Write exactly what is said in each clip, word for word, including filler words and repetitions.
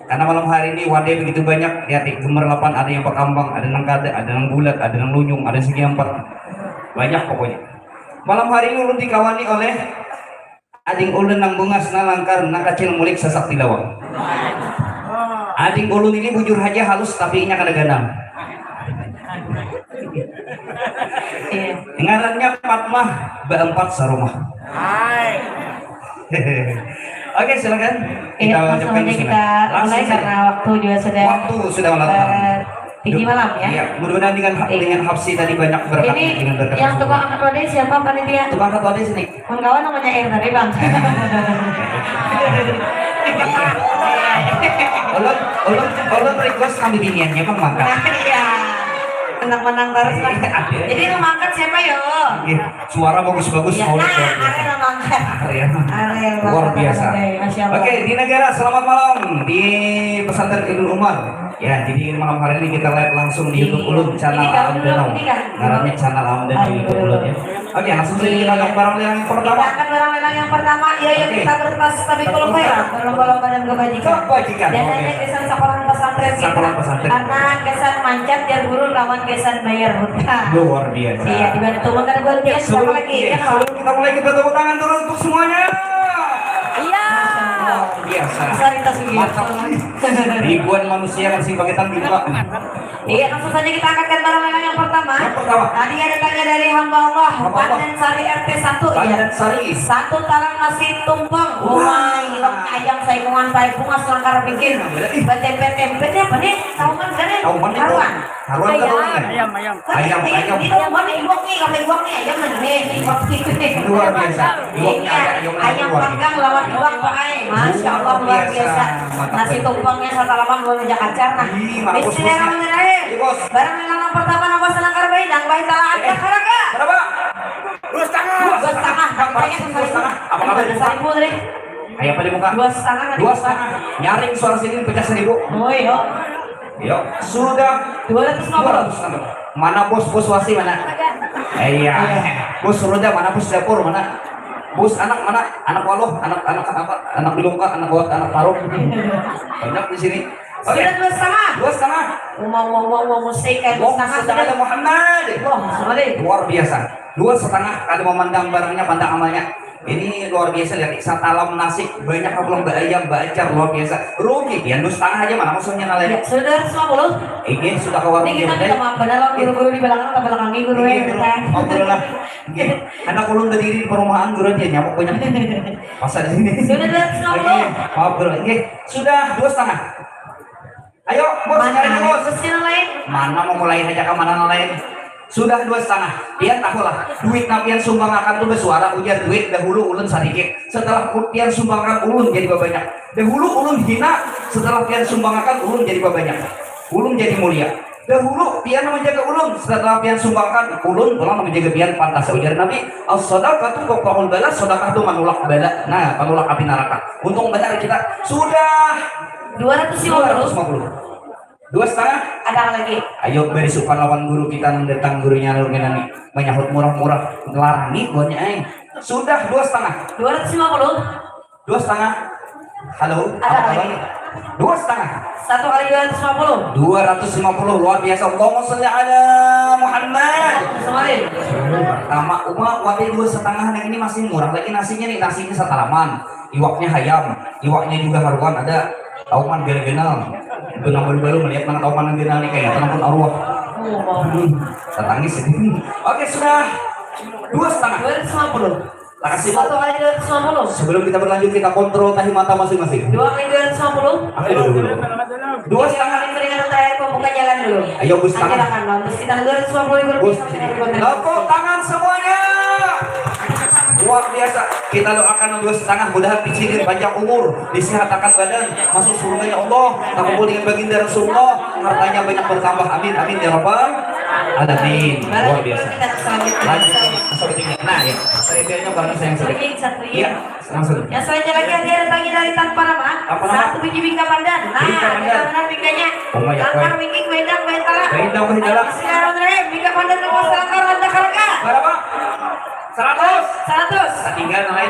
Karena malam hari ini wadai begitu banyak, lihat di gemerlapan, ada yang bakambang, ada nang kada, ada nang bulat, ada nang lunyung, ada segi empat. Banyak pokoknya. Malam hari ini ulun dikawani oleh ading ulun nang bungas, nang langkar, nang kacil mulik sasak tilawang. Ading ulun ini bujur haja halus tapi inya kada ganal. Iya. Ngarannya Fatmah, baempat sarumah. Oke, silakan. Iya, kita langsung ucapkan aja bismillah. Kita langsung mulai saja. Karena waktu juga sudah, waktu sudah malam. Eh, tinggi malam ya. Iya, mudah-mudahan dengan ha-, iya, dengan Hapsi tadi banyak berkat. Ini dengan berkat yang Hapsi. Tukang angkat wadai siapa, panitia? Tukang angkat wadai sini. Mun kawa nang manyair tadi, Bang. Ulun, ulun, ulun request ka bibiniannya, Bang, mangkat. Nah, iya. Menang-menang terus lah. Iya, ada. Jadi, nang mangkat siapa, yo? Iya, suara bagus-bagus, iya, mau nah, lihat. Ada nang mangkat. Ada ya. Ada yang luar biasa. Oke, di negara, selamat malam. Di pesantren Ibnu Umar. Ya, jadi malam hari ini kita live langsung di YouTube ulun, channel Alam Danau. Ngarannya channel Alam Danau YouTube ulun ya. Oke, langsung saja kita angkat barang lelang yang pertama. Kita angkat barang lelang yang pertama, ya, yuk. Oke. Kita berpas tapi kalau ya, berlomba-lomba dan kebajikan. Kebajikan, dan oke. Hanya kesan sekolah pesantren kita. Sekolah pesantren. Karena kesan mancat, jar guru, lawan kesan bayar hutang. Luar biasa. Iya, dibantu makan buat dia, siapa lagi? Iya, ya, sebelum kita mulai, kita tepuk tangan dulu untuk semuanya. Iya. Luar biasa. Besar kita sendiri. Mantap. Ribuan manusia masih pakai tanggung, Pak. Iya, langsung saja kita angkatkan barang lelang yang pertama. Yang pertama. Tadi ada tanya dari hamba Allah, hamba Allah. Pandan Sari R T satu, ya. Pandan Sari. Satu talang nasi tumpeng. Wah. Wah, ayam saikungan, pae bungas, langkar bikin. Iya, iya. Batempe-tempe ini apa nih? Tahu kan, kan? Tahu kan itu? Haruan. Haruan. Ayam. Tahu kan? Ayam, ayam. Ayam, ayam. Ini, ini, ini, iwak nih, kalau iwak nih, ayam nih, iwak nih. Luar biasa. Iwak nih, iya, ayam, ayam, ayam luar biasa. Panggang lawan iwak, Pak, ai. Masya Allah, luar biasa. Luar biasa. Mantap. Nasi tumpengnya satalaman, bukan aja kacar, nah. Ih, mampus, bos. Bismillahirrahmanirrahim. Iya, bos. Barang lelang pertama, nang bahasa langkar bayi, nang bayi talaan, eh, kakaraga. Berapa? Dua setengah. Dua setengah. Dua setengah. Banyak sekali. Dua setengah. Apa kabar, Ibu? Seribu tadi. Kayak apa di muka? Dua setengah tadi. Dua setengah. Nyaring suara sini pecah seribu. Oh, iya. Yo, sudah. Dua ratus lima puluh. Dua ratus lima puluh. Mana bos, bos wasi mana? Eh, iya. Iya. Bos roda mana, bos dapur mana? Bos anak mana? Anak waluh, anak, anak apa? Anak bilungka, anak gawat, anak parung. Banyak di sini. Oke. Sudah dua setengah. Dua setengah. Uma, uma, uma, uma, musik, eh, dua setengah sudah. Allahumma sholli ala Muhammad. Allahumma sholli. Luar biasa. Dua setengah, kada memandang barangnya, pandang amalnya. Ini luar biasa, lihat, satalam nasi, banyak pulang, baayam, baacar, luar biasa. Rugi, pian dua setengah aja, mana musuhnya nalain? Ya, sudah dua ratus lima puluh. Ini sudah kawan. Ini kita minta maaf, padahal guru-guru di belakang, tak belakangi guru ya, kita. Ngobrol lah. Oke. Anak ulun berdiri di perumahan, guru dia nyamuk banyak. Masa di sini. Sudah dua ratus lima puluh. Oke, maaf, guru. Oke, sudah dua setengah. Ayo, bos, mana? Cari, bos. Bos, yang lain. Mana mau mulai aja ke mana lain? Sudah dua setengah. Pian tahu lah, duit nang pian sumbangakan tuh bersuara, ujar duit, dahulu ulun sadikit. Setelah pian sumbangakan, ulun jadi babanyak. Dahulu ulun hina, setelah pian sumbangakan, ulun jadi babanyak. Ulun jadi mulia. Dahulu pian menjaga ulun, setelah pian sumbangakan, ulun pulang menjaga pian, pantas ujar Nabi, "As-sadaqatu tutfi'ul bala," sedekah tuh menolak bala. Nah, penolak api neraka. Untung benar kita sudah dua ratus lima puluh. Dua ratus lima puluh. Dua setengah. Ada lagi? Ayo, beri supan lawan guru kita nang datang, gurunya nang nang menyahut murah-murah, ngelarani buahnya, eh. Sudah dua setengah. Dua ratus lima puluh. Dua setengah. Halo, ada apa kabar lagi? Dua setengah. Satu kali dua ratus lima puluh. Dua ratus lima puluh, luar biasa. Allahumma sholli ala Muhammad. Sholli. Pertama, uma, wadai dua setengah nang ini masih murah lagi nasinya nih, nasinya satalaman. Iwaknya hayam, iwaknya juga haruan ada. Tauman ganal-ganal. Itu nang baru-baru melihat nang tauman ganal nih, kayak apa, ampun arwah. Hmm, tatangis ini. Oke, sudah dua setengah. Dua ratus lima puluh. Makasih, Bu. Satu kali dua ratus lima puluh. Sebelum kita berlanjut, kita kontrol tahi mata masing-masing. Dua kali dua ratus lima puluh. Aku dulu, dulu. Dua setengah. Ini peringatan terakhir pembuka jalan dulu. Ayo, dua setengah. Silakan, Bang. Terus kita dua ratus lima puluh ribu rupiah. Bos, sama dengan tepuk tangan semuanya. Luar biasa. Kita doakan dua setengah, mudahan picidin panjang umur, disehatakan badan, masuk surganya Allah, takumpul dengan baginda Rasulullah, hartanya banyak bertambah. Amin, amin, ya rabbal alamin. Luar biasa. Lanjut, sepertinya. Nah, ya, seribilnya barang saya yang sedikit. Iya, langsung. Yang selanjutnya lagi ada, ada lagi dari tanpa nama. Tanpa nama. Satu biji bingka pandan. Nah, bingka pandan. Kita benar bingkanya. Oh my God. Langkar wiki, kuendang, kuentala. Kuendang, kuentala. Ayo, bismillahirrahmanirrahim. Bingka pandan, nama selangkar, anda kalaka. Berapa? Seratus. Seratus. Tinggal lain.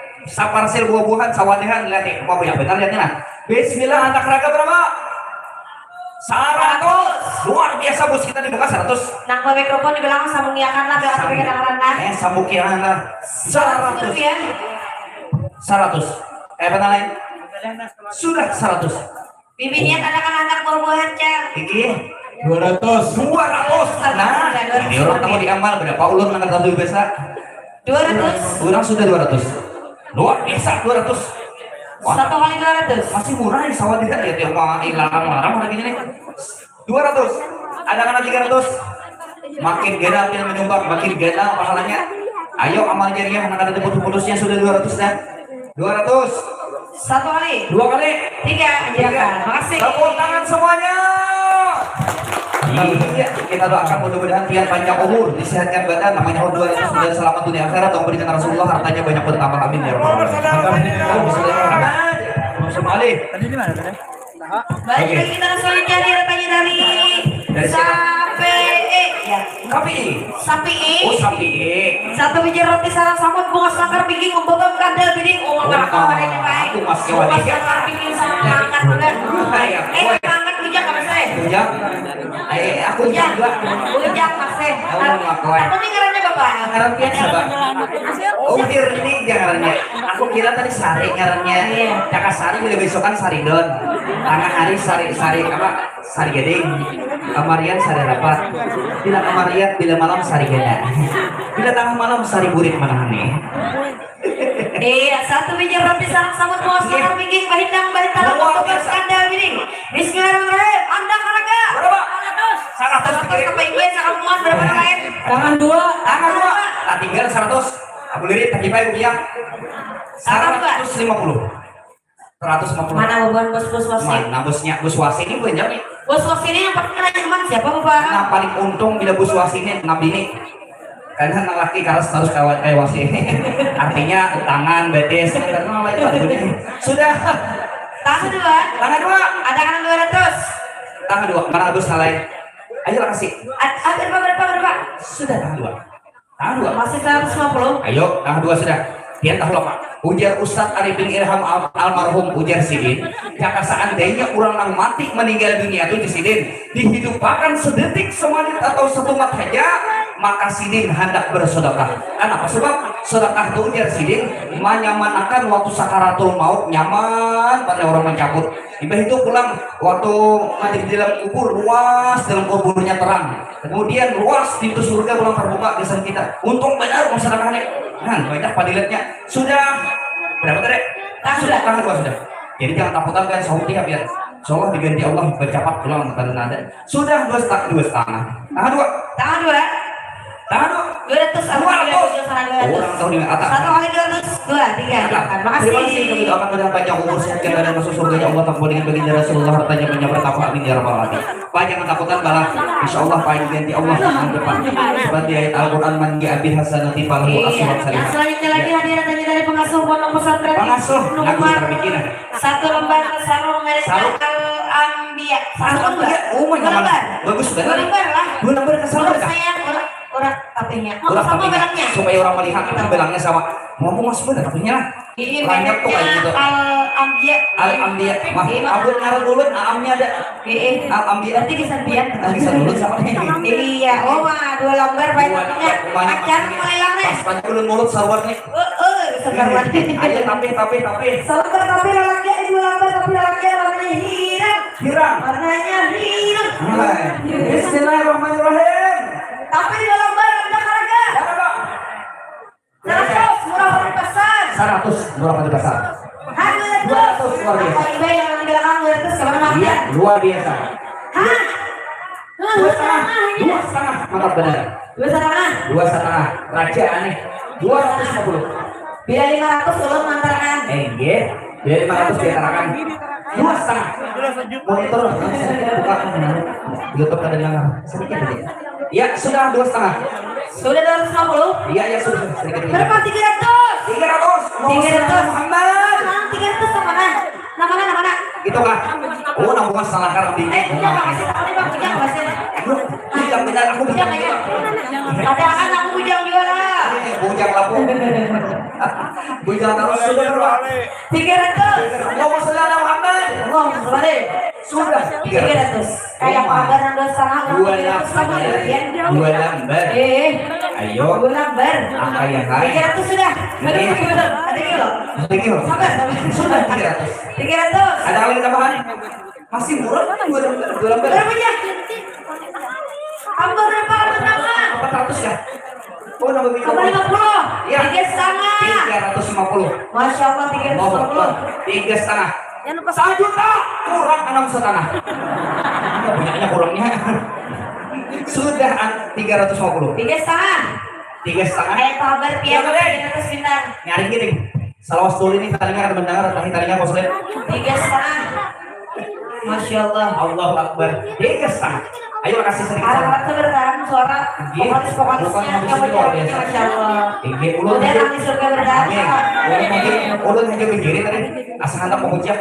Saparsil buah-buahan, sawadihan, lihat nih, apa banyak benar, lihat nih nah. Bismillah, handak harga berapa? Saratus. Luar biasa, bos kita dibuka saratus. Nang bamikrofon di belakang sambung kiakan lah, biar aku dengar lah. Eh, sambung kiakan lah. Saratus. Saratus rupiah. Saratus. Eh, apa lain? Sudah saratus. Bibinya kada kan anak buah-buahan, Cel. Iki. Dua ratus. Dua ratus. Nah, ini orang tahu di amal berapa ulun nang tahu biasa. Dua ratus. Orang sudah dua ratus. Luar biasa, dua ratus. Wah. Satu kali dua ratus. Masih murah ya, sawah tidak ya, tiap orang ilang orang lagi nih. Dua ratus. Ada kena tiga ratus. Makin ganal kita menyumbang, makin ganal pahalanya. Ayo, amal jariah, anak ada putus-putusnya sudah dua ratus dah. Dua ratus. Satu kali. Dua kali. Tiga. Tiga. Iya, makasih. Tepuk tangan semuanya. Iya, kita doakan mudah-mudahan pian panjang umur, disehatkan badan, namanya dua ratus, dan selamat dunia akhirat, dong berikan Rasulullah hartanya banyak bertambah, amin ya rabbal alamin. Allahumma sholli ala Muhammad. Tadi di mana tadi? Baik, oke. Kita selanjutnya ada pertanyaan dari Sapi. Ya. Sapi. Sapi. Oh, Sapi. Satu biji roti sarang samut, bunga sakar biking, umbabam kadal biding, uang oh, meraka oh, pada nyepai. Aku mas kawan. Bunga sakar biking sama makan udah. Eh, makan bujang apa sih? Bujang. Eh, aku bujang juga. Bujang masih. Aku ngakuan. Aku nih ngarannya bapak. Ngaran pian siapa? Oh, Firni ngarannya. Aku kira tadi Sari ngarannya. Iya. Kakak Sari udah besokan Saridon. Tengah hari Sari, Sari apa? Sari Gading. Kamarian Sari Rapat. Bila kamarian, bila malam Sari Gada. Bila tengah malam Sari Burit mana nih? Iya, satu biji roti sarang samut, muas iya, makan biking, bahindang bahitalang, luar biasa, kandal bining. Bismillahirrahmanirrahim. Andang harga. Berapa? Seratus. Seratus. Apa iya, sangat muas, berapa lain? Tangan dua. Tangan dua. Tak tinggal seratus. Aku lirik tak kipai rupiah. Saratus lima puluh. Saratus lima puluh. Mana bubuhan bos-bos wasit? Mana bosnya? Bos wasit ini bukan jami. Bos wasit ini yang paling nyaman siapa, Bapak? Nah, paling untung bila bos wasit ini ngabini. Karena nang laki karas harus kawa-, kayak wasit. Artinya tangan, betis, karena lain lagu ini. Sudah. Tangah dua. Tangah dua. Ada kan dua ratus. Tangah dua. Mana bos nalai? Ayo lah kasih. Ad-, ad-, berapa, berapa, berapa? Sudah tangah dua. Tangah dua. Masih seratus lima puluh. Ayo, tangah dua sudah. Pian tahu lah, Pak. Ujar Ustadz Arifin Ilham al-, almarhum, ujar sidin, jaka seandainya urang nang mati meninggal dunia tu, jar sidin, dihidupakan sedetik, semenit atau setumat haja, maka sidin handak bersedekah. Kenapa? Sebab sedekah tu, ujar sidin, manyamanakan waktu sakaratul maut, nyaman pada orang mencabut. Imbah itu pulang, waktu mati di dalam kubur, luas dalam kuburnya, terang. Kemudian luas pintu surga pulang terbuka gasan kita. Untung banar masyarakat nih. Nah, banyak fadilatnya. Sudah berapa tadi? Tangah sudah, dua. Tangah dua sudah. Jadi jangan takutan kan, sahut ya, biar insya Allah diganti Allah bercapat pulang pada nada. Sudah dua setengah, dua setengah. Tangah dua. Tangah dua. Tangah dua. Dua ratus. Dua ratus. Dua ratus. Orang tahu di atas. Satu kali dua ratus, dua, tiga. Atas. Terima kasih. Terima kasih. Kami doakan mudah panjang umur, sehat, kaya badan, masuk surga ya Allah, tampun dengan baginda Rasulullah, hartanya banyak bertambah, amin ya rabbal alamin. Pak, jangan takutan, balah. Insya Allah, Pak, diganti Allah tahun depan. Seperti ayat Al-Quran, "Man ja'a bil hasanati falahu asru amsaliha." Iya. Yang selanjutnya lagi, ya, hadirin tanya dari pengasuh Pondok Pesantren. Pengasuh, nomor satu lembar sarung merek Al-Ambia. Sarung Al-Ambia. Satu lembar. Oh, dua lembar. Bagus banget. Dua lembar lah. Dua lembar ke sarung. Urang sayang, urang, urang tapihnya. Urang sama tapihnya. Belangnya. Supaya orang melihat, tapi belangnya sama. Mau, mau masuk, ada tapihnya lah. Iya, mereknya Al-Ambia. Al-Ambia. Mah, iya, Mah. Abun ngaran ulun, Aamnya ada. Iya. Al-Ambia. Berarti gasan pian. Ah, gasan ulun sama nih. Iya, oh, wah, dua lambar banyak. Dua lambar, banyak. Acan mulai lah, nih. Pas banyak ulun mulut sarwan nih. Oh, oh, sarwan. Iya. Ayo, tapi, tapi, tapi. Salambar tapi lalaki, dua lambar tapi lalaki, warnanya hirang. Hirang. Warnanya hirang. Mulai. Bismillahirrahmanirrahim. Tapi di dalam barang ada harga. Berapa? Seratus, murah di pasar. Seratus, murah di pasar. Harga dua ratus, luar biasa. Apa iba yang di belakang dua ratus, siapa nama? Iya, luar biasa. Hah? Dua setengah, dua setengah, mantap benar. Dua setengah? Dua setengah, raja aneh. Dua ratus lima puluh. Bila lima ratus ulun mantarkan. Eh, iya. Bila lima ratus diantarkan. Dua setengah. Monitor, buka, YouTube kada dengar. Sedikit aja. Ya, sudah dua setengah. Sudah dua ratus lima puluh? Iya, iya, sudah, sudah. Sedikit aja. Berapa? Tiga ratus? Tiga ratus. Tiga ratus. Muhammad. Nah, tiga ratus yang mana? Yang mana, yang mana? Itu kah? Oh, nang bunga salah karang di. Eh, bujang, makasih. Tahu nih, Bang, bujang, makasih. Bujang, benar, aku bujang juga. Ada kan aku bujang juga lah. Eh, bujang lapuk. Bujang terus, sudah berapa? Tiga ratus. Allahumma sholli ala Muhammad. Allahumma sholli. Sudah. Tiga ratus. Kayak pagar nang dua setengah, dua lambar. Dua lambar. Eh. Ayo. Dua lambar. Apa yang lain? Tiga ratus sudah. Ada lagi, ada lagi loh. Ada lagi loh. Sabar, sabar. Sudah tiga ratus. Tiga ratus. Ada lagi tambahan? Masih murah kan dua lambar, dua lambar. Berapa ya? Tambah berapa? Tambah tambah. Empat ratus ya? Oh, nambah lima puluh. Tambah lima puluh. Ya. Tiga setengah. Tiga ratus lima puluh. Masya Allah, tiga ratus lima puluh. Allahu Akbar. Tiga setengah. Jangan lupa. Sajuta kurang enam setengah. Ini banyaknya kurangnya. Sudah an-, tiga ratus lima puluh. Tiga setengah. Tiga setengah. Kayak pagar tiap tiga ratus bintang. Nyaring gini. Salawas tuli nih, talinga kada mendengar, tahi talinga koslet. Tiga setengah. Masya Allah. Allahu Akbar. Tiga setengah. Ayo kasih sedikit. Harapan tuh bertahan suara. Iya. Vokalis-vokalisnya. Bukan habis ini luar biasa. Masya Allah. Iya, ulun. Udah haja. Kami surga bertahan. Amin. Ulun haja, ulun haja berdiri tadi. Asa handak mengucap.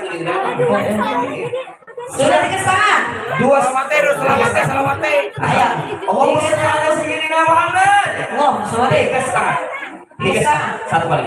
Sudah tiga setengah. Dua. Salawat terus, salawat terus, salawat terus. Ayo. Allahumma sholli ala sayyidina Muhammad. Allahumma sholli. Tiga setengah. Tiga setengah. Satu kali.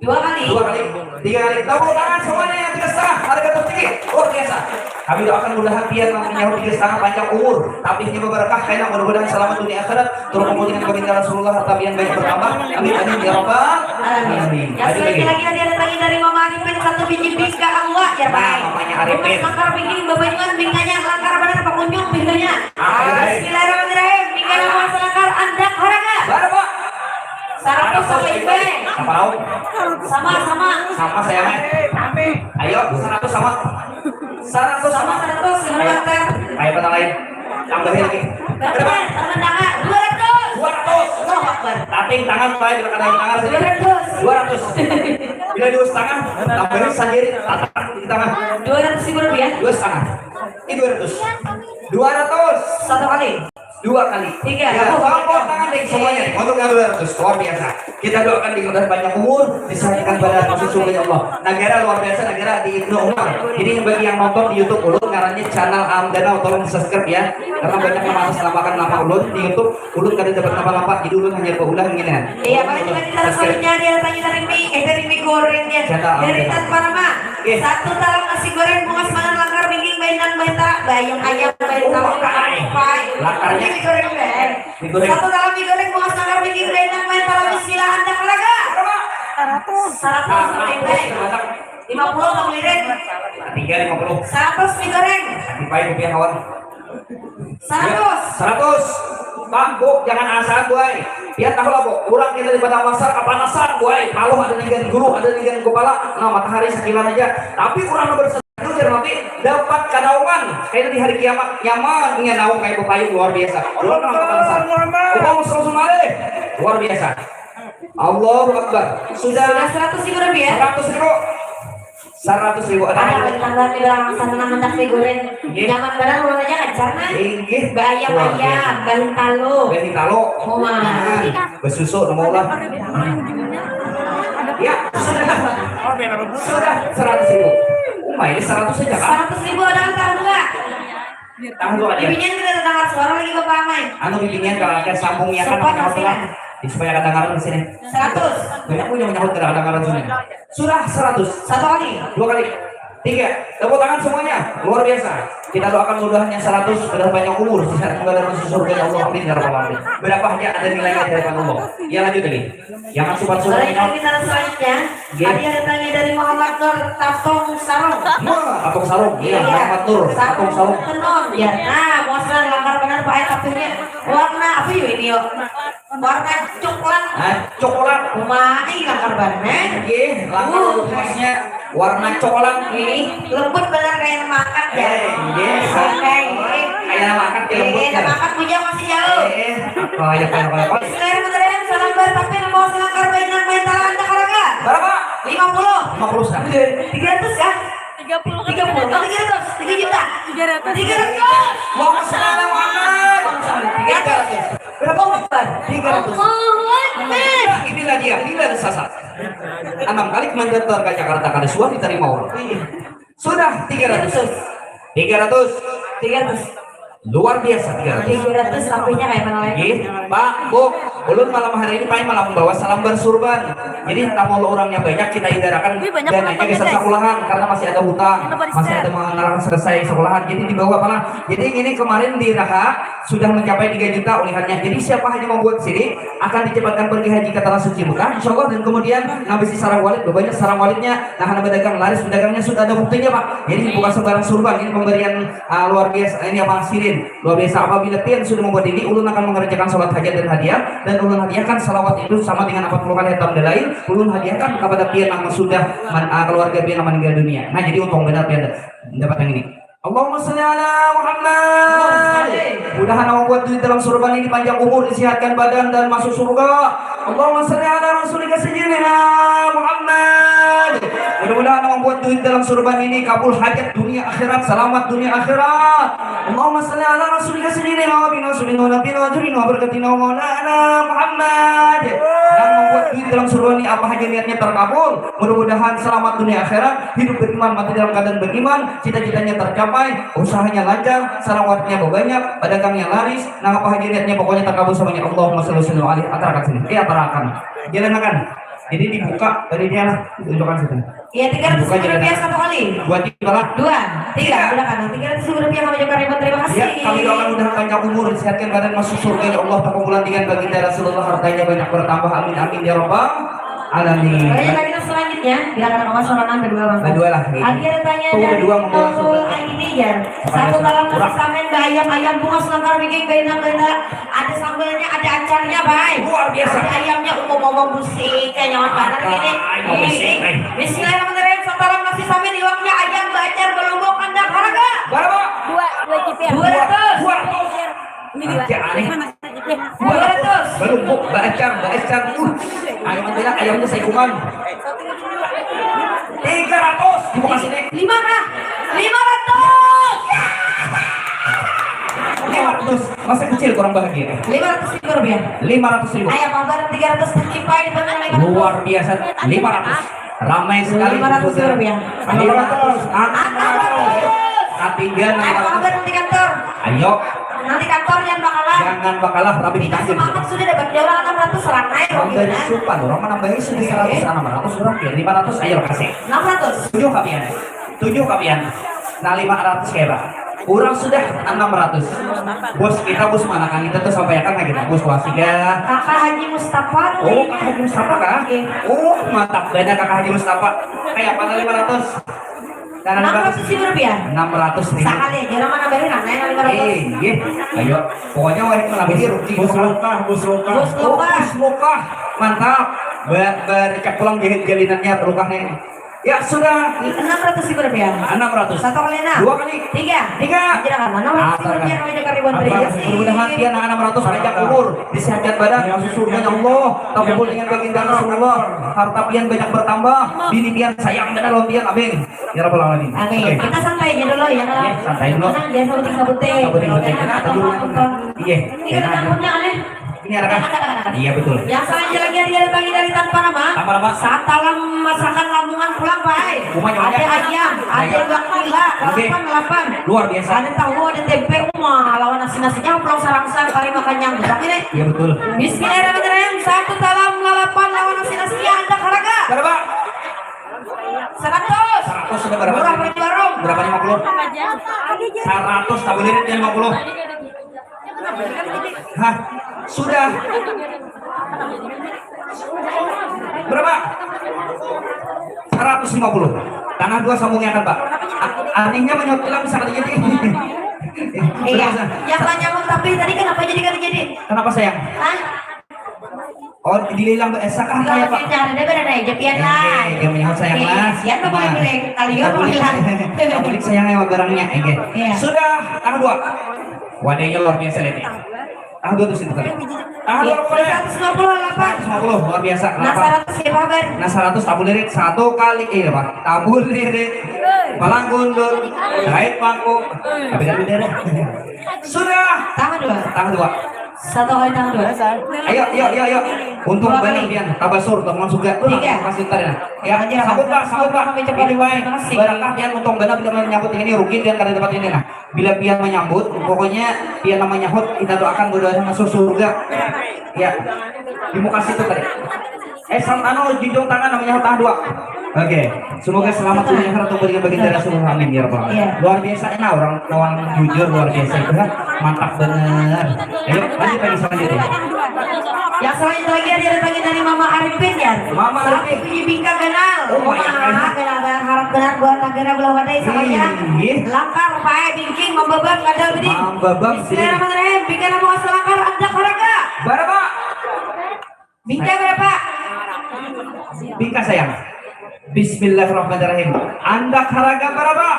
Dua kali. Dua kali. Tiga kali. Tepuk tangan semuanya yang tiga setengah. Harga tertinggi. Luar biasa. Kami doakan mudahan pian menyahut tiga setengah panjang umur. Tapi ini berkah, kena mudah-mudahan selamat dunia akhirat. Terus kemudian baginda Rasulullah, tapi yang baik bertambah. Amin, amin, ya rabbal alamin. Amin. Yang selanjutnya lagi ada datangnya dari Mama Arifin, satu biji bingka Allah, ya, Pak. Nah, Mamanya Arifin. Rumah Sekar Bingking, Babanjuan, bingkanya langkar benar, pengunjung bingkanya. Ah, iya. Bismillahirrahmanirrahim. Bingkanya Rumah Sekar, andak harga. Berapa? Seratus sama Ibai. Sama, sama. Sama, sayangnya. Ayo, seratus sama. Seratus sama. Sama seratus, sama. Ayo, ayo, pernah lain. Tambahin lagi. Berapa? Tangan, tangan. Dua ratus. Dua ratus. Allahu Akbar. Tating tangan, Pak, juga kada tangan sini. Dua ratus. Dua ratus. Bila dua setengah, tambahin sendiri, tatak di tengah. Dua ratus ribu rupiah. Dua setengah. Ini dua ratus. Dua ratus. Satu kali. Dua kali. Tiga. Ya, tepuk tangan deh semuanya. Untuk yang dua ratus, luar biasa. Kita doakan dimudahan panjang umur, disehatkan badan, masuk surga ya Allah. Negara luar biasa, negara di Ibnu Umar. Jadi bagi yang nonton di YouTube ulun, ngarannya channel Alam Danau, tolong di subscribe ya. Karena banyak yang atas namakan nama ulun di YouTube, ulun kada dapat napa-napa, jadi ulun hanya baulah ngini. Iya, paling cuma kita selanjutnya dia tanya dari mie, eh dari mie gorengnya. Channel Alam Danau. Dari Tan Parama. Oke. Satu talam nasi goreng bungas mangan langkar mingking bainang baita bayam ayam baita. Oh, makai. Lakarnya. Ini mie goreng deh. Mie goreng. Satu talam mie goreng bungas langkar mingking bainang baita lalu sila handak harga. Berapa? Seratus. Seratus. Lima puluh pang lirin. Tiga lima puluh. Seratus mie goreng. Dipayu rupiah kawan. Seratus. Seratus. Bang, Bu, jangan asal, Bu ai. Pian tahu lah, Bu, urang kita di Padang Pasar kapanasan, Bu ai. Paluh ada ninggan guru, ada ninggan kepala. Nah, matahari sakilan aja. Tapi urang nang bersedekah, ujar Nabi, dapat kanaungan kayak di hari kiamat. Nyaman, inya naung kayak bepayung, luar biasa. Urang nang kapanasan. Allahumma sholli alaihi. Luar biasa. Allahu Akbar. Sudah. Sudah seratus ribu rupiah. Seratus ribu. Seratus ribu. Ada lagi tambahan di belakang sana nang hendak digoreng. Nggih. Nyaman banar, ulun aja kacar nah. Nggih. Bayam-ayam, bahintalo. Bahintalo. Uma. Nah, basusu nang maulah. Ya, sudah. Sudah seratus ribu. Uma, ini seratus aja kan? Seratus ribu ada kan tambah. Tahu aja. Bibinian kada terdengar suara lagi, Bapak Amai. Anu, bibinian kalau ada sambungnya kan, supaya kedengaran di sini. Seratus. Banyak punya menyahut kada kedengaran sini. Sudah seratus. Satu kali. Dua kali. Tiga. Tepuk tangan semuanya. Luar biasa. Kita doakan mudahan yang seratus sudah banyak umur, sehat kembali masuk surga ya Allah. Amin ya rabbal alamin. Berapa aja ada nilainya di hadapan Allah. Ya, lanjut lagi. Jangan subat-subat. Baik, kita selanjutnya. Nggih. Ada yang tanya dari Muhammad Nur Tapung Sarung. Wah, Tapung Sarung. Iya, iya. Muhammad Nur Tapung Sarung. Tenun, ya. Nah, muasal langkar benar Pak ya, tapungnya. Warna apa yuk ini yuk? Warna coklat. Hah? Coklat. Umai langkar benar. Nggih, langkar uh. Emasnya warna coklat. Nggih, lembut benar kayak makan ya. Eh, nggih. Oke, nggih. Kayak makan, kayak lembut ya. Makan punya masih jauh. Eh, apa ya, apa ya, apa ya? Bismillahirrahmanirrahim. Salam bar, tapi nang mau salam bar, baik nang main talan, tak harga. Berapa? Lima puluh. Lima puluh sudah. Tiga ratus kah? Tiga puluh. Tiga puluh. Oh, tiga ratus. Tiga juta. Tiga ratus. Tiga ratus. Mau ke sana, Muhammad. Tiga ratus. Berapa, Muhammad? Tiga ratus. Allahu Akbar. Nah, inilah dia, inilah sasar. Enam kali kemarin ke Jakarta, kada suah diterima orang. Sudah tiga ratus. Tiga ratus. Tiga ratus. Luar biasa, tiga ratus. Tiga ratus, sapinya kayak mana lagi? Nggih, Pak, Bu, ulun malam hari ini paling malam membawa salam bersurban. Jadi, tamu lo orangnya banyak, kita hindarkan. Wih, banyak dananya orang geser banyak, guys, sekolahan karena masih ada hutang, yang lebar masih ada mengarang selesai sekolahan. Jadi, dibawa malah. Jadi, ini kemarin di Raha sudah mencapai tiga juta ulihannya. Jadi, siapa hanya membuat sini akan dicepatkan pergi haji ke tanah suci Mekah, insya Allah. Dan kemudian, nah, bisi sarang walid, banyak sarang walidnya. Nah, hana berdagang, laris pedagangnya sudah ada buktinya, Pak. Jadi, bukan sembarang surban, ini pemberian, ah, luar biasa, ini apa, sirin, luar biasa. Apabila pian sudah membuat ini, ulun akan mengerjakan sholat hajat dan hadiah, dan ulun hadiahkan salawat itu sama dengan empat puluh kali hatam dalail, ulun hadiahkan kepada pian yang sudah man-, ah, keluarga pian yang meninggal dunia. Nah, jadi untung benar pian dapat yang ini. Allahumma sholli ala Muhammad. Mudahan awak buat duit dalam surban ini, panjang umur, disehatkan badan, dan masuk surga. Allahumma sholli ala rasulika sayyidina Muhammad. Mudah-mudahan awak buat duit dalam surban ini kabul hajat dunia akhirat, selamat dunia akhirat. Allahumma sholli ala rasulika sayyidina wa bina subhanahu wa ta'ala wa jurina wa barakatina wa maulana Muhammad. Dan membuat duit dalam surban ini apa haja niatnya terkabul. Mudah-mudahan selamat dunia akhirat, hidup beriman, mati dalam keadaan beriman, cita-citanya tercapai, usahanya lancar, salawatnya banyak, pedagangnya laris, nah apa haja niatnya pokoknya terkabul semuanya. Allahumma sholli wa sallim alaihi. Atarakan sini. Eh, atarakan. Jalan akan. Jadi dibuka tadi dia lah, tunjukkan situ. Iya, tiga ratus ribu rupiah satu kali. Buat kita lah. Dua, tiga, silakan. Tiga ratus ribu rupiah kami ucapkan ribuan terima kasih. Ya, kami doakan mudah panjang umur, disehatkan badan, masuk surga ya Allah, perkumpulan dengan baginda Rasulullah, hartanya banyak bertambah. Amin, amin ya rabbal alamin. Baik, kita selanjutnya, silakan, Mas, sorangan kedua, Bang. Kedua lah, nih. Lagi ada tanya dari Nurul Aini, ya. Satu talam nasi samen, bayam, ayam bungas, langkar, bikin, bainang, bainang. Ada sambalnya, ada acarnya, Bay. Luar biasa. Ada ayamnya, umum-umum, busik, kayak nyaman banar gini. Ayam busik, Bay. Bismillahirrahmanirrahim. Satalam nasi samin, iwaknya, ayam, bacar, belombok, kandak, harga. Berapa? Dua, dua cipir. Dua ratus. Dua ratus. Ini dua. Nanti aneh. Dua ratus. Belombok, bacar, bacar. Uh. Ayam bilang, ayamnya saikuman. Tiga ratus. Di muka sini. Lima kah? Lima ratus. Lima ratus. Masa kecil kurang bahagia. Lima ratus ribu rupiah. Lima ratus ribu. Ayah, kabar tiga ratus, terkipai di pemilik lima ratus. Luar biasa. Lima ratus. Ramai sekali. Lima ratus rupiah. Lima ratus. Enam ratus. Enam ratus. Katiga enam ratus. Ayah, kabar di kantor. Ayo. Nanti kantor jangan bakalah. Jangan bakalah, tapi kita dikasih. Semangat sudah dapat dia orang enam ratus, serang aja. Orang dari supan, orang menambahi sudah seratus, enam ratus, orang ya lima ratus, ayo kasih. Enam ratus. Tujuh kapian. Tujuh kapian. Nah, lima ratus kayak apa? Kurang sudah enam ratus. Bos kita, bos mana kan kita tuh sampai akan lagi, bos kelas tiga. Kakak Haji Mustafa. Oh, Kakak Haji Mustafa kah? Iya. Oh, mantap banget Kakak Haji Mustafa. Kayak apa lima ratus? Enam ratus ribu rupiah. Enam ratus ribu. Sekali aja orang mana beri nang nanya lima ratus. Eh, iya. Ayo. Pokoknya wahid malam ini rugi. Bos Lukah, Bos Lukah. Bos Lukah. Mantap. Ber bercak pulang jalinannya Lukah nih. Ya sudah. Enam ratus ribu rupiah. Enam ratus. Satu kali enam. Dua kali. Tiga. Tiga. Enam ratus ribu rupiah kali dengan ribuan. Mudah-mudahan dia enam ratus, panjang umur, disehatkan badan, susurga ya Allah, takumpul dengan baginda Rasulullah, harta pian banyak bertambah, bini pian sayang benar lawan pian, amin. Ya Rabbal Alamin. Amin. Oke. Kita santai aja dulu ya. Iya, santai dulu. Jangan sabuting-sabuting. Sabuting-sabuting. Kita dulu. Iya. Ini ada dapurnya, aneh. Ini ada kah? Iya, betul. Yang selanjutnya lagi dia datangi dari tanpa nama. Tanpa nama. Saat dalam masakan Lamongan pulang, Pak. Ada ayam, ada bakpila, delapan, delapan. Luar biasa. Ada tahu, ada tempe, uma, lawan nasi-nasinya pulang sarang-sarang, kari makan yang besar ini. Iya, betul. Bismillahirrahmanirrahim. Satu dalam lalapan lawan nasi-nasinya, anda harga. Berapa? Seratus. Seratus sudah berapa? Murah, berapa di warung? Berapa, lima puluh? Seratus, tak boleh dia lima puluh. Hah? Sudah. Berapa? Seratus lima puluh. Tangah dua sambungnya kan, Pak? A- Anehnya menyulam bisa jadi. Iya. Yang tanya mau tapi tadi kenapa jadi kata jadi? Kenapa, sayang? Hah? Oh, dililang esa kah kayak apa? Cara dia berada aja pian lah. Oke, oke, menyahut sayang lah. Iya, iya, boleh, boleh. Kali juga boleh lah. Boleh sayang ya barangnya. Oke. Iya. Sudah, tanggal dua. Wadahnya luar biasa lihat nih. Tanggal dua tuh sih bukan. Tanggal dua apa ya? Seratus lima puluh delapan. Seratus lima puluh, luar biasa. Nah, seratus ya, Pak Bar? Nah, seratus tabu lirik satu kali, eh, apa? Tabu lirik. Palang gundul. Jahit pangku. Tapi kan beda deh. Sudah. Tanggal dua. Tanggal dua. Satu kali tanggal dua. Ayo, ayo, ayo, ayo. Untung banyak pian, tabasur, teman suka. Tiga. Pasti tadi nah. Ya, sambut, Pak, sambut, Pak. Ini wae. Terima kasih. Barakah pian, untung banyak pian menyambut ini, rugi pian kada dapat ini nah. Bila pian menyambut, pokoknya pian nang menyahut, kita doakan mudah-mudahan masuk surga. Ya. Di muka situ tadi. Eh, sam anu, junjung tangan namanya tanggal dua. Oke, semoga selamat dunia akhirat untuk berikan baginda Rasulullah, amin ya rabbal alamin. Iya. Luar biasa enak orang lawan jujur, luar biasa itu kan mantap bener. Ayo lanjut lagi selanjutnya. Yang selanjutnya lagi ada lagi dari Mama Arifin ya. Mama Arifin. Punya bingka ganal. Oh, Mama, ganal banget, harap benar buat negara belah wadai sama ya. Langkar, pae, bingking, membebak, kadal, bedik. Membebak, bedik. Bismillahirrahmanirrahim. Bingka nama selangkar, anda harga. Berapa? Bingka berapa? Bingka sayang. Bismillahirrahmanirrahim. Andak haraga berapa?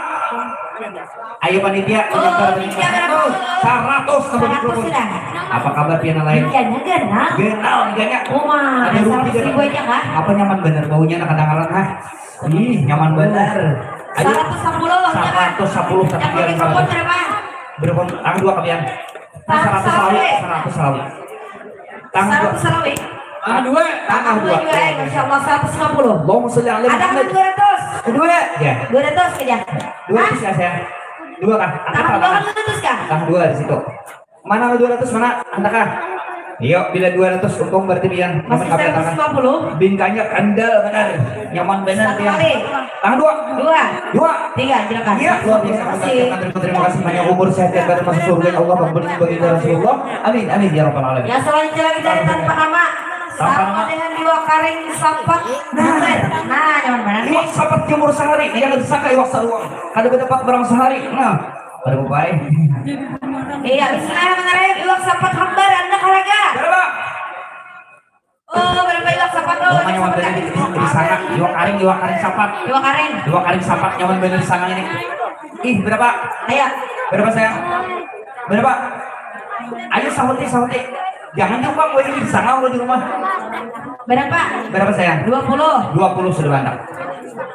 Ayo panitia, oh, bingka berapa? Seratus. Seratus sudah. Apa kabar pian lain? Bingkanya ganal. Ganal bingkanya. Uma, ada seratus ribu aja kah? Apa nyaman bener baunya nak kedengaran, hah? Ih, nyaman bener. Ayo. Seratus sepuluh. Seratus sepuluh tapi pian berapa? Berapa? Tanggal dua kalian. Seratus salawi, seratus salawi. Tanggal dua. Seratus salawi. Tanggal dua. Tanggal dua, eh, masya Allah, seratus lima puluh. Allahumma sholli ala Muhammad. Ada dua ratus. Kedua. Ya. Dua ratus aja. Dua ratus ya, sayang. Dua kah? Angkat tangan. Tanggal dua ratus kah? Tanggal dua di situ. Mana dua ratus mana? Anda kah? Iya, bila dua ratus untung berarti pian. Masih seratus lima puluh. Bingkanya kandal benar. Nyaman benar dia. Satu kali. Tanggal dua. Dua. Dua. Tiga, silakan. Iya, luar biasa. Terima kasih. Terima kasih, terima kasih. Panjang umur, sehat dan badan, masuk surga ya Allah, bagi baginda Rasulullah. Amin, amin ya rabbal alamin. Ya, selanjutnya lagi dari tanpa nama. Tanpa nama. Sama dengan dua karing sapat. Nah. Nah, nyaman banget. Iwak sapat jemur sehari, jangan disangka iwak saruang. Kada dapat barang sehari. Nah, pada bapak. Iya, bismillahirrahmanirrahim. Iwak sapat hambar, anda haraga. Berapa? Oh, berapa iwak sapat tuh? Pokoknya nyaman bener di, di sana. Iwak karing, iwak karing sapat. Iwak karing. Iwak karing sapat nyaman bener di sana ini. Ih, berapa? Ayo. Berapa, sayang? Berapa? Ayo, sahuti, sahuti. Jangan diumpang, gue di sana, gue di rumah. Berapa? Berapa, sayang? Dua puluh. Dua puluh sudah mantap.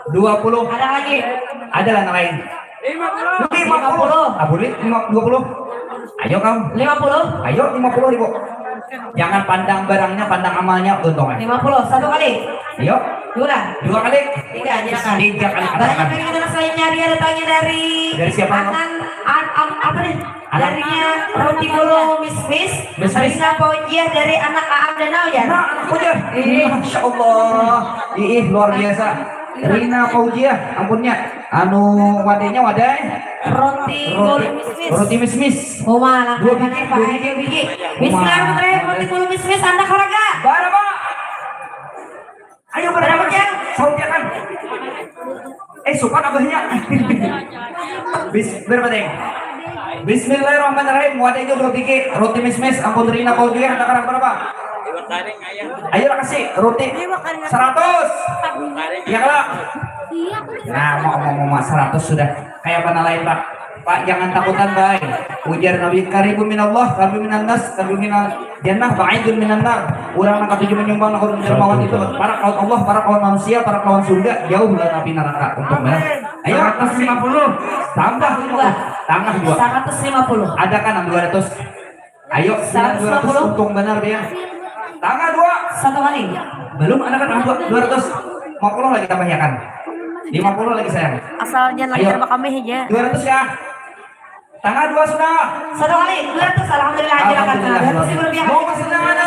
Dua puluh. Ada lagi. Ada lah yang lain. Lima puluh. Lima puluh. Ah, boleh? Lima, dua puluh. Ayo, kamu. Lima puluh. Ayo, lima puluh ribu. Jangan pandang barangnya, pandang amalnya, untungnya. Lima puluh. Satu kali. Ayo. Dua. Dua kali. Tiga, silakan. Tiga kali. Banyak katakan. Yang kita selain nyari, ada tanya dari Dari siapa, Bang? Anan, an, an, apa nih? Anak. Darinya Roti Bolo Miss Miss. Miss Miss. Rina Faujiah dari anak Aam Danau, ya? Nah, anak Faujiah. Ih. Masya Allah. Ih, luar biasa. Rina Faujiah, ampunnya. Anu, wadainya wadai. Roti Roti, Bolo Miss Miss. Roti Miss Miss. Uma, langkah Dua biji, kanan, dua Pak, biji. Dua biji. Uma. Bismillahirrahmanirrahim. Roti Bolo Miss Miss, anda karaga. Bara, Pak. Ayo, berapa, Berapa, Cang? Saut ya kan? Eh, supan abahnya. Bis, berapa, Teng? Bismillahirrahmanirrahim. Wadai juga roti ke, roti Miss Miss, ampun Rina Faujiah, ada karang berapa? Ayo lah, kasih roti seratus. Ya kalau. Nah, mau mau mau seratus sudah. Kayak mana lain, Pak? Pak, jangan takutan, Bay. Ujar Nabi, "Qaribun minallah, qaribun minan nas, qaribun minal jannah, ba'idun minan nar." Urang nang katuju manyumbang nang ulun dermawan itu, parak lawan Allah, parak lawan manusia, parak lawan surga, jauh lah api neraka. Untung banar. Ayo. Seratus lima puluh. Tambah lima puluh. Tambah dua. Seratus lima puluh. Ada kan dua ratus? Ayo, seratus lima puluh. Untung banar dia. Tambah dua. Satu kali. Belum ada kan dua, dua ratus. Lima puluh lagi tambah ya kan? Lima puluh lagi, sayang. Asal jangan Ayo. Lagi tambah kami aja. Dua ratus ya. Tangah dua sudah. Satu kali, dua ratus, alhamdulillah, haji rakan. Alhamdulillah. Dua ratus ribu rupiah. Mau pesan yang mana,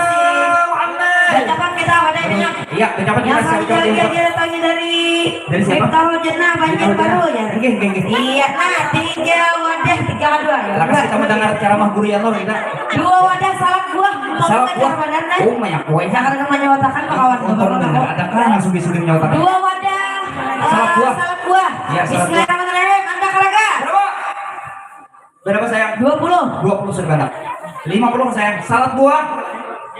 Muhammad? Dacapan kita, wadahnya. Iya, dacapan kita. Yang selanjutnya, dia datangnya dari Dari siapa? Miftahul Jannah, Banjarbaru, ya. Oke, oke, oke. Iya, nah, tiga wadah, tiga wadah, ya. Lah, kasih kita mendengar ceramah Guru Yanur, kita. Dua wadah salad buah. Salad buah. Benar, nah. Oh, banyak buah. Jangan kena menyewatakan, kawan. Untung benar. Ada kan yang sugi-sugi menyewatakan. Dua wadah, Salad eh, buah. Salad buah. Iya, salad buah. Bismillahirrahmanirrahim. Anda karaga. Berapa? Berapa, sayang? Dua puluh. Dua puluh sudah banyak. Lima puluh, sayang. Salad buah.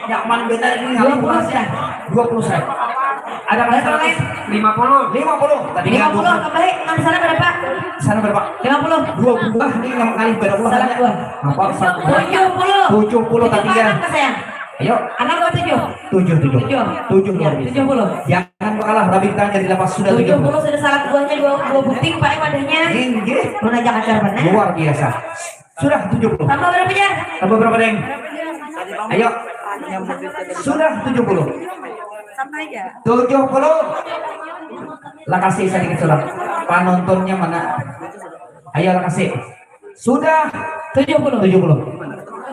Nyaman benar ini. Dua puluh, sayang. Dua puluh, sayang. Ada kali seratus. Lima puluh. Lima puluh. Tadi lima puluh, tambahi. Nang sana berapa? Sana berapa? Lima puluh. Dua buah ini enam kali berapa? Salad buah. Apa? Salad buah. Tujuh puluh. Tujuh puluh tadi ya. Tujuh puluh, sayang. Ayo. Anak buah tujuh. Tujuh, tujuh. Tujuh. Tujuh, ya, luar biasa. Tujuh puluh. Jangan kalah, rabit tangan jadi lepas sudah tujuh puluh. Tujuh puluh sudah salad buahnya dua, dua buting, Pak, wadahnya. Inggih. Mun aja kacar benar. Luar biasa. Sudah tujuh puluh. Tambah berapa, Jar? Tambah berapa, Deng? Ayo. Sudah tujuh puluh. Tujuh puluh. Lah, kasih sedikit sudah. Panontonnya mana? Ayo lah, kasih. Sudah. Tujuh puluh. Tujuh puluh.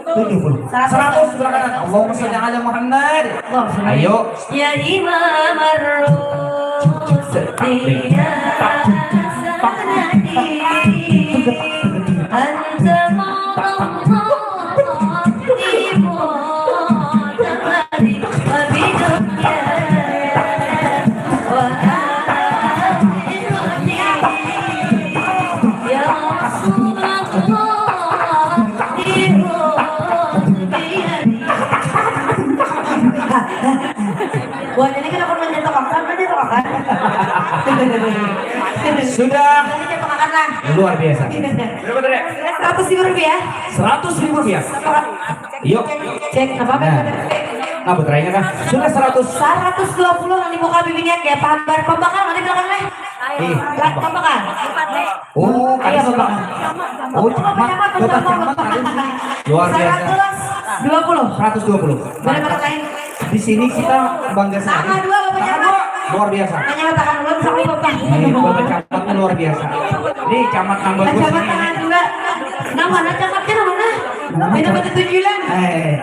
Tujuh puluh. Seratus. Seratus, silakan. Allahumma sholli ala Muhammad. Allahumma sholli. Ayo. Ya Imam Ar-Rusdi, ya Sanadi, anta maulallah, ibadahari, wa bidunya, wa akhirati. Ya Rasulullah, ibu. Wah, jadi kita pun menjatuhkan, menjatuhkan. Sudah. Menjatuhkan lah. Luar biasa. Berapa tadi? Seratus ribu rupiah. Seratus ribu rupiah. Yuk. Cek, apa, apa, Nah. apa, apa? Nah, putranya kah? Sudah seratus. Seratus dua puluh, nanti muka bibinya dia tambah pembakar, nanti belakang nih. Ih, Lah, pembakar. Oh, Ayo, kasih. Bapak. Oh, Bapak camat, camat, Bapak camat, camat. Ada di sini. Luar biasa. Seratus dua puluh. Seratus dua puluh. Boleh, Bapak, lain? Di sini kita bangga sekali. Tangah dua, Bapak camat. Tangah dua. Luar biasa. Hanya tangan dulu, sama Bapak. Ini Bapak camatnya luar biasa. Ini camat nang bagus. Camat ini. Tangah dua. Nah, mana camatnya, mana? Mana Beda camat? Batu Tujulan. Eh,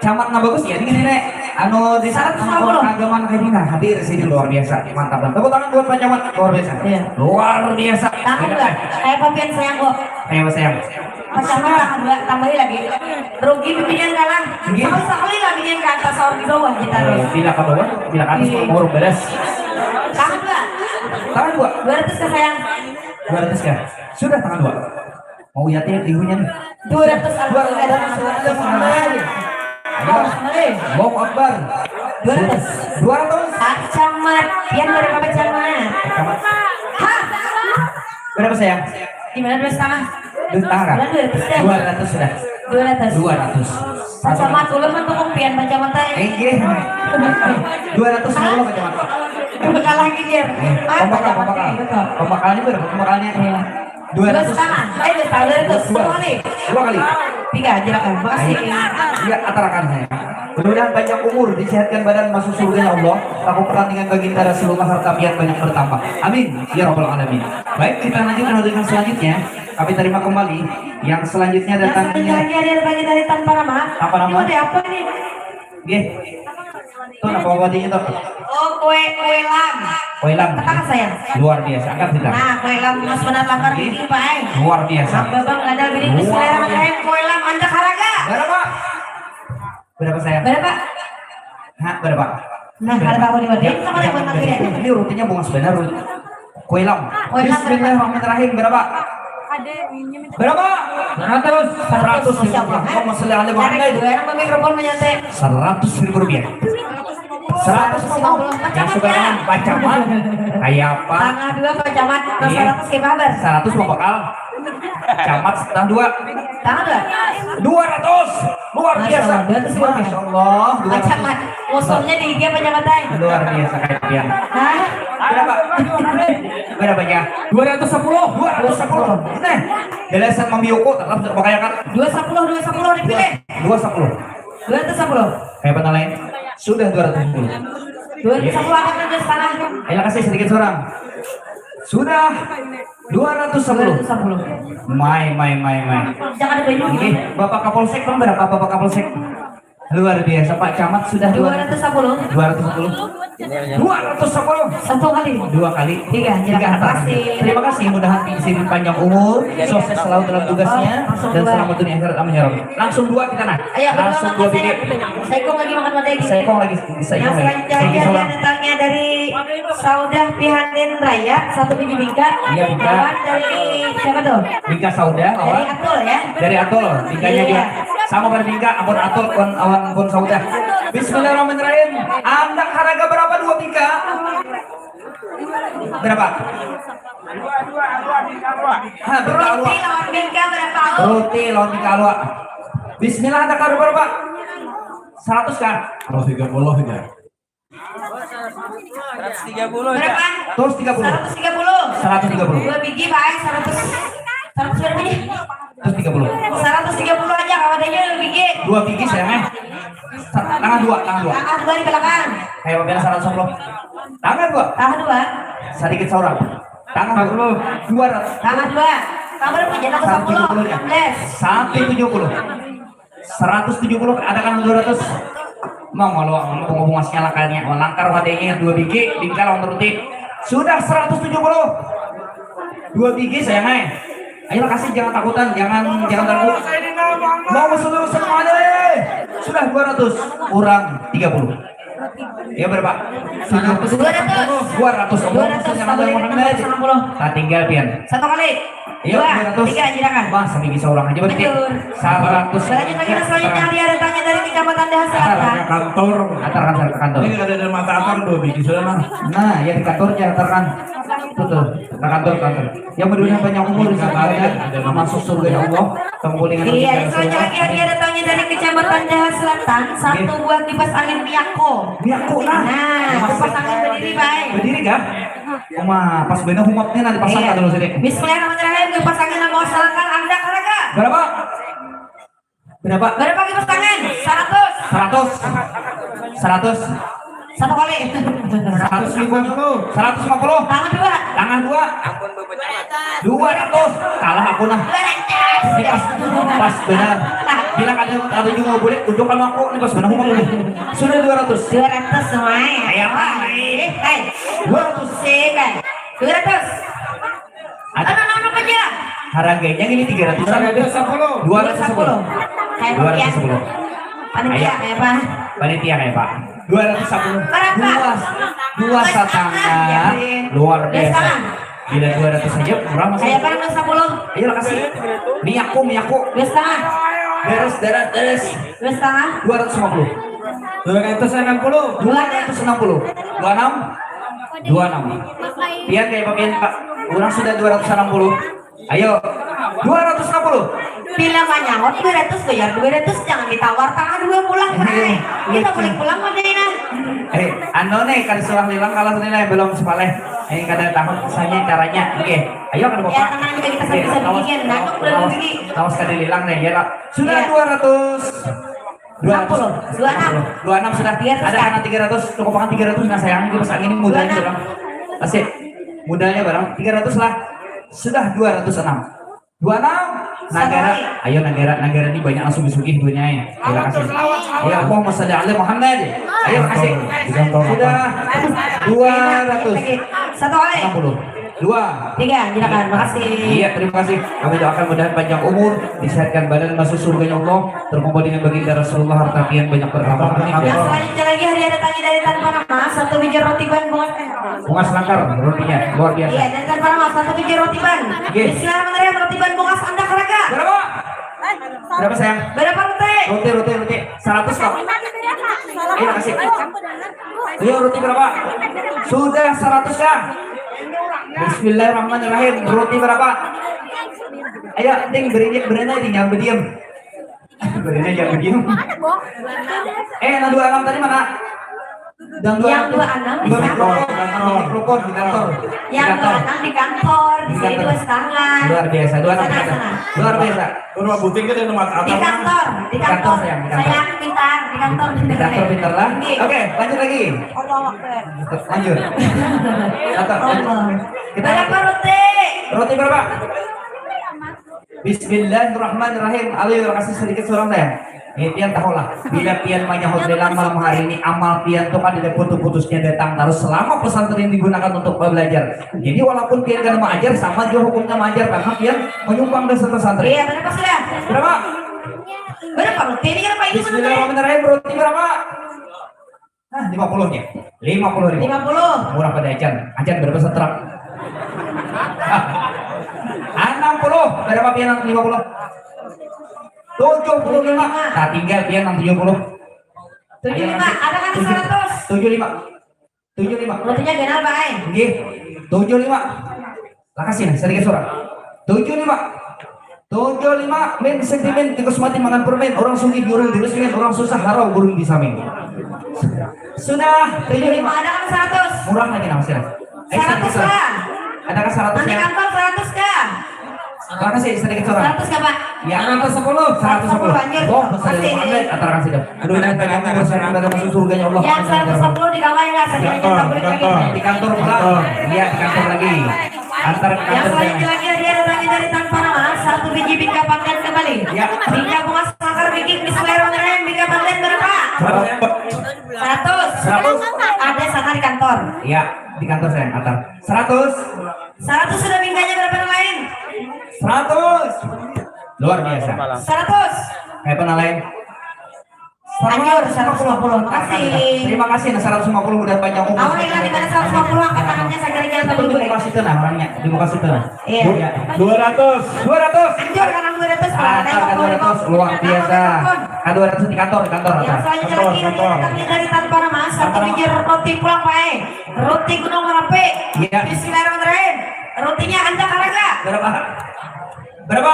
camat nang bagus ya, ini nih, Nek. Anu, di saat Seratus lima puluh. Keagamaan kayak gini, nah, hadir sini luar biasa. Mantap, mantap. Tepuk tangan buat Pak Camat, luar biasa. Iya. Luar biasa. Tangan dua. Kayak papian sayang kok. Kayak apa sayang? Pacaran tangan dua, tambahi lagi. Rugi pimpinan kalah. Rugi. Sekali, sekali lah pimpinan ke atas, sahur di bawah kita terus. Eh, bila ke bawah, bila ke atas, Iya. Mau beres. Tangan dua. Tangan dua. Dua ratus ke sayang. Dua ratus ya? Sudah tangan dua. Mau lihat ya ibunya nih. Dua ratus. Dua ratus. Ayo. Allahu Akbar. Dua ratus. Dua ratus. Pak Camat. Pian berapa, Pak Camat? Pak Camat. Hah? Berapa, sayang? Gimana, dua setengah? Dua setengah, kan? Dua ratus ya? Dua ratus sudah. Dua ratus. Dua ratus. Pak Camat, ulun mendukung pian, Pak Camat, ay. Inggih. Dua ratus lima puluh, Pak Camat. Pembekalan gilir. Pembekal, pembekal. Pembekalnya berapa pembekalnya? Dua ratus. Dua setengah. Eh, dua setengah, dua ratus. Dua kali. Tiga aja lah, makasih. Iya, atarakan saya. Mudah-mudahan panjang umur, disehatkan badan, masuk surganya Allah. Aku pertandingan baginda Rasulullah, harta pian banyak bertambah. Amin ya rabbal alamin. Baik, kita lanjutkan dengan selanjutnya. Kami terima kembali. Yang selanjutnya datangnya. Yang selanjutnya ada lagi dari tanpa nama. Tanpa nama. Ini ada apa nih? Nggih. Tuh, apa wadihnya tuh? Oh, kue, kue lam. Kue lam. Katakan saya. Luar biasa, angkat kita. Nah, kue lam mas benar lakar ini, Pak. Eh. Luar biasa. Abang ada bini selera kayak kue lam, anda haraga. Berapa? Berapa saya? Berapa? Hah, berapa? Nah, kalau tahu di mana? Sama yang mana? Ini rutinnya bungas benar. Kue lam. Bismillahirrahmanirrahim. Berapa? Berapa? Seratus. Seratus ribu rupiah. Allahumma sholli ala Muhammad. Seratus ribu rupiah. Seratus ribu. Yang suka dengan pacamat. Kayak apa? Tangah dua pacamat. Seratus kayak apa? Seratus mau bakal. Camat setengah dua. Tangah dua. Dua ratus. Luar biasa. Masya Allah. Masya Allah. Dua ratus. Pacamat. Musuhnya di dia pacamat ay. Luar biasa kayak dia. Hah? Berapa? Berapa ya? Dua ratus sepuluh. Dua ratus sepuluh. Nah, jelasan mamiuku tetap sudah pakai kan? Dua sepuluh, dua sepuluh dipilih. Dua sepuluh. Dua ratus sepuluh. Kayak apa lain? Sudah dua ratus sepuluh. Dua ratus sepuluh akan ada setengah. Ayo kasih sedikit seorang. Sudah dua ratus sepuluh. Dua ratus sepuluh. Mai, mai, mai, mai. Jangan ada banyak. Oke, Bapak Kapolsek, Bang, berapa Bapak Kapolsek? Luar biasa, Pak Camat sudah dua ratus sepuluh. Dua ratus sepuluh. Dua ratus sepuluh. Satu kali. Dua kali. Tiga, tiga. Terima kasih. Terima kasih, mudahan sini panjang umur, sukses selalu dalam tugasnya, dan selamat dunia akhirat. Amin ya rabbal. Langsung dua kita nah. Ayo, langsung dua bibit. Saya kok lagi makan mata ini. Saya kok lagi, saya kok lagi. Yang selanjutnya datangnya dari Saudah Pihanin Raya, satu biji bingka. Iya, bingka. Lawan dari siapa tuh? Bingka Saudah, lawan. Dari Atul ya. Dari Atul, bingkanya juga. Sama berbingka, ampun Atul, pun awan pun Saudah. Bismillahirrahmanirrahim. Anak harga berapa dua bingka? Berapa? Ha, bingka alua. Roti lawan bingka berapa? Roti lawan bingka alua. Bismillah, ada kado berapa? Seratus kah? Seratus tiga puluh aja. Seratus tiga puluh aja. Berapa? Seratus tiga puluh. Seratus tiga puluh. Seratus tiga puluh. Dua biji, Pak, seratus. Seratus berapa nih? Seratus tiga puluh. Seratus tiga puluh aja, kawan aja dua biji. Dua biji sayang eh. Tangah dua, tangah dua. Tangah dua di belakang. Kayak mobil seratus sepuluh. Tangah dua. Tangah dua. Sedikit seorang. Tangah dua. Dua ratus. Tangah dua. Tambah berapa? Jadi aku sepuluh. Enam belas. Sampai tujuh puluh. Seratus tujuh puluh ada kan dua ratus. Mau malu bunga bunga sialakannya, langkar wadainya dua biji, bingka lawan roti. Sudah seratus tujuh puluh. Dua biji sayang eh. Ayo kasih, jangan takutan, jangan jangan takut. Mau seluruh semuanya. Sudah dua ratus kurang tiga puluh. Ya berapa? Seratus. Dua ratus. Dua ratus. Dua ratus. Nah, tinggal pian. Satu kali. Iya, dua ratus. Tiga, silakan. Wah, sampai bisa orang aja berarti. Seratus. Selanjutnya kita selanjutnya ada datangnya dari Kecamatan Daha Selatan. Kantor. Atar kantor, kantor. Ini ada mata atar dua biji sudah lah. Nah, ya di kantornya atar kan. Betul. Kantor, kantor. Yang berdua banyak umur di sana ada masuk surga ya Allah. Tempulingan. Iya, selanjutnya lagi ada datangnya dari Kecamatan Daha Selatan, satu buah kipas angin Miyako. Miyako nah. Nah, kipas angin berdiri baik. Berdiri kah? Oma, pas bener humapnya nanti pasang kado sini. Bismillahirrahmanirrahim, kipas angin mau silakan anda harga. Berapa? Berapa? Berapa kipas angin? Seratus. Seratus. Seratus. Satu kali. Seratus lima puluh. Seratus lima puluh. Tangah dua. Tangah dua. Dua ratus. Kalah aku nah. Dua ratus. Pas, pas benar. Bilang ada ada juga boleh untuk kalau aku ini pas benar aku. Sudah dua ratus. Dua ratus semua. Ayo, Pak. Hai. Dua ratus. Sih, Pak. Dua ratus. Ada. Apa nama kerja? Harganya ini tiga ratus. Dua ratus sepuluh. Dua ratus sepuluh. Kayak dua ratus sepuluh. Panitia kayak apa? Panitia kayak apa? Dua ratus sepuluh. Dua, dua setengah. Luar biasa. Bila dua ratus saja murah masih. Kayak apa dua sepuluh? Ayo kasih. Miyaku, miyaku. Dua setengah. Beres, beres, beres. Dua setengah. Dua ratus lima puluh. Dua ratus enam puluh. Dua ratus enam puluh. Dua enam. Dua enam. Pian kayak apa pian, Pak? Orang sudah dua ratus enam puluh. Ayo. Dua ratus enam puluh. Bila manyaut dua ratus, bayar dua ratus, jangan ditawar tangah dua pulang, Bray. Kita boleh pulang, Madinah. Eh, anu nih, kada suah lilang kalah tadi lah, belum sepaleh. Ini kada tahu sanya caranya. Oke, ayo kada apa-apa. Ya, tenang aja, kita sambil-sambil bikin. Nangkep udah rezeki. Tawas kada lilang nih, ya, Kak. Sudah dua ratus. Dua ratus. Enam puluh. Dua enam. Dua enam sudah. Ada kan tiga ratus, cukup kan tiga ratus, nah sayang, ini pas angin mudanya barang. Asik. Mudanya barang, tiga ratus lah. Sudah dua ratus enam. Dua enam. Nagara, ayo nagara, nagara ini banyak langsung sugih dunia ya. Terima kasih. Ya, Allahumma sholli ala Muhammad. Ayo kasih. Sudah dua ratus. Satu kali. Enam puluh. Dua. Tiga, silakan. Makasih. Iya, terima kasih. Kami doakan mudahan panjang umur, disehatkan badan, masuk surganya Allah, terkumpul dengan baginda Rasulullah, harta pian banyak bertambah. Amin. Yang selanjutnya lagi hadiah datangnya dari Tanpa Nama, satu biji roti ban bunga. Bunga selangkar rotinya, luar biasa. Iya, dari Tanpa Nama, satu biji roti ban. Oke. Bismillahirrahmanirrahim, roti ban bunga Anda Karaga. Berapa? Berapa, sayang? Berapa roti? Roti, roti, roti. Seratus, Kak. Iya, kasih. Iya, roti berapa? Sudah seratus, Kak. Bismillahirrahmanirrahim. Roti berapa? Ayo, ding, beri, beri aja, ding, jangan berdiam. Beri aja, jangan berdiam. Eh, yang dua enam tadi mana? Dan dua enam. Yang dua enam di sana. Dua mikrofon, dua mikrofon di kantor. Yang dua enam di kantor, di sini dua setengah. Luar biasa, dua enam di sana. Luar biasa. Rumah buting kan yang nomor di kantor, di kantor. Sayang, di kantor. Saya pintar, di kantor pintar. Di kantor pintar lah. Oke, lanjut lagi. Allahu Akbar. Lanjut. Kata, kita berapa roti? Roti berapa? Bismillahirrahmanirrahim. Alu, kasih sedikit surang, sayang. Ini pian tahu lah, bila pian manyahut lelang malam hari ini, amal pian tu kan tidak putus-putusnya datang terus selama pesantren digunakan untuk belajar. Jadi walaupun pian kada maajar, sama jua hukumnya maajar karena pian manyumbang dasar pesantren. Iya, berapa sudah? Berapa? Berapa roti ini, berapa ini? Bismillahirrahmanirrahim. Roti berapa? Hah, lima puluh nya. Lima puluh ribu. Lima puluh. Murah pada acan. Acan berapa setrak? Enam puluh. Berapa pian lima puluh? Tujuh puluh lima. Nah, tinggal pian nang tujuh puluh. Tujuh lima. Ada kan seratus? Tujuh lima. Tujuh lima. Rotinya ganal, Pak, ai. Nggih. Tujuh lima. Lakasi nah, sedikit suara. Tujuh lima. Tujuh lima, min sentimen, tikus mati mangan permen, orang sugih gurung di semen, orang susah harau gurung di samin. Sudah, tujuh lima. Ada kan seratus? Murah lagi nah, masih ada. Eh, seratus sedikit suara. Lah. Ada kan seratus? Nanti ya? Kantor seratus kah? Makasih, sedikit suara. Seratus kah, Pak? Ya. Seratus sepuluh. Seratus sepuluh. Lanjut. Oh, masih ada. Masih. Ada kan sudah. Aduh, ini tadi aku berserah pada masuk surganya Allah. Yang seratus sepuluh di kamar ya, sedikit kita beri lagi. Di kantor pula. Iya, di kantor lagi. Antar ke kantor. Yang selanjutnya lagi dia datangnya dari Tanpa Nama, satu biji bingka pandan kembali. Ya. Bingka bunga selangkar bikin, Bismillahirrahmanirrahim, bingka pandan berapa? Seratus. Seratus. Ada sana di kantor. Ya, di kantor saya antar. Seratus. Seratus sudah bingkanya, berapa nang lain? Seratus. Luar biasa. Seratus. Kayak apa nang lain? Anjur, seratus lima puluh. Makasih. Terima kasih, nah, seratus lima puluh udah panjang umur. Awan, yang di mana seratus lima puluh, angkat tangannya, saya kira kita. Itu di muka situ nah, orangnya. Di muka situ nah. Iya. Dua ratus. Dua ratus. Anjur, karena dua ratus. Angkat dua ratus, luar biasa. Angkat dua ratus di kantor, di kantor. Yang selanjutnya lagi, kantor, kantor. Ini dari Tanpa Nama, satu biji roti pulang, Pak, eh. Roti Gunung Merapi. Iya. Bismillahirrahmanirrahim. Rotinya Anda Karaga. Berapa? Berapa?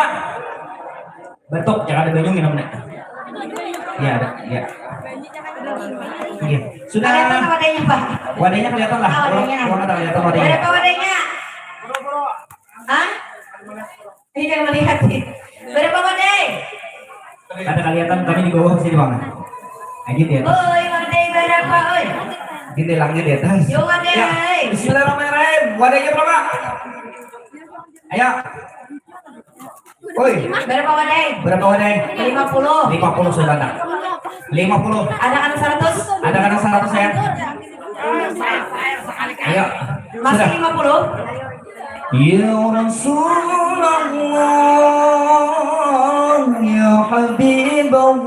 Batuk, jangan ada banyu minum nih. Iya, iya. Iya. Sudah. Kelihatan wadahnya, Pak? Wadahnya kelihatan lah. Ah, wadahnya. Orang, orang ada kelihatan wadahnya. Berapa wadahnya? Hah? Ini jangan melihat nih. Berapa wadai? Ada kelihatan kami di bawah sini, Bang. Lagi di atas. Oi, wadai berapa, oi? Di langit di atas. Yo, wadai. Ya. Bismillahirrahmanirrahim. Wadainya berapa? Ayo. Oi. Berapa wadai? Berapa wadai? Lima puluh. Lima puluh sudah, nak. Lima puluh. Ada kan seratus? Ada kan seratus, ya? Ayo. Masih sudah. Lima puluh. Ya Rasulullah, ya Habiballah,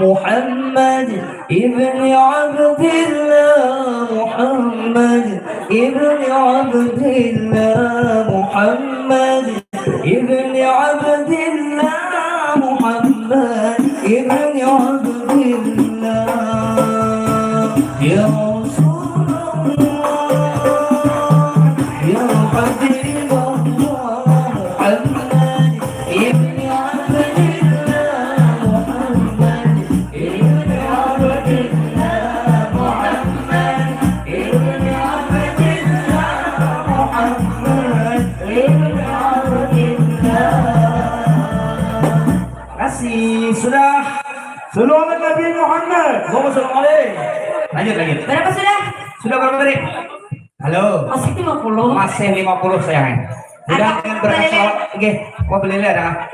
Muhammad ibn Abdillah, Muhammad ibn Abdillah, Muhammad ابن عبد الله، محمد ابن عبد الله. يا رسول الله، يا حبيب الله. Si sudah. Sallu ala Nabi Muhammad. Allahumma salli alaih. Lanjut, lanjut. Berapa sudah? Sudah berapa tadi? Halo. Masih lima puluh. Masih lima puluh, sayang. Udah, ada dengan berangkat beli. Salawat. Oke, mau beli ada.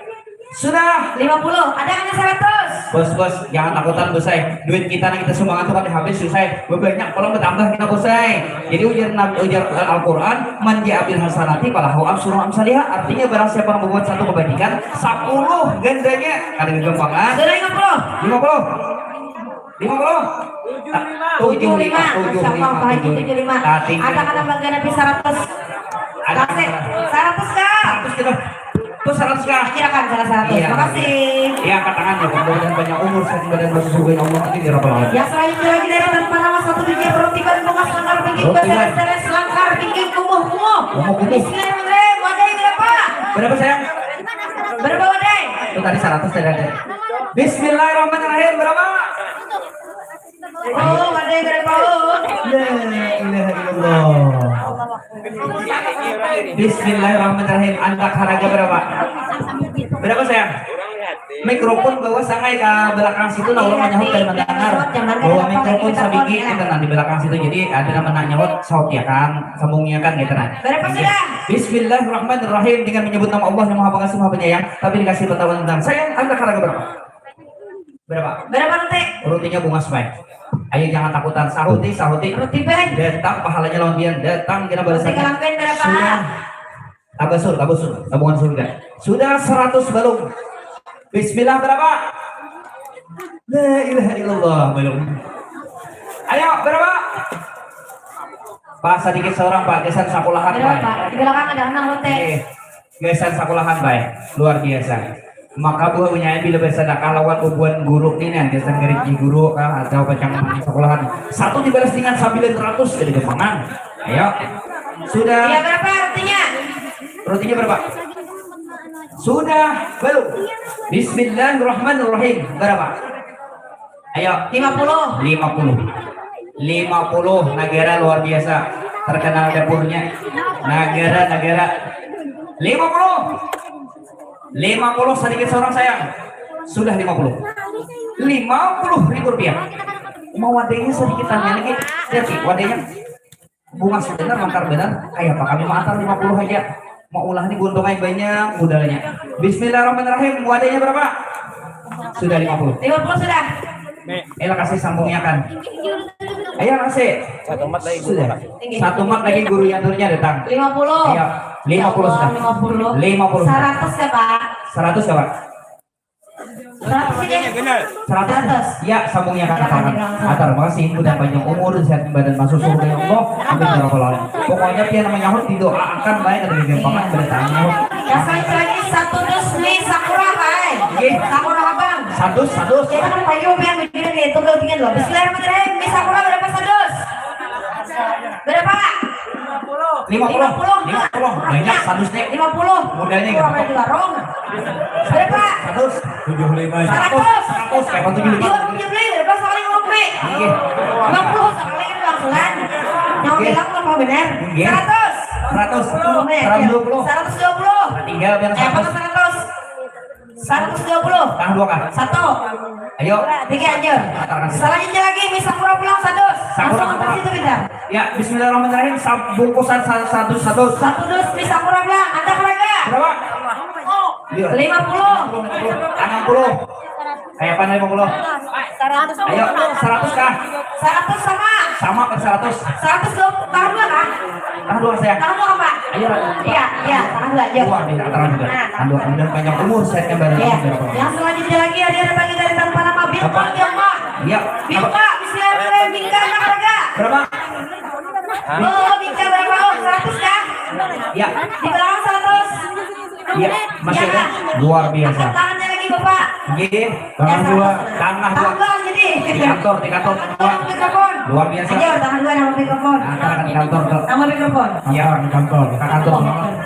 Sudah. Lima puluh. Ada kan seratus? Bos, bos, jangan takutan, bos, saya. Duit kita yang kita sumbangan tuh kan habis, bos, saya. Banyak, kalau bertambah kita, bos, saya. Jadi ujar Nabi, ujar Al-Quran, "Man ja'a bil hasanati falahu asyru amsaliha." Artinya, barang siapa yang membuat satu kebajikan, sepuluh gandanya. Kada gampang, kan? Sudah lima puluh. Lima puluh. Lima puluh. Tujuh lima. Tujuh lima. Masya Allah, Pak Haji, tujuh lima. Tujuh lima. Nah, tinggal. Ada kata bangga Nabi seratus. Ada. Kasih. Seratus, Kak. Seratus kita. Tuh, seratus, Kak. Kira kan salah seratus. Iya. Makasih. Iya, angkat tangan, ya, mudah-mudahan banyak umur, sehat badan, masuk surga, ya Allah, amin, ya rabbal alamin. Yang selanjutnya lagi dari tanpa nama, satu biji roti ban bungas langkar pinggir. Roti ban. Badan seres langkar pinggir kumuh kumuh. Kumuh kumuh. Bismillahirrahmanirrahim. Wadai berapa? Berapa, sayang? Berapa wadai? Itu tadi seratus, tadi ada. Bismillahirrahmanirrahim. Berapa? Oh, wadai berapa, oh? La ilaha illallah. Bismillahirrahmanirrahim. Andak haraga berapa? Berapa, sayang? Mikrofon bawa sangai ke belakang situ, nah, orang menyahut dan mendengar bahwa mikrofon sabigi kita, nah, di belakang situ. Jadi ada nama nanya nyahut, saut ya kan, sambung ya kan, gitu, nah. Berapa sudah? Bismillahirrahmanirrahim, dengan menyebut nama Allah yang Maha Pengasih, Maha Penyayang, tapi dikasih pengetahuan tentang, sayang, andak haraga berapa? Berapa? Berapa roti? Rotinya bungas, Bay. Ayo, jangan takutan. Sahuti, sahuti. Roti, Bay. Datang pahalanya lawan pian. Datang, kita balasannya. Roti kalampin berapa? Sudah. Tabasur, tabasur. Tabungan surga. Sudah seratus balum. Bismillah, berapa? La ilaha illallah, balum. Ayo, berapa? Pak, sedikit seorang, Pak. Gesan sakulahan, Pak. Berapa, Pak? Di belakang ada anak roti. Oke. Gasan sakulahan, Bay. Luar biasa. Maka buah menyain bila bersedekah lawan bubuhan guru ni, nah, gasan ngariki guru kah, atau pacang sakulahan. Satu dibalas dengan sambilan ratus, jadi gampang. Ayo. Sudah. Iya, berapa rotinya? Rotinya berapa? Sudah, belum? Bismillahirrahmanirrahim. Berapa? Ayo. Lima puluh. Lima puluh. Lima puluh, Nagara luar biasa. Terkenal dapurnya. Nagara, Nagara. Lima puluh. Lima puluh sedikit seorang, sayang. Sudah lima puluh. Lima puluh ribu rupiah. Mau wadainya sedikit tanya lagi. Lihat sih, wadainya. Bungas benar, mangkar benar. Kayapa kami maantar lima puluh haja. Maulah ni buntung ai banyak budalnya. Bismillahirrahmanirrahim. Wadainya berapa? Sudah lima puluh. Lima puluh sudah. Ela kasih sambungnya kan. Ayo kasih. Satu mat lagi guru. Sudah. Satu mat lagi guru yang turunnya datang. Lima puluh. Iya. Lima puluh sudah. Lima puluh. Lima puluh sudah. Seratus ya, Pak? Seratus ya, Pak? Seratus ini. Seratus. Seratus. Ya, sambungnya kan. Atar, makasih, mudah panjang umur, sehat badan, masuk surga ya Allah. Amin ya rabbal alamin. Pokoknya pian nama nyahut didoakan baik, ada gampang, iya, bertanya. Ya, saya lagi satu dus mie sakura, hai. Oke. Sakura abang. Sadus, sadus. Kita kan payu pian begini nih, tunggal dingin loh. Bismillahirrahmanirrahim. Mie sakura berapa sadus? Berapa? Lima puluh. Lima puluh. Lima puluh. Banyak sadus nih. Lima puluh. Modalnya. Kurang gitu. Di warung. Berapa? Sadus. Tujuh lima. Seratus. Seratus. Kayak tujuh lima. Dua puluh, tujuh puluh, berapa sekali ngopi? Iya. Dua puluh sekali kan langsulan. Yang bilang apa benar? Iya. Seratus. Seratus. Seratus dua puluh. Seratus dua puluh. Tinggal biar seratus. Seratus dua puluh. Tangah dua kah? Satu. Ayo. Tiga aja. Selanjutnya lagi, mie sakura pulang satu. Sakura. Langsung ke situ kita. Ya, bismillahirrahmanirrahim. Sa-, bungkusan sa-, satu, satu. Satu dus mie sakura pulang. Ada berapa? Berapa? Iya. Lima puluh. Enam puluh. Kayak apa lima puluh? Seratus. Ayo, seratus kah? Seratus sama. Sama ke seratus. Seratus dua puluh. Tahan dua kah? Tahan dua, sayang. Tahan dua, Pak? Ayo. Iya, iya, tahan dua aja. Wah, di antara juga. Nah, tahan dua. Mudah panjang umur, sehatnya bareng. Iya. Yang selanjutnya lagi ada datang dari tanpa nama, Bintang Jama. Iya. Bintang, Bismillahirrahmanirrahim, Bintang, berapa? Berapa? Oh, Bintang berapa? Oh, seratus kah? Iya. Di belakang seratus. Iya, masih ada. Luar biasa. Angkat tangannya lagi, Bapak. Nggih. Tangah dua. Tangah dua. Tambah jadi. Di kantor, di kantor. Tambah mikrofon. Luar biasa. Ayo, tangah dua nambah mikrofon. Nah, kan di kantor tuh. Nambah mikrofon. Iya, di kantor. Ke kantor.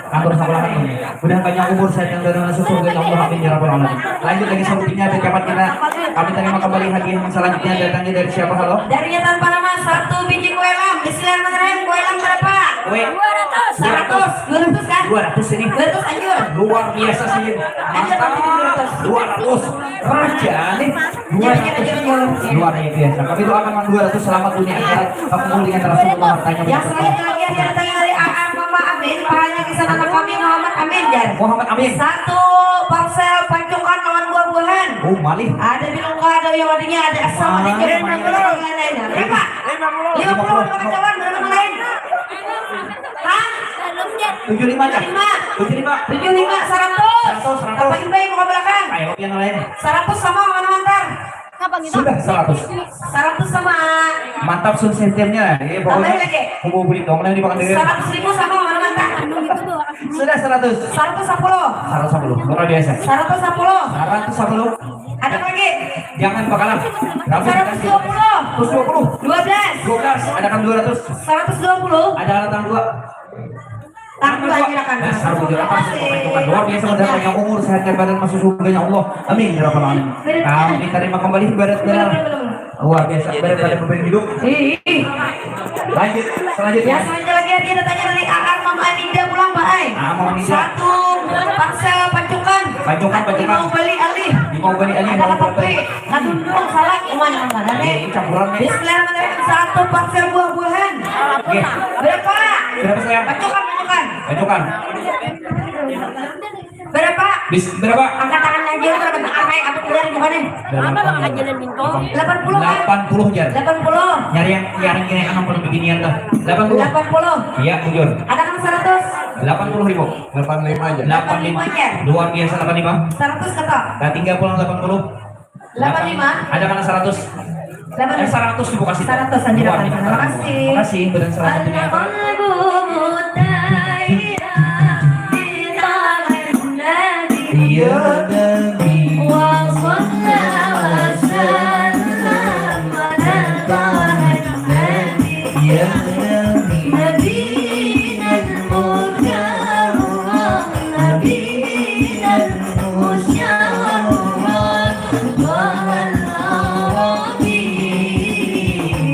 Atur sampurasun. Mudah panjang umur, sehat dan terus surga, ya Allah, amin ya rabbal alamin. Lanjut lagi selanjutnya, ada siapa kita? Kami terima kembali hadiah yang selanjutnya, datangnya dari siapa? Halo? Darinya tanpa nama, satu biji kue lam. Bismillahirrahmanirrahim. Kue lam berapa? Kue. Dua ratus. Seratus. Dua ratus kan? Dua ratus ini. Dua ratus anjur. Luar biasa sih. Anjur, mantap. Dua ratus. Raja nih. Dua ratus. Luar biasa. Kami doakan Mang dua ratus selamat dunia akhirat. Kamu mulia terus, hartanya. Yang selanjutnya lagi ada yang dari A A Mama Amin, pahalanya kisah anak kami Muhammad Amin, jar. Muhammad Amin. Satu parsel pancukan lawan buah-buahan. Oh, malih. Ada bilungka, ada uyang wadinya, ada asam, ada jeruk, ada lain-lain. Berapa? Lima puluh. Lima puluh, ada kawan, berapa yang lain? Hah? Tujuh lima, Cak? Lima. Tujuh lima. Tujuh lima, seratus. Seratus, seratus. Apa juga yang mau belakang? Ayo, yang lain. Seratus sama mana mantar? Sudah seratus. Seratus sama. Mantap sun sistemnya. Ini pokoknya. Tambah lagi. Kubu beli dong, nah, di Pekanbaru. Seratus ribu sama mana mantan? Sudah seratus. Seratus sepuluh. Seratus sepuluh. Luar biasa. Seratus sepuluh. Seratus sepuluh. Ada lagi? Jangan bakalan. Berapa? Seratus dua puluh. Seratus dua puluh. Dua belas. Dua belas. Ada kan dua ratus. Seratus dua puluh. Ada kan dua. Tambah, silakan. Dasar bujur apa sih? Bukan, bukan. Luar biasa, mudah panjang umur, sehat dan badan, masuk surganya Allah. Amin ya rabbal alamin. Kami terima kembali ibarat benar. Luar biasa, ibarat pada pemimpin hidup. Ih, ih. Lanjut, selanjutnya. Ya, selanjutnya lagi, ada tanya dari A A Mama Aminda pulang, Pak ai. Ah, Mama Aminda. Satu parsel pancukan. Pancukan, pancukan. Mau beli alih. Mau beli alih. Ada apa, Pak? Kadundung, salak, umanya mana nih? Ini campuran nih. Bismillahirrahmanirrahim. Satu parsel buah-buahan. Oke. Berapa? Berapa, sayang? Pancukan, pancukan. Pancukan. Berapa? Bis, berapa? Angkat tangan aja, udah bentar, kayak apa keluar bukannya? Apa, Bang, aja dan bintang? Delapan puluh, Kak. Delapan puluh, jar. Delapan puluh. Nyari yang, nyari kira anak perlu bikinian dah. Delapan puluh. Delapan puluh. Iya, bujur. Ada kan seratus? Delapan puluh ribu. Delapan lima aja. Delapan lima. Delapan lima aja. Luar biasa, delapan lima. Seratus kata. Nah, tinggal pulang delapan puluh. Delapan lima. Ada mana seratus? Delapan lima. Eh, seratus dibuka situ. Seratus aja. Luar biasa. Terima kasih. Terima kasih, benar seratus. Iya, Nabi. Iya, Nabi.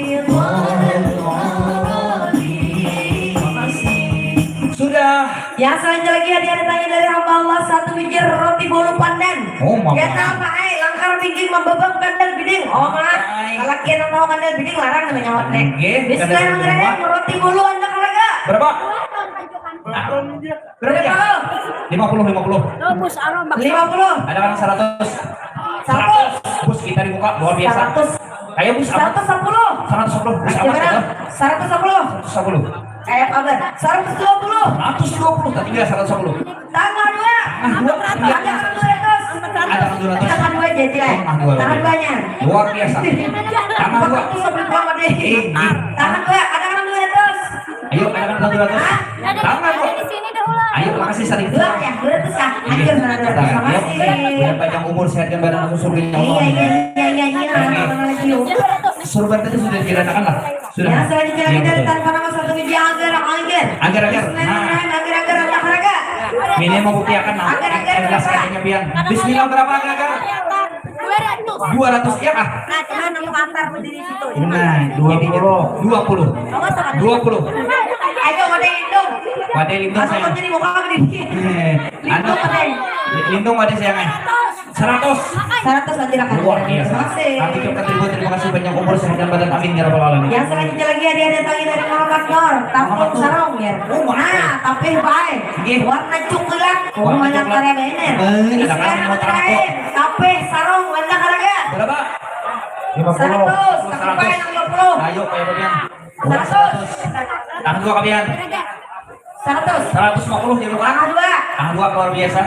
Sudah. Yang selanjutnya lagi ada, ada tanya dari hamba Allah, satu biji roti bolu pandan. Oh, mama. Ya, apa ai, langkar bingking mambabang kandal biding. Oh, ma. Ai. Lalakian nang tahu kandal biding larang namanya awak nih. Nggih, bismillahirrahmanirrahim, kandal biding, roti bolu anda harga. Berapa? Berapa? Lima puluh, lima puluh. Lima puluh. Ada kan seratus? Seratus. Bus kita dibuka, luar biasa. Seratus. Ayo, Bus, apa? Seratus sepuluh. Seratus sepuluh. Bus apa? Seratus sepuluh. Seratus sepuluh. Kayak apa? Seratus dua puluh. Seratus dua puluh, tak tinggal seratus sepuluh. Tambah dua. Tambah dua. Ada kan dua ratus. Ada kan dua ratus. Ada kan dua, jadi lah. Tambah dua. Tambah duanya. Luar biasa. Tambah dua. Waktu sebelum tamat deh. Eh, eh. Tambah dua. Ada kan dua ratus. Ayo, ada kan dua ratus. Hah? Tambah dua. Di sini dahulu. Ayo, makasih, Sari. Dua ya, dua ratus ya. Iya. Hancur sana, dua ratus. Terima kasih. Biar panjang umur, sehat dan badan, masuk surga, ya Allah. Iya, iya, iya, iya, iya. Oke. Mana lagi, yuk? Surga tadi sudah direncanakan lah. Sudah. Ya, selanjutnya lagi dari tanpa nama satu biji agar, agar. Agar, agar. Nah. Bismillahirrahmanirrahim, agar, agar, agar, agar. Ini mau buktiakan, nah. Agar, agar, agar. Ikhlas hatinya, pian. Bismillah, berapa agar, agar? Dua ratus. Dua ratus, ya kah? Nah, cuman nemu kantor berdiri situ. Nah, dua puluh. Dua puluh. Dua puluh. Ayo, wadah lindung. Wadah lindung, sayang. Atau jadi muka berdiri. Eh, anu, lindung, wadah, sayang, eh. Seratus. Seratus lagi, rakan. Luar biasa. Terima kasih. Kami ucapkan ribuan terima kasih, panjang umur, sehat dan badan. Amin ya rabbal alamin. Yang selanjutnya lagi ada, ada tanya dari Muhammad Nur, Kampung Sarong, ya. Oh, Muhammad Nur. Nah, tapi baik. Nggih. Warna coklat. Warna coklat. Banyak karya ini. Eh, ada kan mau tahu. Tapi sarong banyak harga. Berapa? Lima puluh. Seratus. Tapi baik, lima puluh. Ayo, kayak bagian. Seratus. Tahan dua, kapian. Seratus. Seratus lima puluh, ya, Luka. Tahan dua. Tahan dua, luar biasa.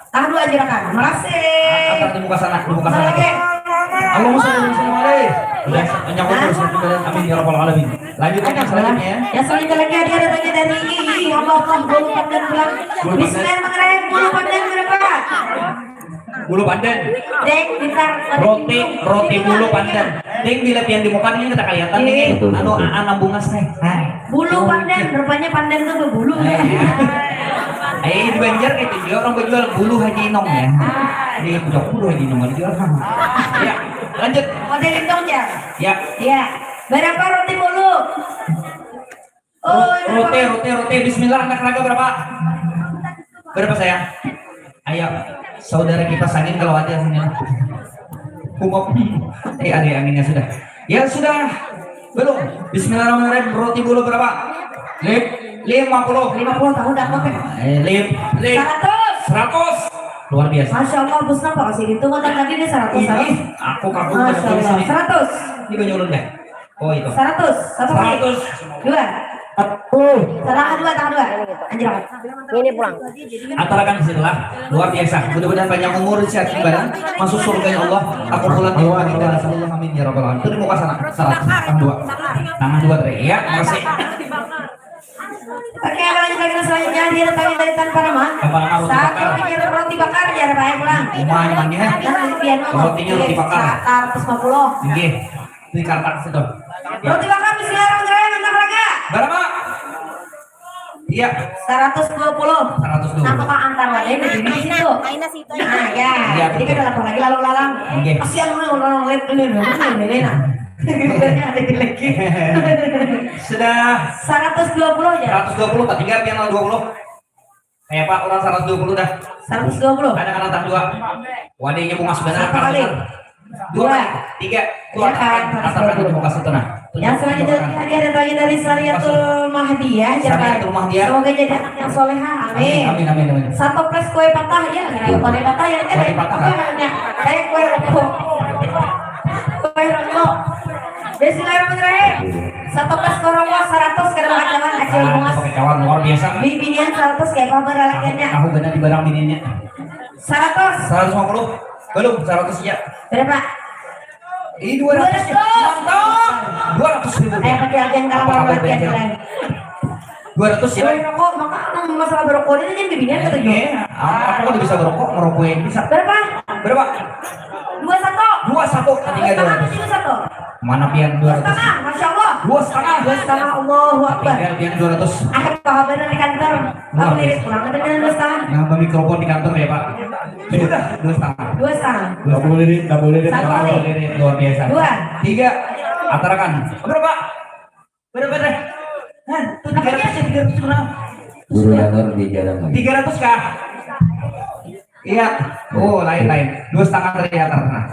Tahan dua aja, Rakan. Makasih. Angkat di muka sana, di muka sana. Oke. Allahumma sholli wa sallim alaih. Udah, menyambut terus, amin ya rabbal alamin. Lanjut, yang selanjutnya, ya. Ya, selanjutnya lagi ada, ada tanya dari Ii, hamba Allah, bulu pandan pulang. Bulu pandan. Bismillahirrahmanirrahim, bulu pandan berapa? Bulu pandan. Dek, bentar. Roti, roti bulu pandan. Ding, bila pian di muka ini kita kelihatan nih. Ih. Anu, aa nambungas nih. Nah. Bulu pandan, rupanya pandan tuh berbulu ya. Eh, di Banjar kayak itu juga orang berjual bulu Haji Inong ya. Jadi budak bulu Haji Inong dijual. Ya, lanjut. Model Inong ya? Ya. Ya. Berapa roti bulu? Oh, roti, roti, roti. Bismillah, anak raga berapa? Berapa sayang? Ayo, saudara kita sangin kalau ada sini. Kumop. Eh, ada anginnya sudah. Ya sudah. Belum. Bismillahirrahmanirrahim. Roti bulu berapa? Lip. Lima puluh. Lima puluh tahun dapat ya? Eh, lip. Lip. Seratus. Seratus. Luar biasa. Masya Allah, Bus, kenapa kasih itu? Mata tadi dia seratus. Ih, aku kagum. Masya Allah. Seratus. Ini banyak ulun deh. Oh, itu. Seratus. Satu kali. Seratus. Dua. Sepuluh. Setengah dua, setengah dua. Anjir. Ini pulang. Antarakan sila luar biasa. Mudah-mudahan panjang umur, sehat badan, masuk surga ya Allah. Aku pulang ya Allah, amin ya rabbal alamin. Terima kasih sana. Salah. Tangah dua. Tangah dua tadi. Ya, makasih. Oke, lanjut lagi selanjutnya, dia datangnya dari Tanpa Nama. Tanpa Nama, roti bakar. Satu piring roti bakar, ya, Pak, pulang. Lumayan, ya. Nah, dia mau rotinya roti bakar. Seratus lima puluh. Nggih. Di kartak situ. Roti bakar, bismillahirrahmanirrahim, antar raga. Berapa? Iya. Seratus dua puluh. Seratus dua puluh. Nah, Pak, antar lagi di sini, situ. Nah, ya. Iya, jadi betul. Kan ada apa lagi lalu lalang? Nggih. Kasihan orang, orang lihat ini, ini, ini, nah. Ada lagi. Sudah. Seratus dua puluh aja. Seratus dua puluh, tak tinggal pian dua puluh. Kayak apa orang seratus dua puluh dah? Seratus dua puluh. Ada kan antah dua. Wadahnya bungas benar. Satu kali. Dua. Dua. Tiga. Dua. Ya kan, antah seratus dua puluh. Bungas itu nah. Yang selanjutnya tadi ada tanya dari Sariatul Mahdiah, Sariatul Mahdiah. Semoga jadi anak yang soleha. Amin. Amin, amin, amin, amin. Satu plus kue patah ya, kue patah ya. Eh, kue patah. Apa namanya? Kayak kue rokok. Kue rokok. Bismillahirrahmanirrahim. Satu plus kue rokok seratus kada pakai cawan, acil bungas. Pakai cawan luar biasa. Bibinian seratus kayak apa beralakiannya? Aku benar di barang bininya. Seratus. Seratus lima puluh. Belum, seratus ya. Berapa? Ini dua ratus. Dua ratus. Mantap. Dua ratus ribu. Ayo, pakai agen kalau mau latihan kalian. Dua ratus ya. Kue rokok, maka masalah berokok ini aja bibinian kata juga. Iya, aku udah bisa berokok, merokok yang bisa. Berapa? Berapa? Dua satu. Dua satu, tinggal dua ratus. Dua satu. Mana pian dua ratus? Dua setengah, masya Allah. Dua setengah. Dua setengah, Allahu Akbar. Tinggal pian dua ratus. Ah, apa kabar di kantor? Aku lirik pulang, tapi jangan dua setengah. Nambah mikrofon di kantor ya, Pak. Sudah, dua setengah. Dua setengah. Dua puluh liri, dua puluh liri. Satu kali. Luar biasa. Dua. Tiga. Antarakan. Berapa? Berapa deh? Hah, tuh tiga ratus ya, tiga ratus kurang. Guru Yanur di jalan lagi. Tiga ratus kah? Iya. Oh, lain, lain. Dua setengah ternyata. Nah.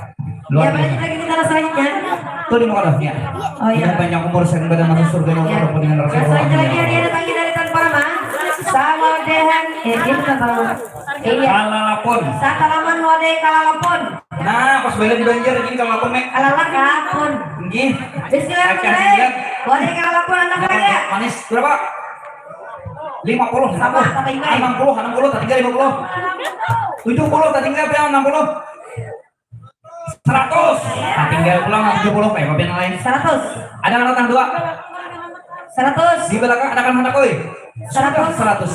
Luar biasa. Ya, balik lagi kita selanjutnya. Tuh di muka dah, ya. Oh, iya. Dengan banyak umur, saya badan masuk surga yang berkepentingan. Yang selanjutnya lagi ada, ada lagi dari Tanpa Nama. Sama Dehan. Eh, ini Tanpa Nama. Iya. Kalalapun. Satalaman wadai kalalapun. Nah, pas bela di Banjar, ini kalalapun, Mek. Kalalapun. Nggih. Bismillahirrahmanirrahim. Wadai kalalapun, anak raga. Manis, berapa? Lima puluh, enam puluh. Sama, sama, Ibu. Enam puluh, enam puluh, tak tinggal lima puluh. Tujuh puluh, tak tinggal, enam puluh. Seratus. Tak tinggal pulang, tujuh puluh, kayak kopi yang lain. Seratus. Ada anak dua. Seratus. Di belakang ada kan anak, oi. Seratus. Seratus.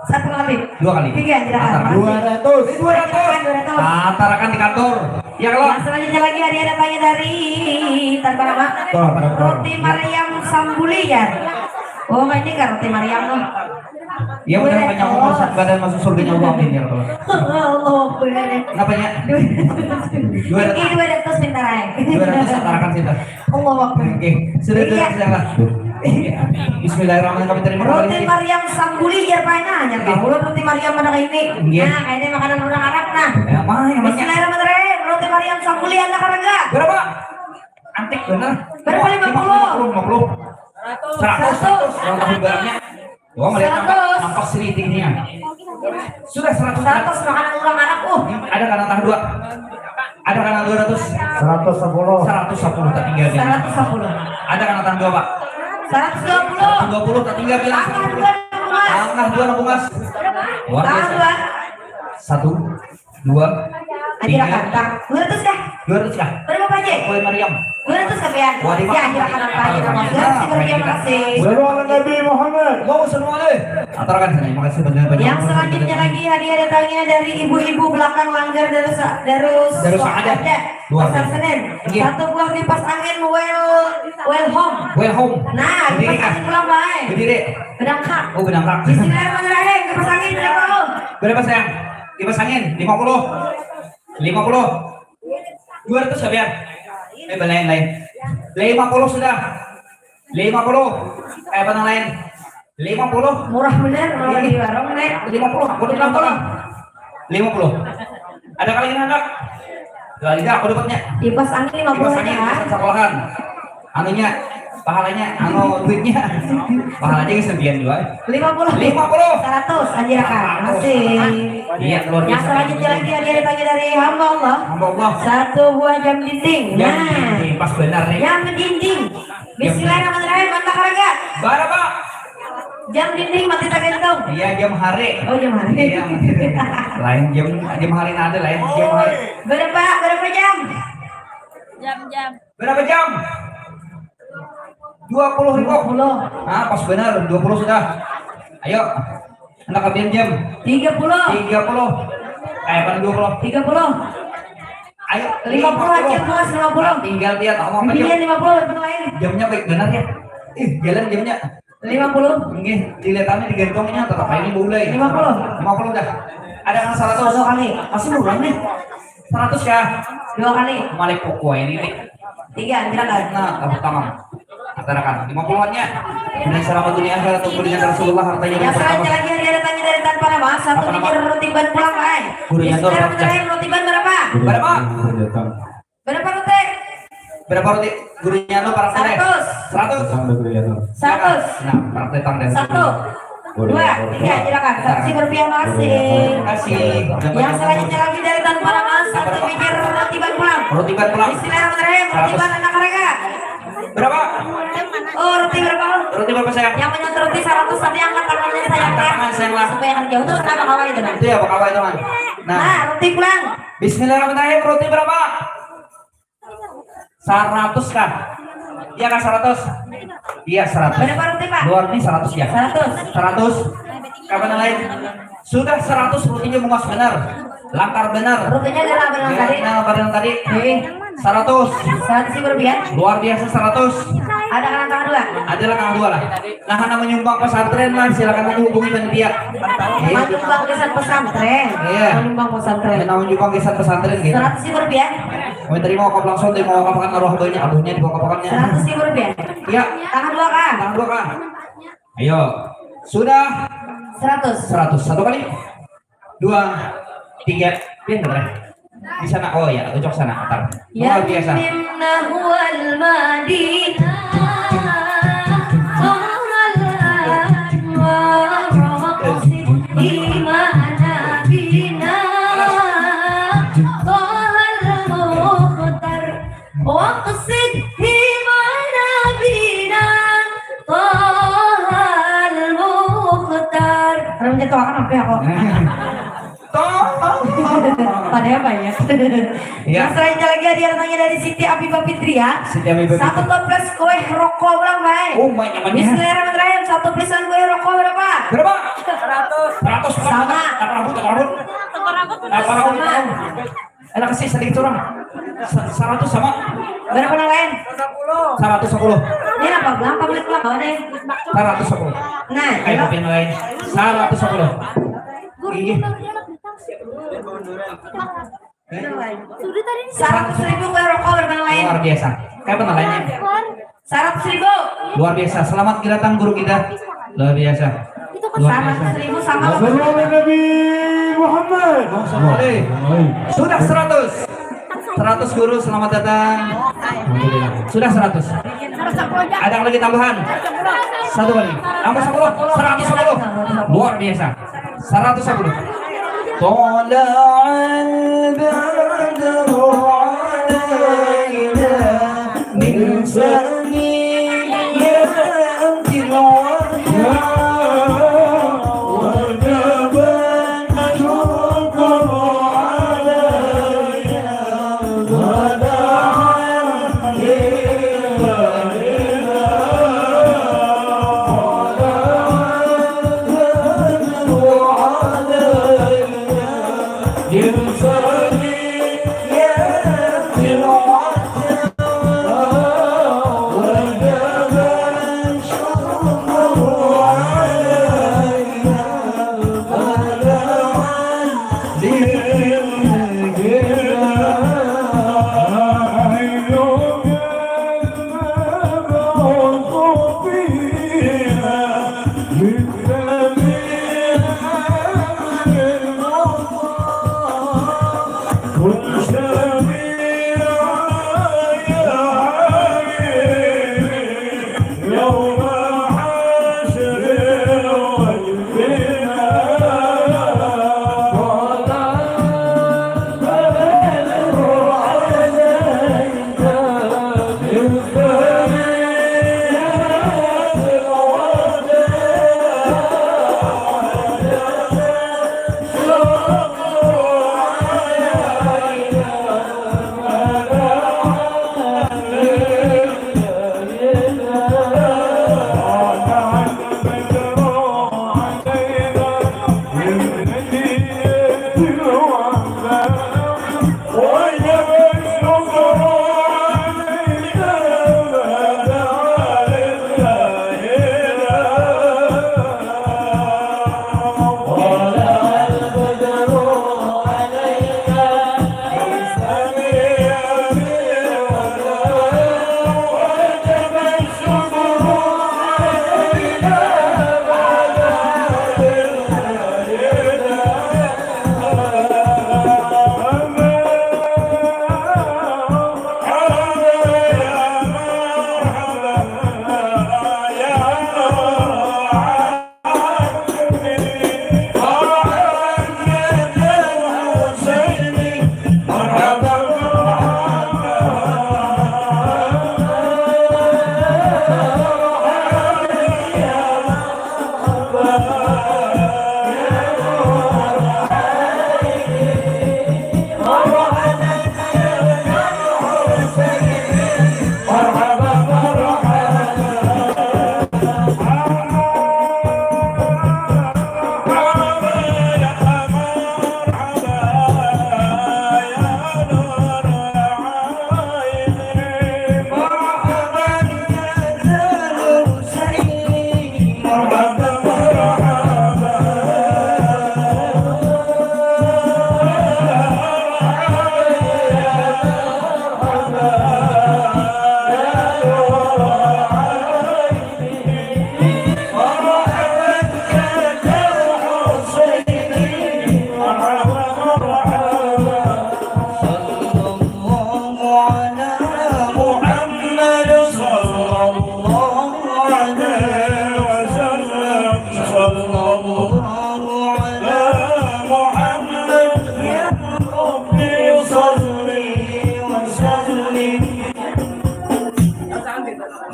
Satu kali. Dua kali. Tiga, tidak. Antara. Dua ratus. Dua ratus. Dua ratus. Antarakan di kantor. Ya, kalau. Yang selanjutnya lagi ada, ada tanya dari Tanpa Nama. Roti Mariam Sambuli ya. Oh, ini kan Roti Mariam tuh. Ya, mudah panjang umur, sehat badan, masuk surganya Allah, amin ya rabbal alamin. Allahu Akbar. Kenapa ya? Dua ratus. Ini dua ratus pintar aja. Dua ratus antarakan kita. Allahu Akbar. Oke, sudah, sudah, sudah, Pak. Iya. Bismillahirrahmanirrahim. Kami terima kasih. Roti Mariam Sambuli, ya, Pak, nah, ya, Pak. Roti Mariam mana ini? Iya. Nah, ini makanan orang Arab, nah. Ya, apa namanya? Bismillahirrahmanirrahim. Roti Mariam Sambuli, anak raga. Berapa? Antik benar. Berapa? Lima puluh. Lima puluh, lima puluh. Seratus, seratus. Seratus. Orang tahu barangnya. Wah, melihat nampak, seratus. Nampak seri tingginya. Sudah seratus. Seratus makanan orang Arab, uh. Ada kanan tah dua. Ada kanan dua ratus. Seratus sepuluh. Seratus sepuluh tak tinggal dia. Seratus sepuluh. Ada kanan tah dua, Pak. Seratus dua puluh. Seratus dua puluh tak tinggal dia. Tangah dua, bungas. Tangah dua, bungas. Luar biasa. Tangah dua. Satu, dua, Silakan, Pak. Dua ratus kah? Dua ratus kah? Berapa, Pak Haji? Kue meriam. Dua ratus kah, pian? Wah, lima. Ya, silakan, Pak Haji. Terima kasih. Sallu ala Nabi Muhammad. Allahumma salli alaihi. Aturakan sana, terima kasih banyak. Yang selanjutnya lagi hadiah datangnya dari ibu-ibu belakang langgar Darus, Darus Darus Sa'adah. Sa'adah. Luar Pasar biasa. Senen. Iya. Satu buah kipas angin well, well home. Well home. Nah, berdiri, kipas angin pulang, Pak. Berdiri. Bedangkak. Oh, bedangkak. Bismillahirrahmanirrahim. Kipas angin berapa, Om? Berapa, sayang? Kipas angin lima puluh. Lima puluh. Dua ratus, ya, biar. Eh, lain, lain. Lima puluh sudah. Lima puluh. Kayak apa yang lain? Lima puluh. Murah bener kalau di warung, Nek. Lima puluh. Aku udah lima puluh. Lima puluh. Ada kali ini, anak? Dua kali, aku dapatnya. Kipas angin lima puluh. Kipas angin, ya. Kipas sekolahan. Anunya, pahalanya, anu, duitnya. Pahalanya geus sekian jua. Lima puluh. Lima puluh. Seratus, anjir, Kak. Masih. Iya, luar biasa. Yang selanjutnya lagi ada, ada tanya dari hamba Allah. Hamba Allah. Satu buah jam dinding. Jam dinding, pas benar nih. Jam dinding. Bismillahirrahmanirrahim. Mantap, harga. Berapa? Jam dinding mati tagantung. Iya, jam hari. Oh, jam hari. Iya, lain jam, jam hari nada, lain jam hari. Berapa, berapa jam? Jam-jam. Berapa jam? Dua puluh ribu. Dua puluh. Ah, pas benar, dua puluh sudah. Ayo. Anak kapian jam? Tiga puluh. Tiga puluh. Kayak mana dua puluh? Tiga puluh. Ayo, lima puluh aja, Mas, lima puluh. Nah, tinggal dia tahu apa. Iya, jam? Lima puluh, betul lain. Jamnya baik benar ya. Ih, jalan jamnya. Lima puluh. Nggih, dilihatannya digantungnya tetap ini mulai. Lima puluh. Lima puluh dah. Ada yang seratus? Satu kali. Masih kurang nih. Seratus ya? Dua kali. Malik pokok ini nih. Tiga, silakan. Nah, tepuk tangan. Atarakan. Lima puluhannya. Dengan selamat dunia akhirat, untuk dengan Rasulullah, hartanya. Yang selanjutnya lagi ada tanya dari tanpa nama. Satu biji roti ban pulang, ay. Gurunya tuh. Bismillahirrahmanirrahim. Roti ban berapa? Berapa? Berapa roti? Berapa roti? Gurunya lo para seratus. Seratus. Datang dari gurunya lo. Seratus. Nah, para datang dari satu. Gurunya dua, lo. Tiga, silakan. Seratus rupiah masih. Terima kasih. Yang selanjutnya lagi dari tanpa nama, satu biji roti ban pulang. Roti ban pulang. Bismillahirrahmanirrahim. Roti ban anak harga. Berapa? Oh, roti berapa? Roti berapa, sayang? Yang menyulut roti seratus tadi angkat tangannya, sayang. Angkat tangan, sayang, lah. Supaya kan jauh tuh, kenapa kawa itu, nah? Itu ya, apa kawa itu, man? Nah. Nah, roti pulang. Bismillahirrahmanirrahim. Roti berapa? Seratus kah? Iya kah seratus? Iya, seratus. Berapa roti, Pak? Luar nih seratus ya. Seratus. Seratus. Kapan yang lain? Sudah seratus rotinya, bungas benar. Langkar benar. Rotinya ada langkar yang tadi. Nah, langkar yang tadi. Oke. Seratus. Seratus ribu rupiah. Luar biasa seratus. Ada langkar dua? Ada langkar dua lah. Nah, anak menyumbang pesantren lah, silakan aja hubungi panitia. Iya. Menyumbang gasan pesantren. Iya. Menyumbang pesantren. Anak menyumbang gasan pesantren gitu. Seratus ribu rupiah. Mau terima wakaf langsung, terima wakaf kan arwah banyak, arwahnya di wakaf akannya. Seratus ribu rupiah. Iya. Tangan dua, Kak. Tangan dua, Kak. Ayo. Sudah. Seratus. Seratus. Satu kali. Dua, tiga, pinter. Di sana, oh ya, ucok sana, atar. Luar biasa. Yamin nahwal Madinah, Tohal Anwar, Qasidi Manabina, Tohal Mukhtar, Waqsid Himana Bina, Tohal Mukhtar. Ada mencetuakan apa ya, kok? Toh. Padahal banyak. Iya. Nah, selanjutnya lagi hadiah datangnya dari Siti Abibah Fitria. Siti Abibah Fitria. Satu toples kue rokok ulang, Bay. Oh, banyak, banyak. Bismillahirrahmanirrahim. Satu toplesnya kue rokok berapa? Berapa? Seratus. Seratus. Sama. Apa rambut, apa rambut? Apa rambut? Sama. Enak sih sedikit curang. Sa-, seratus sama. Berapa yang lain? Seratus sepuluh. Ini apa? Gampang nih, pulang, kawan, nih. Seratus sepuluh. Nah, kayak kopi yang lain. Seratus sepuluh. Iya. Seratus ribu kue rokok, berapa yang lain? Luar biasa. Kayak apa yang lainnya? Seratus ribu. Luar biasa. Selamat datang, guru kita. Luar biasa. Luar biasa. Seratus ribu sama. Sallallahu Nabi Muhammad. Allahumma sholli. Sudah seratus. Seratus, guru, selamat datang. Alhamdulillah. Sudah seratus. Ada lagi tambahan? Satu lagi. Tambah sepuluh. Seratus sepuluh. Luar biasa. Seratus sepuluh. Tola'al badru alaina min saniyatil wada. Wajaba syukru alaina.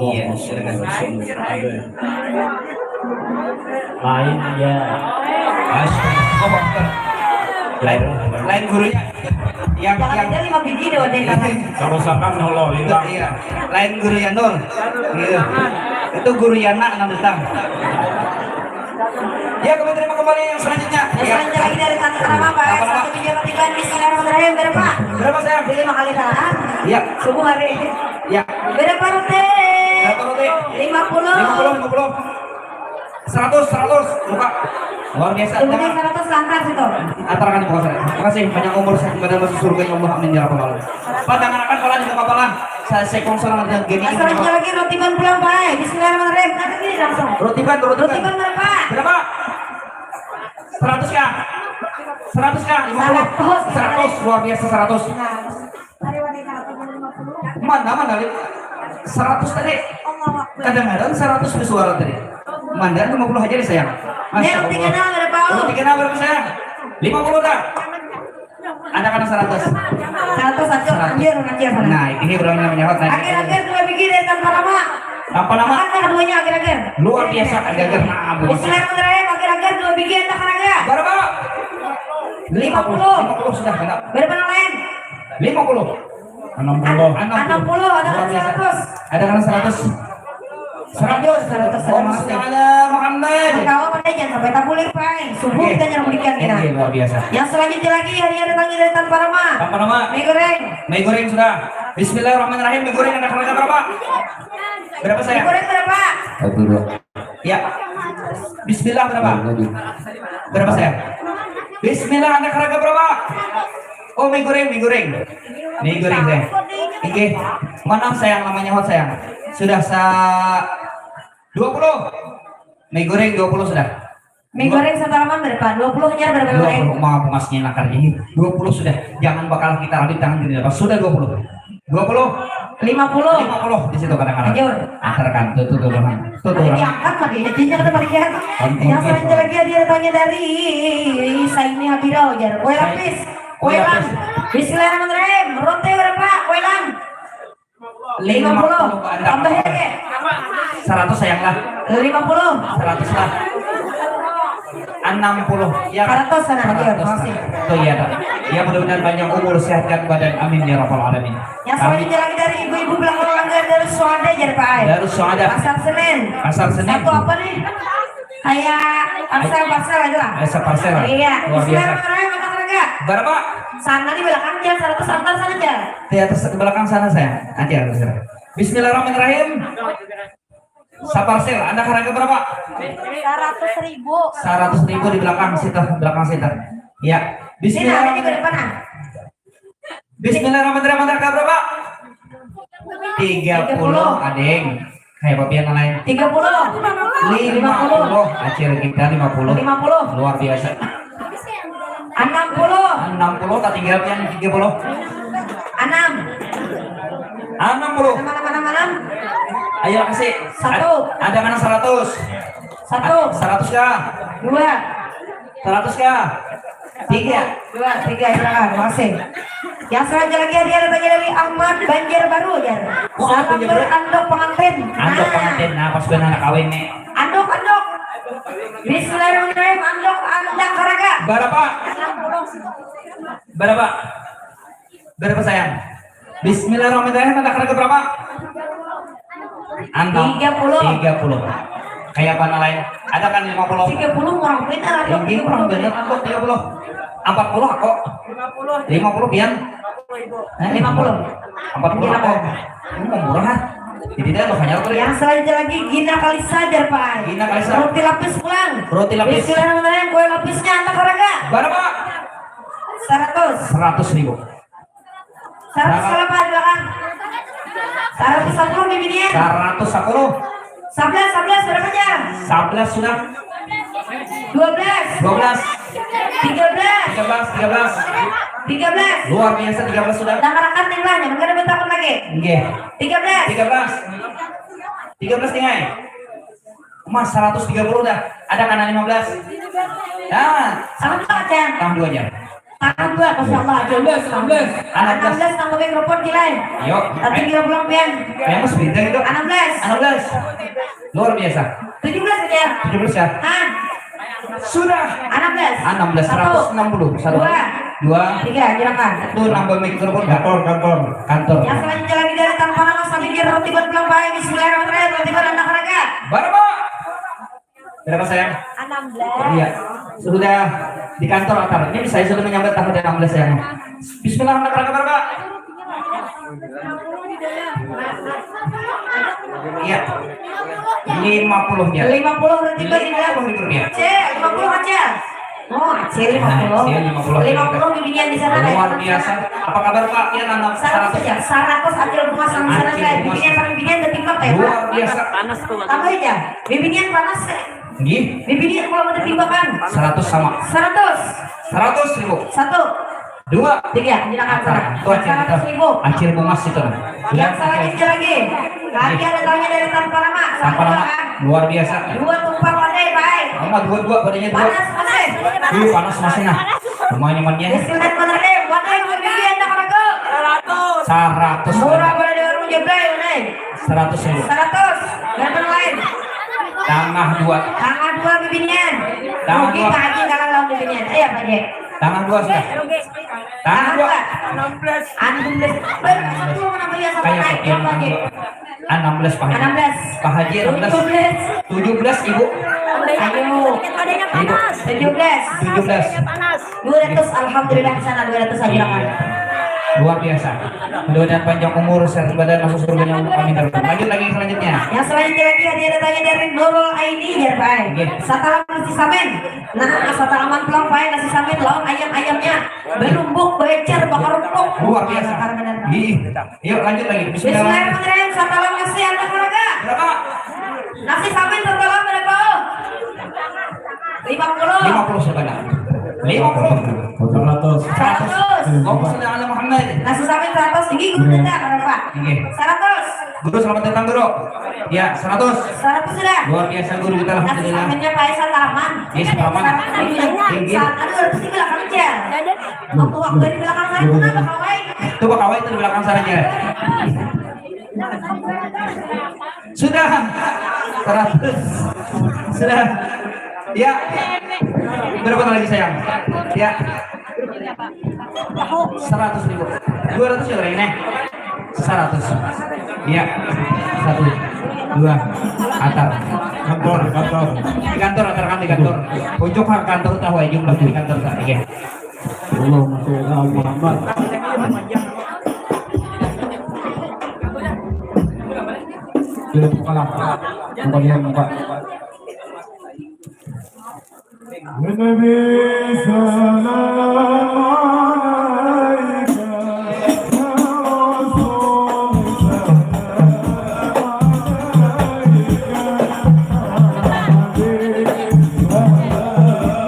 Iya, silakan. Lain, iya. Lain, lain gurunya. Yang, yang ada lima biji deh, Wadai, kawan. Kalau siapa, Allah, hilang. Iya. Lain guru Yanur. Iya. Itu guru Yana nang datang. Ya, kami terima kembali yang selanjutnya. Yang selanjutnya lagi dari Tante Rama, Pak. Apa nama? Satu biji roti ban, bismillahirrahmanirrahim. Berapa? Berapa, sayang? Lima kali salam. Iya. Subuh hari. Iya. Berapa roti? Berapa roti? Lima puluh. Lima puluh, lima puluh. Seratus, seratus. Buka. Luar biasa. Sebutin seratus lantas itu. Antarakan di bawah saya. Terima kasih. Panjang umur, sehat badan, masuk surga, ya Allah. Amin, ya rabbal alamin. Pak, tangan akan, kepala di kepala. Saya sekong seorang dengan gini. Selanjutnya lagi roti ban pulang, Pak. Bismillahirrahmanirrahim. Nanti gini langsung. Roti ban, roti ban. Roti ban berapa? Berapa? Seratus kah? Seratus kah? Lima puluh? Seratus. Seratus, luar biasa, seratus. Nah, mana, mana, Lip? Seratus tadi. Allahu Akbar. Kadang-kadang seratus suara tadi. Mana, lima puluh aja deh, sayang. Masya Allah. Roti kenal berapa, Om? Roti kenal berapa, sayang? Lima puluh dah. Ada kana seratus. Seratus satu, seratus. Anjir, anjir, sana. Nah, ini urangnya menyahut, nah. Akhir-akhir dua biji dari Tanpa Nama. Tanpa Nama? Angkat keduanya akhir-akhir. Luar biasa, akhir-akhir. Nah, bagus. Bismillahirrahmanirrahim, akhir-akhir dua biji, anda kanaga. Berapa? Lima puluh. Lima puluh sudah, genap. Berapa nang lain? Lima puluh. Enam puluh. Enam puluh, ada kana seratus. Ada kana seratus. Seratus. Seratus. Allahumma sholli ala Muhammad. Kawa pada jangan sampai tabulir, Pai. Subuh kita nyerah mudikan kita. Oke, luar biasa. Yang selanjutnya lagi, hari ada tangi dari Tanpa Nama. Tanpa Nama. Mie goreng. Mie goreng sudah. Bismillahirrahmanirrahim. Mie goreng ada harga berapa? Berapa, sayang? Mie goreng berapa? Satu, dua. Ya. Bismillah berapa? Satu lagi. Berapa, sayang? Bismillah, ada harga berapa? Oh, mie goreng, mie goreng. Mie goreng, sayang. Oke. Mana, sayang, namanya hot, sayang? Sudah sa dua puluh. Mie goreng dua puluh sudah. Mie goreng satu halaman berapa? Dua puluh hanyar berapa, Bang? Dua puluh, maaf, masnya nakar ini. Dua puluh sudah. Jangan bakal kita rabit tangan gini, Pak. Sudah dua puluh. Dua puluh. Lima puluh. Lima puluh di situ kadang-kadang. Lanjut. Antar kan, tuh, tuh, tuh, Bang. Tuh, tuh, Orang. Diangkat lagi, jadinya kata bagian. Ampun, Yang selanjutnya lagi ada tanya dari Saini Habirau, jar. Kue Saini. Lapis. Kue Kue lam. Lapis. Bismillahirrahmanirrahim. Roti berapa? Kue lam. Lima puluh. Lima puluh, Pak. Tambah ya, Kek? Seratus, sayang lah. Lima puluh. Seratus lah. Enam puluh. Ya. Seratus sana, iya, seratus. Makasih. Tuh, iya, Dok. Ya, mudah-mudahan panjang umur, sehat, kuat badan. Amin ya rabbal alamin. Yang Amin. Selanjutnya lagi dari ibu-ibu belakang langgar dari Suada, jar, Pak. Dari Suada. Pasar Senen. Pasar Senen. Satu apa nih? Kayak Axel Parsel aja lah. Axel Parsel. Iya. Luar biasa. Bismillahirrahmanirrahim, Kakak Rangga. Berapa? Sana di belakang, Jal, seratus antar sana, Jal. Di atas, di belakang sana, sayang. Aja, Jal. Bismillahirrahmanirrahim. Saparsel, ada harga berapa? Seratus ribu. Seratus ribu di belakang situ, belakang situ. Ya. Ini ada di Bismillahirrahmanirrahim. Depan, ah. Bismillahirrahmanirrahim. Ada berapa? Tiga puluh, ading. Kayak papian lain. Tiga puluh. Lima puluh. Acil kita lima puluh. Lima puluh. Luar biasa. Enam puluh. Enam puluh, tak tinggal pian tiga puluh. Enam. Enam puluh. Enam, enam, enam, enam. Ayo, kasih. Satu. Ad-, ada mana seratus? Satu. Seratus kah? Dua. Seratus kah? Tiga. Dua, tiga, silakan. Makasih. Yang selanjutnya lagi hadiah datangnya dari Ahmad Banjarbaru, ya. Oh, Ahmad Salam Banjarbaru. Berandok pengantin. Andok Nah. Pengantin. Nah, pas benar anak kawin nih. Andok, andok. Bismillahirrahmanirrahim. Andok, andok karaga. Berapa? Berapa? Berapa, sayang? Bismillahirrahmanirrahim. Ada harga berapa? Enam. Tiga puluh. Tiga puluh. Kayak apa lain? Ada kan lima puluh? Tiga puluh kurang bener, aku. Ini kurang bener, aku tiga puluh. Empat puluh aku. Lima puluh pian? Eh, lima puluh. Empat puluh aku. Ini mau murah. Jadi dia lo hanya Yang selanjutnya lagi Gina Kalisa, jar, Pak. Gina Kalisa. Roti lapis pulang. Roti lapis. Bismillahirrahmanirrahim. Kue lapisnya anak harga. Berapa? Seratus. Seratus ribu. Seratus kalau apa di belakang? Seratus sepuluh nih, binian. Seratus sepuluh. Sebelas, sebelas berapa, Jal? Sebelas sudah. Dua belas. Dua belas. Tiga belas. Tiga belas, tiga belas. Tiga belas. Luar biasa, tiga belas sudah. Dah marakan nih lah, jangan ada bertahun lagi. Nggih. Tiga belas. Tiga belas. Tiga belas nih, ay. Mas, seratus tiga puluh dah. Ada kanan lima belas? Nah. Sama tuh, Cang. Tambah dua aja. Tambah dua, Masya Allah. Enam belas, enam belas. Enam belas. Enam belas tambah mikrofon, gila. Yuk. Tapi gila pulang, Pian. Yang mas beda itu. Enam belas. Enam belas. Luar biasa. Tujuh belas aja. Tujuh belas ya? Ah. Sudah. Enam belas. Enam belas, satu. Seratus enam puluh. Satu. Dua. Dua. Tiga, silakan. Tuh, nambah mikrofon. Kantor, kantor. Kantor. Yang selanjutnya lagi dari Tanpa Nama, sambil dia roti buat pulang, Pak. Bismillahirrahmanirrahim. Roti buat anak raga. Berapa? Berapa, sayang? Enam belas. Iya. Sudah di kantor, atar. Ini saya sudah menyambat tanggal enam belas, sayang. Bismillah, anak raga berapa? Iya. Lima puluh ya. Lima puluh roti, Pak, di dalam. Lima puluh ribu rupiah. Cek, lima puluh aja. Oh, Acil lima puluh. Nah, Acil lima puluh. Lima puluh bibinian di sana, luar biasa. Apa kabar, Pak? Ya, nambah seratus. Seratus aja. Seratus Acil bunga sama sana, Acil bunga. Bibinian paling bibinian udah timbak, ya, Pak? Luar biasa. Panas tuh. Tambah aja. Bibinian panas, ya. Nggih. Bibinian kalau udah timbakan. Seratus sama. Seratus. Seratus ribu. Satu. Dua. Tiga, silakan, Pak. Tuh, Acil, seratus ribu. Acil bungas itu, nah. Yang selanjutnya lagi. Lagi ada tanya dari Tanpa Nama. Tanpa Nama. Luar biasa. Dua tumpah pandai, baik. Sama dua-dua padanya dua. Panas, panas. Wih, panas masih, nah. Lumayan nyamannya. Bismillahirrahmanirrahim. Buat yang lebih enak, Rago. Seratus. Seratus. Murah pada di warung Jebrai, Unai. Seratus ribu. Seratus. Berapa lain? Tangah dua. Tangah dua bibinian. Tangah dua. Rugi Pak Haji kalah lawan bibinian. Ayo, Pak Haji. Tangah dua sudah. Tangah dua. Enam belas. Enam belas. Kayak apa? Enam belas. Enam belas, Pak Haji. Enam belas. Pak Haji enam belas. Tujuh belas. Tujuh belas, Ibu. Ayo. Adanya Ibu. Panas. Tujuh belas. Tujuh belas. Dua ratus, alhamdulillah, sana dua ratus aja lah. Iya. Luar biasa. Mudah-mudahan panjang umur, sehat badan, masuk surganya. Amin. Lanjut lagi yang selanjutnya. Yang selanjutnya lagi hadiah datangnya dari Nurul Aini, ya Pak. Oke. Satalam nasi samin. Nah, satalam pulang Pak, nasi samin lawan ayam-ayamnya. Belumbuk, becer, bakar empuk. Luar biasa. Bakar bener. Ih, yuk lanjut lagi. Bismillah. Bismillahirrahmanirrahim. Satalam nasi anak raga. Berapa? Nasi samin satalam berapa? Lima puluh. Lima puluh sebenarnya. Lima puluh. Seratus. Seratus. Allahumma sholli ala Muhammad. Nasi samin seratus, tinggi guru kita berapa? Oke. Seratus. Guru, selamat datang, Guru. Ya, seratus. Seratus sudah. Luar biasa, Guru, kita Nasi alhamdulillah. saminnya Pak Aisan Tarman. Yes, Tarman. Seratus. Tinggi. Aduh, harus di belakang aja. Waktu-waktu di belakang saya kenapa kawai? Coba kawai itu di belakang sana aja. Sudah. Seratus. Sudah. Ya. Berapa lagi, sayang? Ya. Seratus ribu. Dua ratus ya, Rene? Seratus. Ya. Satu. Dua. Atar. Kantor, kantor. Di kantor, atar kan di kantor. Pucuk ha kantor tahu aja, di kantor tak. Iya. Allahumma sholli ala Muhammad. Dia buka lah. Buka dia, buka. Nabi, salam alaika, ya Rasul, salam alaika, ya Habib, salam alaika.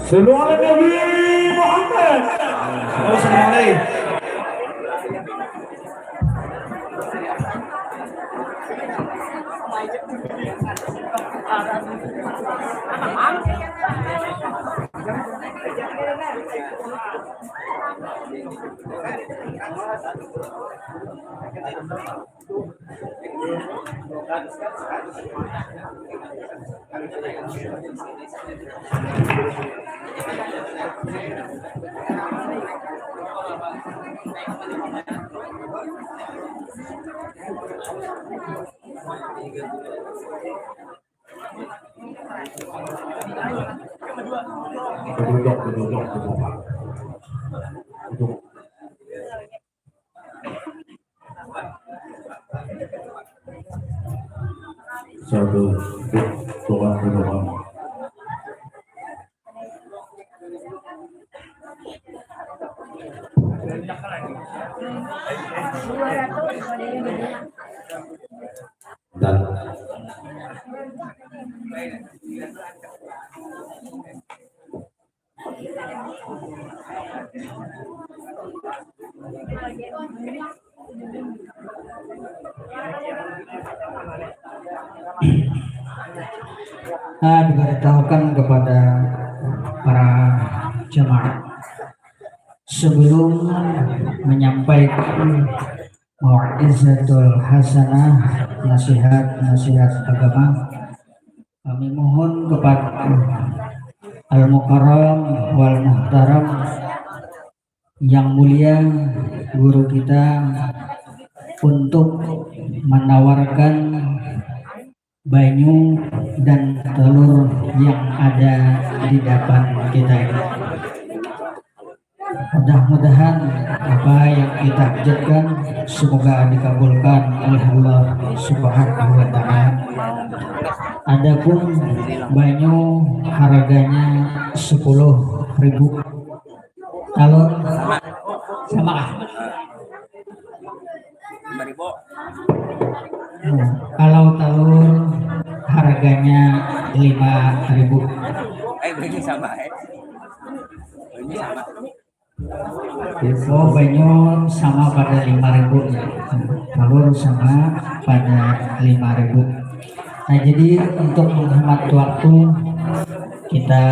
Sallu ala Nabi Muhammad. Duduk, duduk, duduk. Duduk. Satu, dua, dua. Dan Ah, diberitahukan kepada para jemaah sebelum menyampaikan mau'izatul hasanah, nasihat-nasihat agama, kami mohon kepada Al-Mukarram wal Muhtaram, Yang Mulia Guru kita, untuk menawarkan banyu dan telur yang ada di depan kita ini. Mudah-mudahan apa yang kita hajatkan semoga dikabulkan oleh Allah Subhanahu wa Ta'ala. Adapun banyu harganya sepuluh ribu. Telur sama kah? Lima ribu. Hmm, kalau telur harganya lima ribu. Eh, banyu sama, eh. Banyu sama. Oh, banyu sama pada lima ribu ya. Telur sama pada lima ribu. Nah, jadi untuk menghemat waktu, kita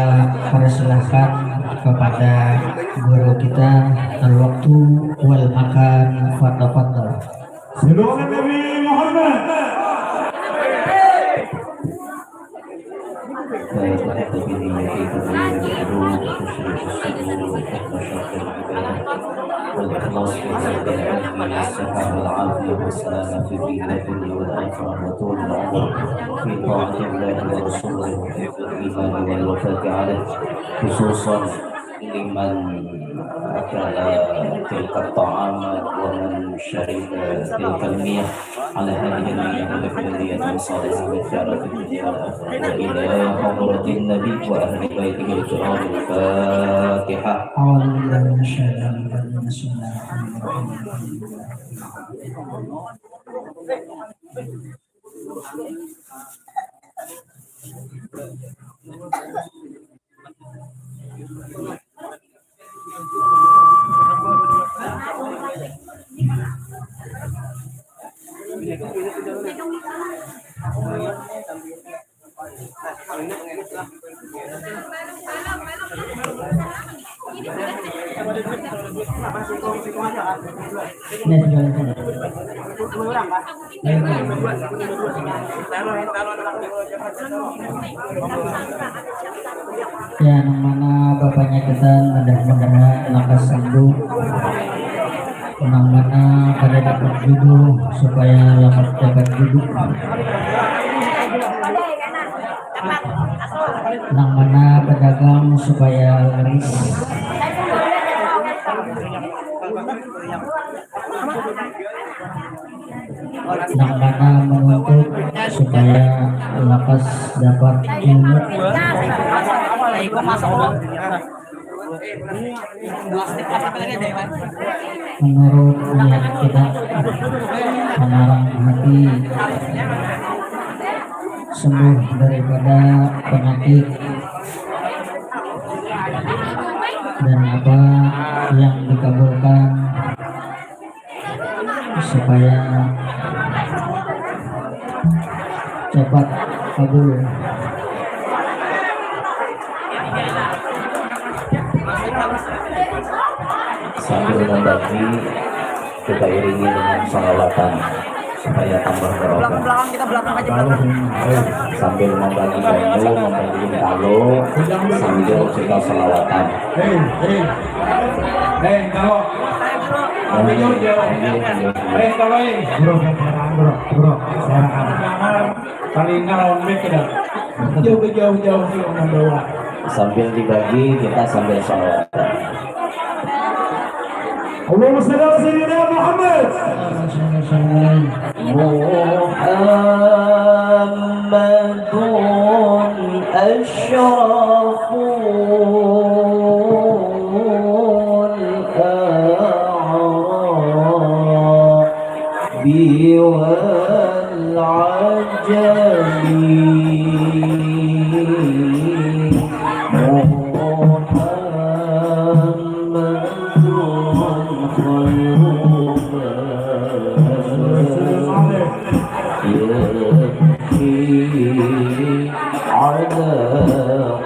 persilahkan kepada guru kita, al-waktu wal makan, fatafadhal. Sallu ala Nabi Muhammad. والإخلاص في العبادة والصحة والعافية والسلامة في الدين والدنيا والآخرة وطول العمر في طاعة الله ورسوله وحفظ الإيمان والوفاة عليه، خصوصا لمن أكل تلك الطعام ومن شرب تلك المياه. على هذه النية ونية صالحة بالخيرات في الدنيا والآخرة وإلى حضرة النبي وأهل بيته الكرام الفاتحة. أعوذ بالله من الشيطان الرجيم. بسم الله الرحمن الرحيم. Ya, nang mana bapanya kita mudah-mudahan lakas sembuh. Nang mana kada dapat jodoh supaya lakas dapat jodoh. Nang mana pedagang supaya laris. nang mana menuntut supaya lakas dapat ilmu. Menurut niat kita, pengarang hati, sembuh daripada penyakit, dan apa yang dikabulkan supaya cepat kabul. Sambil membagi, kita iringi dengan salawatan supaya tambah barokah. Sambil membagi banyu, membagi kalo, sambil kita salawatan. Hei, hei. Hei, kalo. Sambil jauh-jauh. Hei, kalo, hei. Bro, bro, bro. Jangan. Paling lawan mic kita. Jauh-jauh sih membawa. Sambil dibagi, kita sambil salawatan. Allahumma shalli ala sayyidina Muhammad. محمد أشرف الأعراب والعجم. محمد خير ما يأتي على قدره.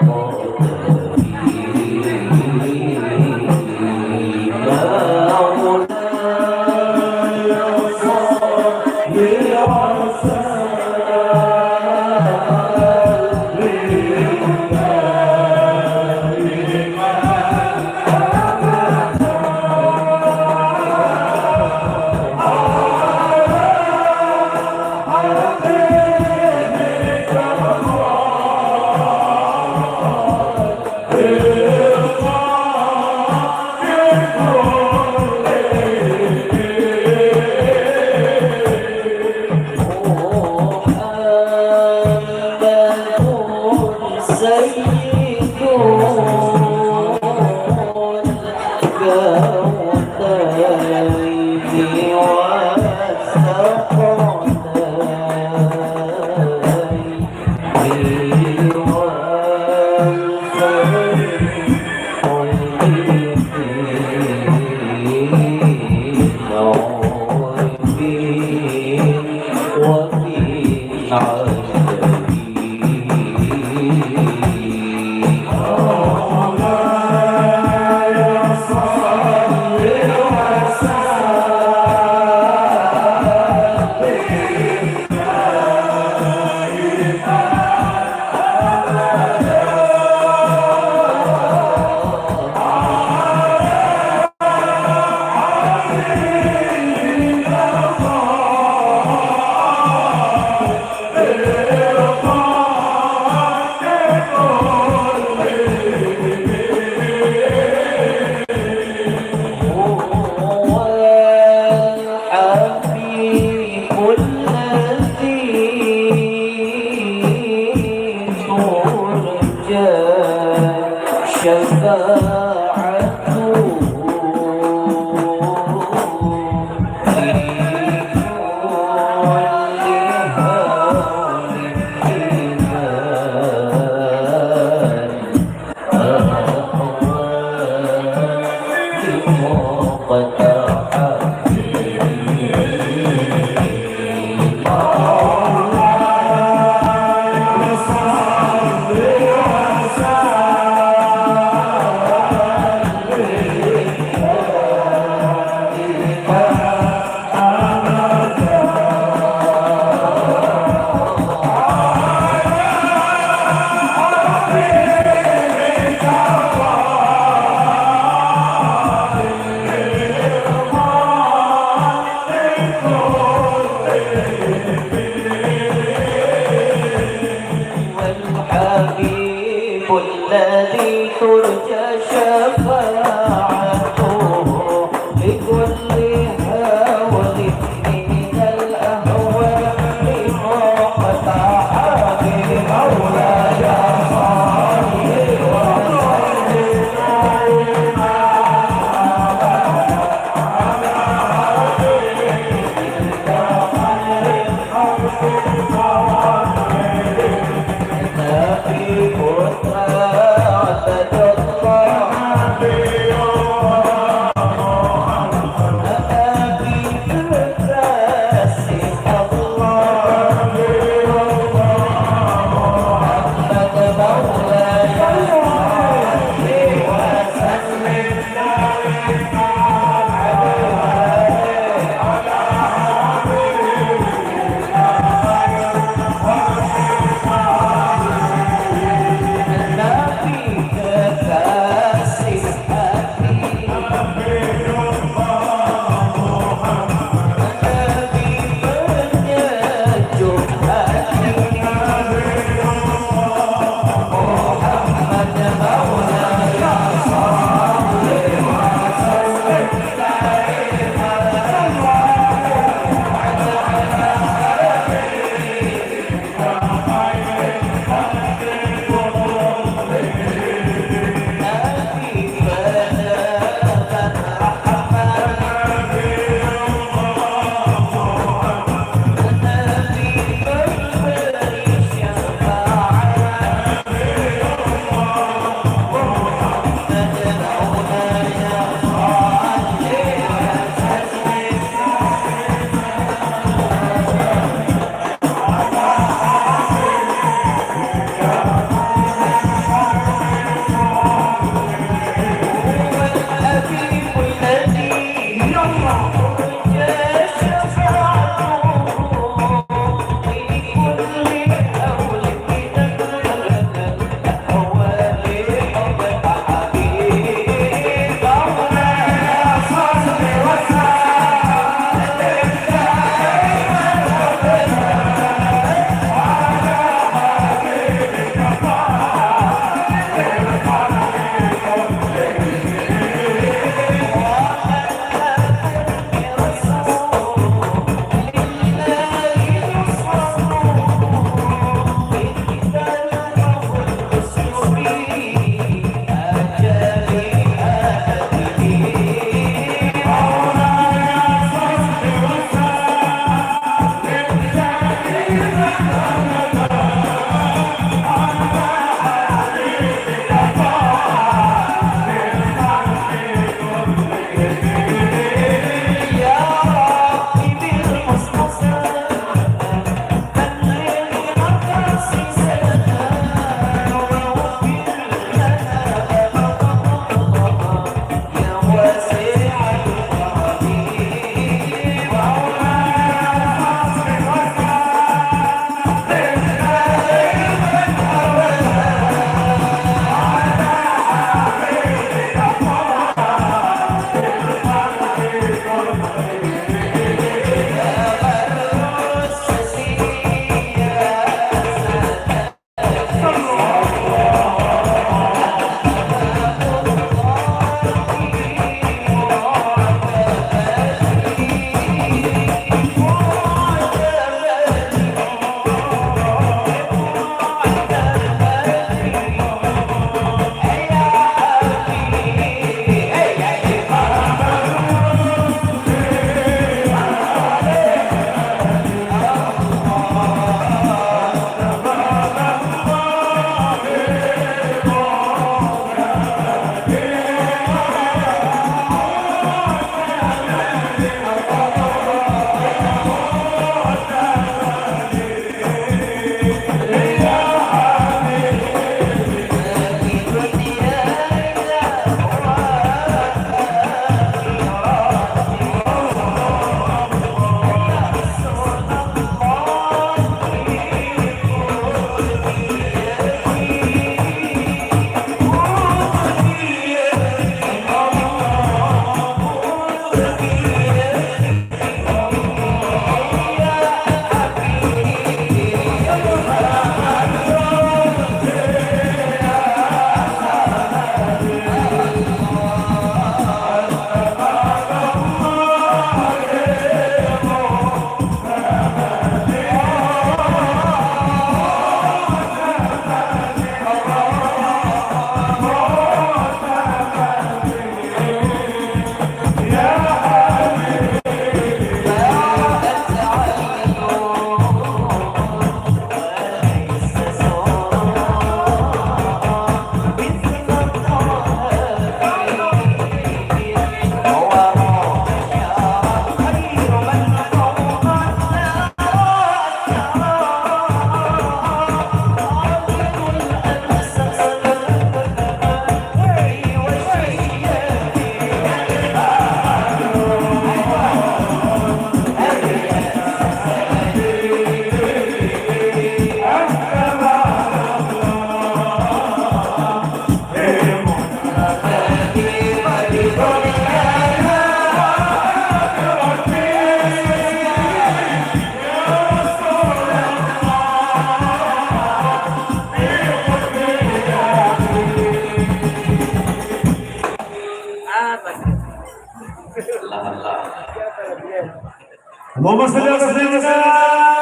Allahumma salli ala sayyidina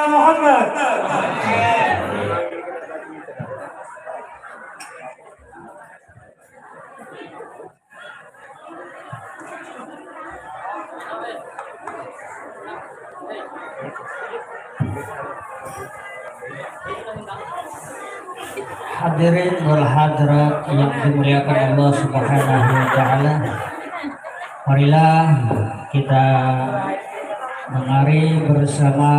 Muhammad. Hadirin wal hadirat yang dimuliakan Allah Subhanahu wa Ta'ala, marilah kita mengari bersama,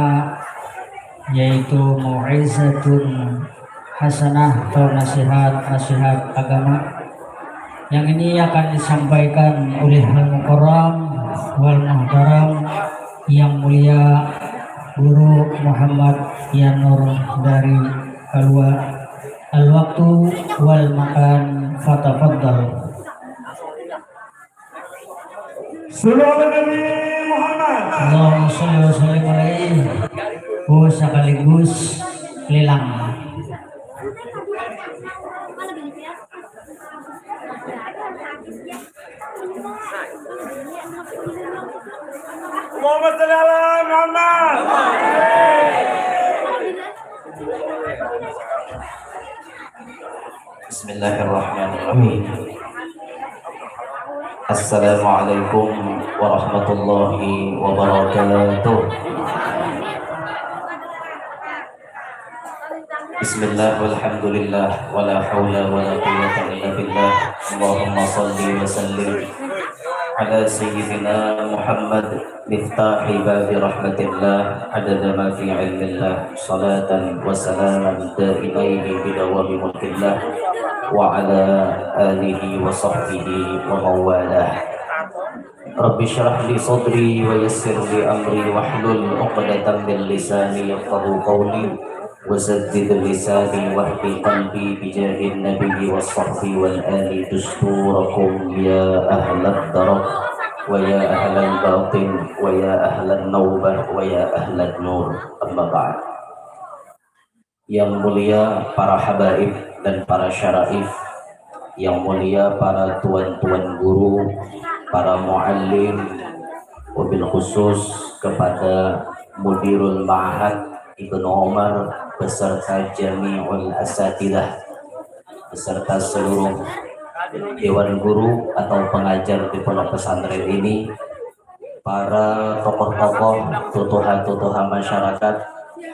yaitu mau'izatun hasanah atau nasihat-nasihat agama yang ini akan disampaikan oleh Al Mukarram wal Muhtaram yang mulia Guru Muhammad Yanur dari Kalua. Al waktu wal makan, fatafadhal. Sallu ala Nabi Muhammad. Allahumma salli wa sallim alaihi. Oh, sekaligus lelang. Allahumma salli ala Muhammad. Bismillahirrahmanirrahim. Assalamualaikum warahmatullahi wabarakatuh. Bismillah, walhamdulillah, wala haula wala quwwata illa billah. Allahumma salli wa sallim ala sayyidina Muhammad, miftahi babi rahmatillah, adada ma fi ilmillah, salatan wa salaman daimaini bidawami mulkillah, wa ala alihi wa sahbihi wa mawalah. Rabbi syrah li sadri wa yassir li amri wahlul uqdatan min lisani yafqahu qawli. Wasaddid lisani wahdi qalbi bijahin nabiyyi was sahbi wal ali dusturakum ya ahlad darab wa ya ahlal batin wa ya ahlan naubah wa ya ahlad nur. Amma ba'd. Yang mulia para habaib dan para syaraif, yang mulia para tuan-tuan guru, para muallim, wabil khusus kepada Mudirul Ma'had Ibnu Umar beserta jami'ul asatidah, beserta seluruh dewan guru atau pengajar di pondok pesantren ini, para tokoh-tokoh, tutuha-tutuha masyarakat,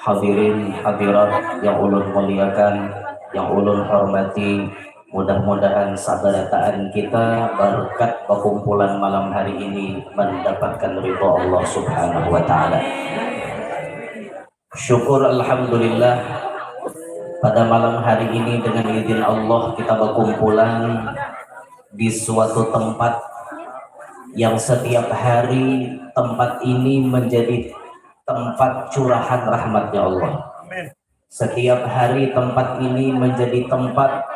hadirin hadirat yang ulun muliakan, yang ulun hormati, mudah-mudahan sabarataan kita berkat bakumpulan malam hari ini mendapatkan ridho Allah Subhanahu wa Ta'ala. Syukur alhamdulillah, pada malam hari ini dengan izin Allah kita berkumpulan di suatu tempat yang setiap hari tempat ini menjadi tempat curahan rahmatnya Allah. Setiap hari tempat ini menjadi tempat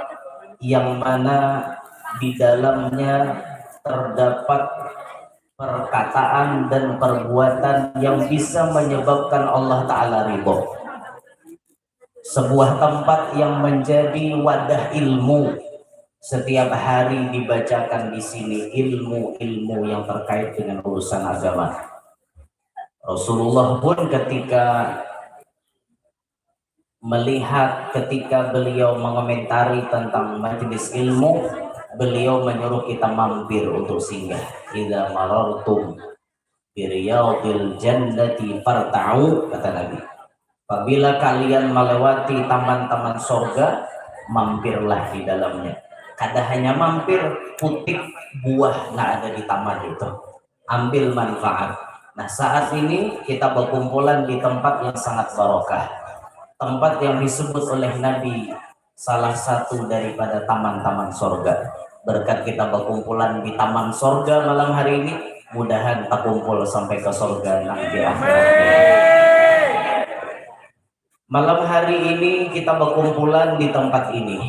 yang mana di dalamnya terdapat perkataan dan perbuatan yang bisa menyebabkan Allah Ta'ala ridho. Sebuah tempat yang menjadi wadah ilmu. Setiap hari dibacakan di sini ilmu-ilmu yang terkait dengan urusan agama. Rasulullah pun ketika melihat, ketika beliau mengomentari tentang majelis ilmu, beliau menyuruh kita mampir untuk singgah. Idza marartum biriyadil jannati farta'u, kata Nabi. Apabila kalian melewati taman-taman sorga, mampirlah di dalamnya. Kada hanya mampir, putik buah nang ada di taman itu. Ambil manfaat. Nah, saat ini kita berkumpulan di tempat yang sangat barokah. Tempat yang disebut oleh Nabi salah satu daripada taman-taman sorga. Berkat kita berkumpulan di taman sorga malam hari ini, mudahan takumpul sampai ke sorga nang di akhirat. Malam hari ini kita berkumpulan di tempat ini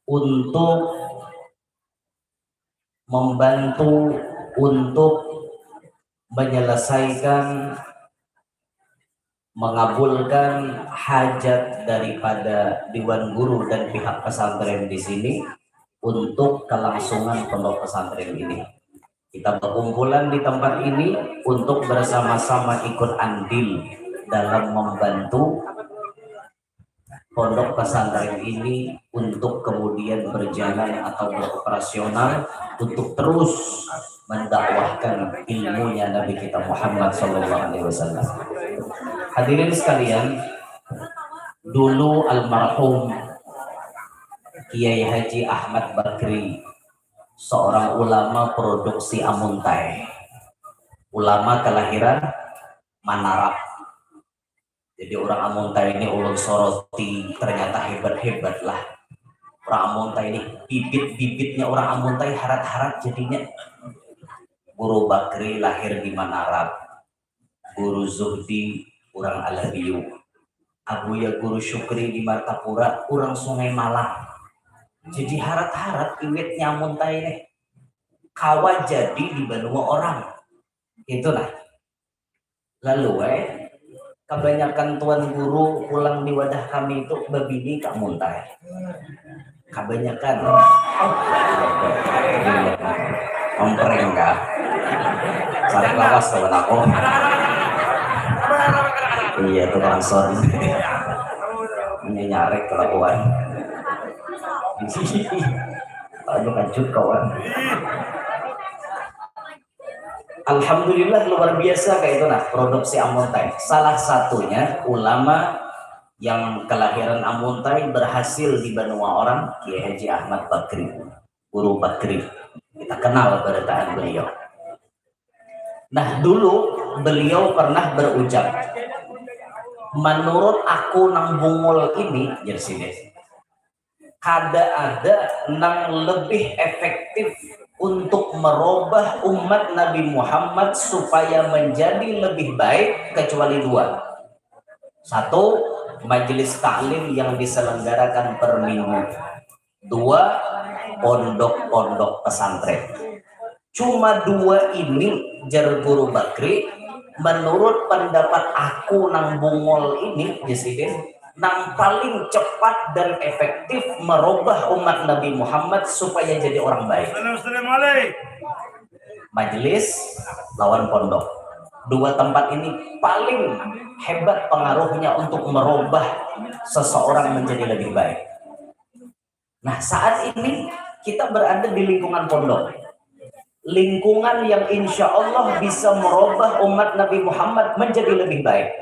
untuk membantu, untuk menyelesaikan, mengabulkan hajat daripada dewan guru dan pihak pesantren di sini untuk kelangsungan pondok pesantren ini. Kita berkumpulan di tempat ini untuk bersama-sama ikut andil dalam membantu pondok pesantren ini untuk kemudian berjalan atau beroperasional untuk terus mendakwahkan ilmunya Nabi kita Muhammad sallallahu alaihi wasallam. Hadirin sekalian, dulu almarhum Kiai Haji Ahmad Bakri, seorang ulama produksi Amuntai, ulama kelahiran Manarap. Jadi orang Amuntai ini ulun soroti, ternyata hebat-hebat lah. Orang Amuntai ini, bibit-bibitnya orang Amuntai harat-harat jadinya. Guru Bakri lahir di Manarap. Guru Zuhdi orang Alabiu. Abuya Guru Syukri di Martapura orang Sungai Malang. Jadi harat-harat iwitnya Amuntai ini. Kawa jadi di banua orang. Itulah. Lalu eh, kebanyakan tuan guru pulang di wadah kami itu babini ka Muntai. Kebanyakan. Ompreng kah? Sarik lawas kawan aku. Iya, tukang son. Menyarik kelakuan. Aduh, kancut kawan. Alhamdulillah, luar biasa kayak itu nah, produksi Amuntai. Salah satunya ulama yang kelahiran Amuntai berhasil di banua orang, Kiai Haji Ahmad Bakri, Guru Bakri. Kita kenal barataan beliau. Nah, dulu beliau pernah berucap, menurut aku nang bungul ini, jersey deh, kada ada nang lebih efektif untuk merubah umat Nabi Muhammad supaya menjadi lebih baik kecuali dua. Satu, majelis taklim yang diselenggarakan per minggu. Dua, pondok-pondok pesantren. Cuma dua ini, jar Guru Bakri, menurut pendapat aku nang bungul ini, Jas Idin, nang paling cepat dan efektif merubah umat Nabi Muhammad supaya jadi orang baik. Majelis lawan pondok. Dua tempat ini paling hebat pengaruhnya untuk merubah seseorang menjadi lebih baik. Nah, saat ini kita berada di lingkungan pondok. Lingkungan yang insya Allah bisa merubah umat Nabi Muhammad menjadi lebih baik.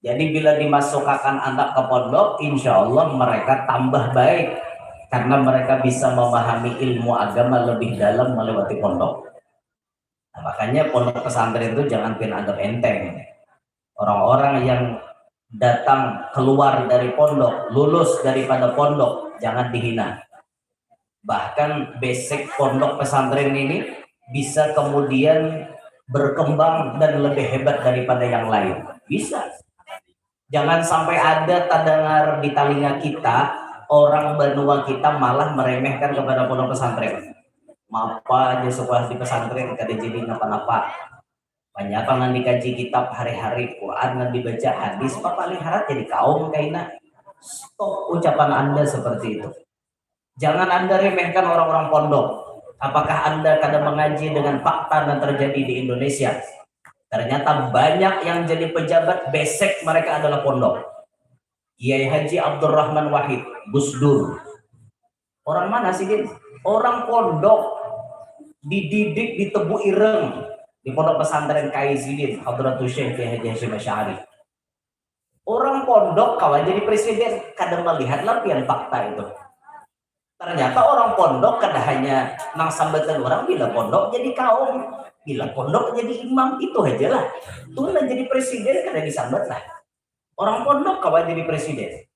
Jadi bila dimasukakan anak ke pondok, insya Allah mereka tambah baik. Karena mereka bisa memahami ilmu agama lebih dalam melewati pondok. Nah, makanya pondok pesantren itu jangan pian anggap enteng. Orang-orang yang datang keluar dari pondok, lulus daripada pondok, jangan dihina. Bahkan basic pondok pesantren ini bisa kemudian berkembang dan lebih hebat daripada yang lain. Bisa. Jangan sampai ada terdengar di telinga kita, orang benua kita malah meremehkan kepada pondok pesantren. Mapa aja sekolah di pesantren kada jadi napa-napa. Banyak nang dikaji kitab hari-hari, Quran nang dibaca, hadis, papaling harat jadi kaum kaina. Stop ucapan Anda seperti itu. Jangan Anda remehkan orang-orang pondok. Apakah Anda kada mengaji dengan fakta yang terjadi di Indonesia? Ternyata banyak yang jadi pejabat, basic mereka adalah pondok. Kiai Haji Abdurrahman Wahid, Gus Dur. Orang mana sih, Din? Orang pondok, dididik di Tebu Ireng, di pondok pesantren Kiai Sidin, Hadratus Syekh Kiai Haji Hasyim Asy'ari. Orang pondok kawa jadi presiden, kada melihat lah pian fakta itu. Ternyata orang pondok kada hanya nang sambatan orang bila pondok jadi kaum, bila pondok jadi imam, itu aja lah. Tuh lah jadi presiden kada disambat lah. Orang pondok kawa jadi presiden.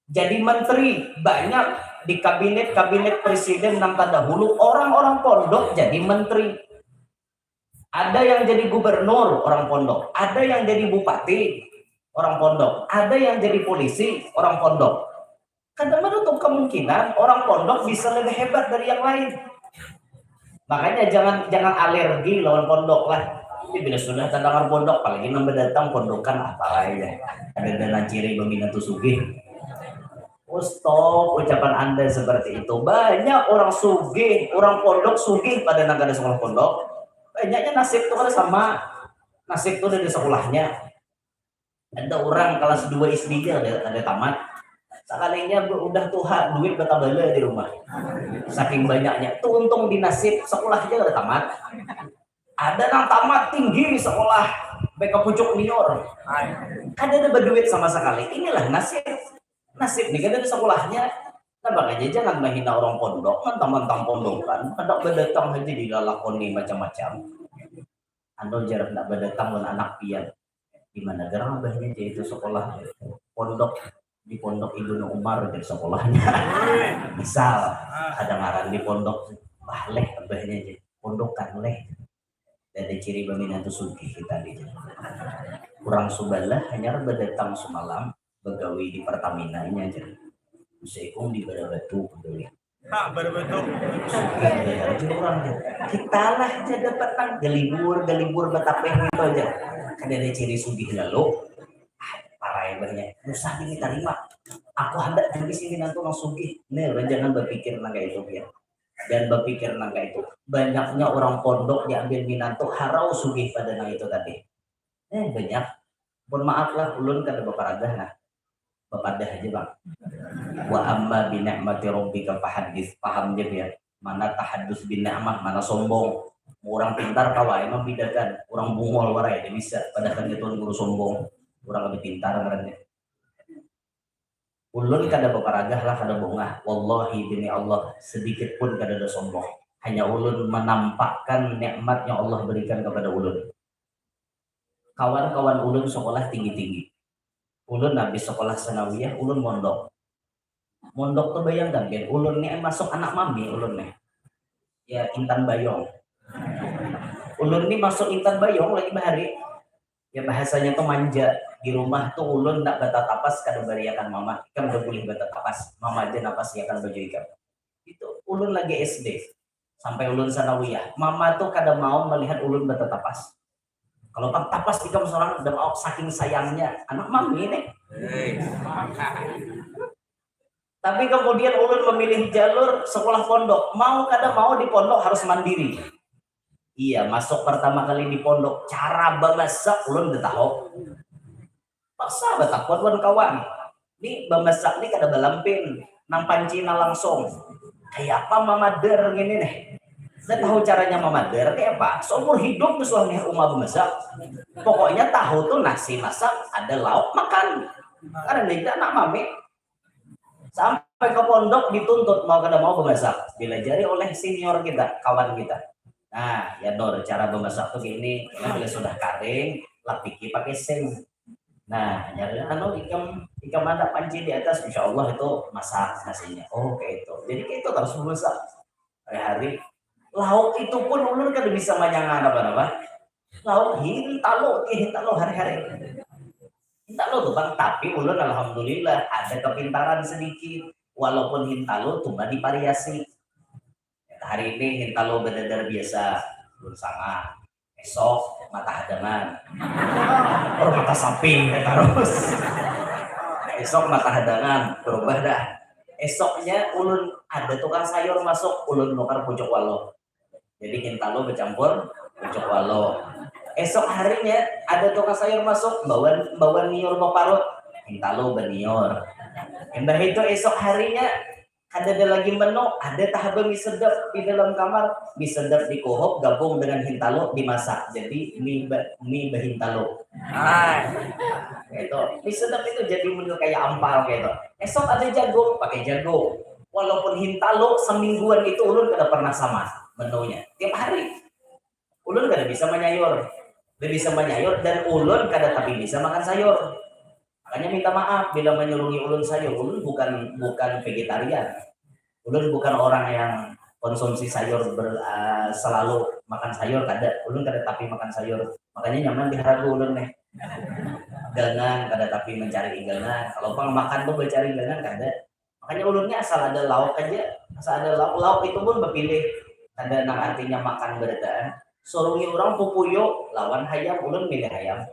Jadi menteri, banyak di kabinet-kabinet presiden nang terdahulu orang-orang pondok jadi menteri. Ada yang jadi gubernur orang pondok, ada yang jadi bupati orang pondok, ada yang jadi polisi orang pondok. Kada menutup kemungkinan orang pondok bisa lebih hebat dari yang lain. Makanya jangan jangan alergi lawan pondok lah. Jadi bila sudah terdengar pondok, apalagi nambah datang pondokan apa aja. Ada dana ciri dominan tuh sugih. Oh, stop ucapan Anda seperti itu. Banyak orang sugih, orang pondok sugih pada nang kada sekolah pondok. Banyaknya nasib tuh kada sama. Nasib tuh dari sekolahnya. Ada orang kelas dua S D nya ada, ada tamat. Sekalinya udah tuha, duit batabala di rumah. Saking banyaknya. Tuh untung di nasib, sekolahnya ada tamat. Ada nang tamat tinggi sekolah, B K pucuk nior. Kada ada berduit sama sekali. Inilah nasib. Nasib nih kada ada sekolahnya. Nah, makanya jangan menghina orang pondok, mentang-mentang pondokan, kada berdatang aja dilalakoni macam-macam. Anu jar, nak berdatang dengan anak pian. Di mana gerang abahnya jadi itu sekolah pondok, di pondok Ibnu Umar jadi sekolahnya. Misal ada ngaran di pondok, bahleh abahnya jadi pondokan leh. Dari ciri baminantu sugih kita di kurang subalah hanya berdatang semalam begawi di Pertamina nya aja. Bisa ikung di Batu begawi. Ha, baru betul. Kita lah aja dapat nang galibur, galibur batapeh gitu aja. Kada ada ciri sugih lalu. Ah, parai banyak. Susah ini tarima. Aku hendak jadi sini nanti orang sugih. Nih, orang jangan berpikir nang kayak itu ya. Dan berpikir nang kayak itu. Banyaknya orang pondok diambil minantu harau sugih pada nang itu tadi. Eh, banyak. Mohon maaf lah, ulun kada baparadah nah. Bapadah aja bang. Wa amma bi ni'mati rabbika fahaddits. Paham je ya. Mana tahadus bi ni'mah, mana sombong. Orang pintar kawa ai membedakan. Orang bungol warai dia bisa. Padahal dia tuan guru sombong. Orang lebih pintar ngarannya. Ulun kada baparagah lah kada bongah. Wallahi demi Allah sedikit pun kada ada sombong. Hanya ulun menampakkan nikmat yang Allah berikan kepada ulun. Kawan-kawan ulun sekolah tinggi-tinggi. Ulun habis sekolah sanawiyah, ulun mondok. Mondok tuh bayangkan kan, ulun nih masuk anak mami ulun nih. Ya intan bayong. Ulun nih masuk intan bayong lagi bahari. Ya bahasanya tuh manja. Di rumah tuh ulun nak batatapas kada bariakan mama. Ikam udah boleh batatapas. Mama aja napas ya kan baju ikam. Itu ulun lagi S D. Sampai ulun sanawiyah, mama tuh kada mau melihat ulun batatapas. Kalau pang tapas ikam seorang udah mau saking sayangnya anak mami nih. Tapi kemudian ulun memilih jalur sekolah pondok. Mau kada mau di pondok harus mandiri. Iya, masuk pertama kali di pondok, cara bamasak ulun udah tahu. Paksa batakuan wan kawan. Ni bamasak ni kada balampin, nang panci nang langsung. Kaya apa mamader ngini nih? Dah tahu caranya mamader kaya apa? Seumur hidup tu suah nih uma bamasak. Pokoknya tahu tu nasi masak, ada lauk makan. Karena itu anak mami. Sampai ke pondok dituntut mau kada mau bamasak. Dilajari oleh senior kita, kawan kita. Nah, ya Nur, cara bamasak tuh gini, bila sudah karing, lapiki pakai sing. Nah, nyari anu ikam ikam ada panci di atas, insya Allah itu masak nasinya. Oh, kayak itu. Jadi kayak itu terus masak hari-hari. Lauk itu pun ulun kada bisa manyanga apa-apa. Lauk hintalu, ya hintalu hari-hari. Hintalu tuh bang, tapi ulun alhamdulillah ada kepintaran sedikit. Walaupun hintalu cuma divariasi. Hari ini hintalu bedadar biasa, ulun sangat. Esok mata hadangan. Oh, mata samping terus. Esok mata hadangan, berubah dah. Esoknya ulun ada tukang sayur masuk, ulun nukar pucuk waluh. Jadi hintalu bercampur pucuk waluh. Esok harinya ada tukang sayur masuk, bawa bawa niur baparut. Hintalu baniur. Imbah itu esok harinya kada ada lagi menu, ada tahaba mie sedap di dalam kamar, mie sedap dikuhup gabung dengan hintalu dimasak, jadi mie mie bahintalu. Ah, itu mie sedap itu jadi menu kayak ampal gitu. Esok ada jagung, pakai jagung. Walaupun hintalu semingguan itu ulun kada pernah sama menunya, tiap hari. Ulun kada bisa manyayur, kada bisa manyayur dan ulun kada tapi bisa makan sayur. Makanya minta maaf bila menyurungi ulun sayur. Ulun bukan bukan vegetarian. Ulun bukan orang yang konsumsi sayur ber, uh, selalu makan sayur, kada. Ulun kada tapi makan sayur. Makanya nyaman di haragu ulun nih. Gangan kada tapi mencari gangan. Kalau pang makan tuh mencari gangan kada. Makanya ulunnya asal ada lauk aja, asal ada lauk, lauk itu pun berpilih. Ada nang artinya makan berataan. Surungi orang pupuyu lawan hayam, ulun milih hayam.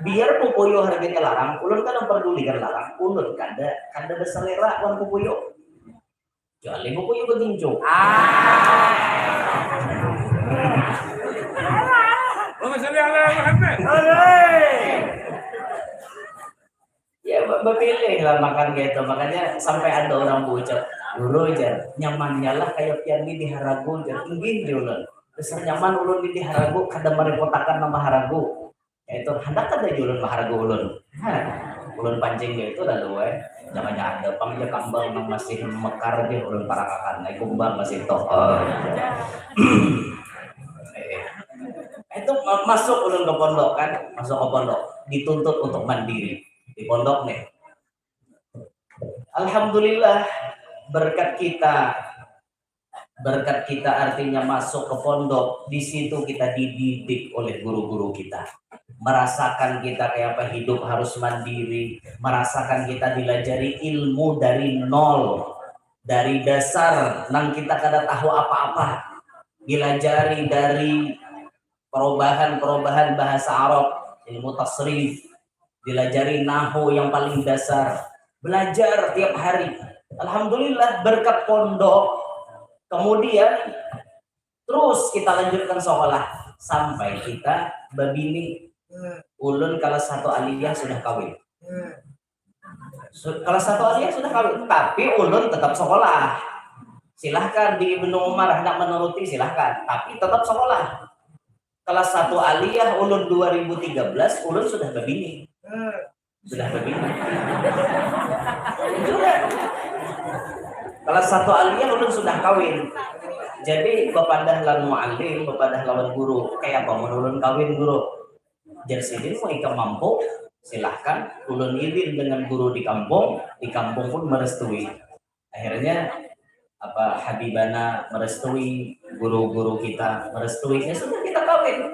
Biar pupuyuh harganya larang, ulun kada memperdulikan larang, ulun kada kada berselera wan pupuyuh. Kecuali pupuyuh begincu. Ah. Ya, bepilih lah makan gitu. Makanya sampai ada orang bucap, guru jar, nyamannya lah kayak pian ini di Haragu jar. Mungkin ulun. Besar nyaman ulun ini di Haragu, kada merepotakan nama Haragu. Itu hendak kada aja ulun maharga ulun. Ulun pancing dia itu lalu eh. Jangan ada pang aja kambang yang masih mekar dia ulun parakakan. Naik kumbang masih toh. Oh, itu masuk ulun ke pondok kan, masuk ke pondok dituntut untuk mandiri di pondok nih. Alhamdulillah berkat kita Berkat kita artinya masuk ke pondok, di situ kita dididik oleh guru-guru kita. Merasakan kita kayak apa hidup harus mandiri, merasakan kita dilajari ilmu dari nol, dari dasar, nang kita kada tahu apa-apa. Dilajari dari perubahan-perubahan bahasa Arab, ilmu tasrif, dilajari nahu yang paling dasar, belajar tiap hari. Alhamdulillah berkat pondok, kemudian terus kita lanjutkan sekolah sampai kita babini. Ulun kelas satu aliyah sudah kawin. Kelas satu aliyah sudah kawin, tapi ulun tetap sekolah. Silahkan di Ibnu Umar hendak menuruti, silahkan, tapi tetap sekolah. Kelas satu aliyah ulun dua ribu tiga belas, ulun sudah babini. Sudah babini. Kelas satu aliyah ulun sudah kawin. Jadi bapadah lawan muallim, bapadah lawan guru, kayak apa mun ulun kawin guru? Jar sidin, mau ikam mampu, silahkan. Ulun izin dengan guru di kampung, di kampung pun merestui. Akhirnya apa Habibana merestui, guru-guru kita merestui, ya sudah kita kawin.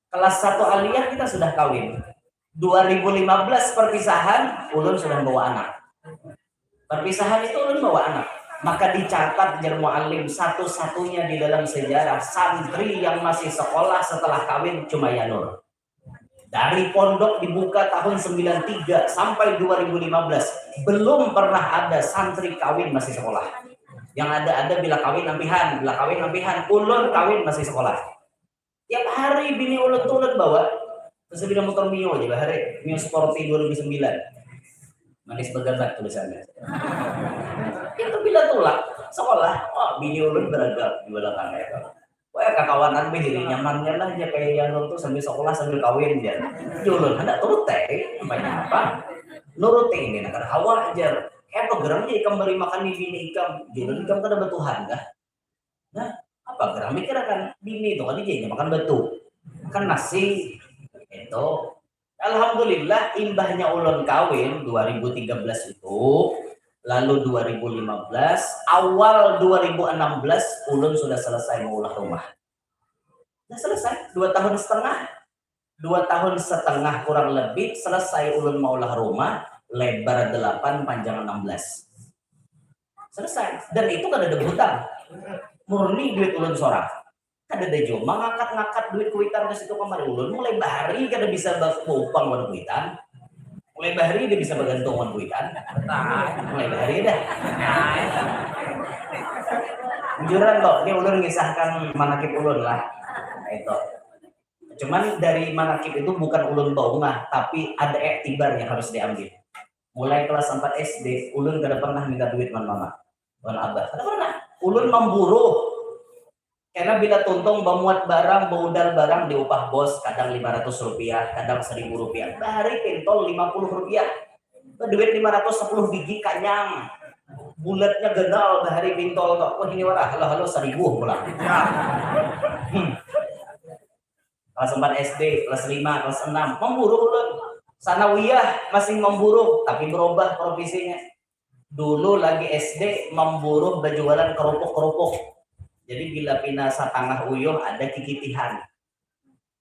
Kelas satu aliyah kita sudah kawin. Dua ribu lima belas perpisahan, ulun sudah bawa anak. Perpisahan itu ulun bawa anak. Maka dicatat jar muallim, satu-satunya di dalam sejarah santri yang masih sekolah setelah kawin cuma Yanur. Dari pondok dibuka tahun sembilan tiga sampai dua ribu lima belas, belum pernah ada santri kawin masih sekolah. Yang ada-ada bila kawin ampihan, bila kawin ampihan, ulun kawin masih sekolah. Tiap hari bini ulun tuh ulun bawa ke sepeda motor Mio aja bahari, Mio Sporty dua ribu sembilan. Manis bagabat tulisannya. Itu bila tulak sekolah, wah bini ulun beragam di belakang itu. Wah, kakawanan beh jadi nyamannya lah aja kayak Yanur tuh sambil sekolah sambil kawin dia. Julun hendak turut teh, banyak apa? Nuruti ini nak hawa aja. Kayak apa gerang aja ikam beri makan di bini ikam. Julun ikam kada bertuhan dah. Nah, apa gerang mikirakan bini itu kan aja makan batu, makan nasi. Itu Alhamdulillah, imbahnya ulun kawin dua ribu tiga belas itu, lalu dua ribu lima belas, awal dua ribu enam belas ulun sudah selesai maulah rumah. Sudah selesai, dua tahun setengah. Dua tahun setengah kurang lebih selesai ulun maulah rumah, lebar delapan, panjang enam belas. Selesai. Dan itu kada ada berhutang. Murni duit ulun sorang. Kada ada jua mangangkat-ngangkat duit kuitan ke situ kamari. Ulun mulai bahari kada bisa baupang wan kuitan. Mulai bahari dia bisa bagantung wan kuitan. Mulai bahari dah. Bujuran toh, ini ulun ngisahkan manakib ulun lah. Itu. Cuman dari manakib itu bukan ulun baungah, tapi ada iktibar yang harus diambil. Mulai kelas empat S D, ulun kada pernah minta duit wan mama, wan abah. Kada pernah. Ulun mamburuh. Karena bila tuntung bamuat barang, baudal barang diupah bos, kadang lima ratus rupiah, kadang seribu rupiah. Bahari pintol lima puluh rupiah. Duit lima ratus sepuluh biji kanyang. Bulatnya ganal bahari pintol tu. Wah ini wara, halo-halo seribu pulang. Hmm. Kelas empat S D, kelas lima, kelas enam, mamburuh ulun. Sanawiyah masih mamburuh, tapi berubah profesinya. Dulu lagi S D mamburuh bajualan kerupuk-kerupuk. Jadi bila pina satangah uyuh ada kikitihan.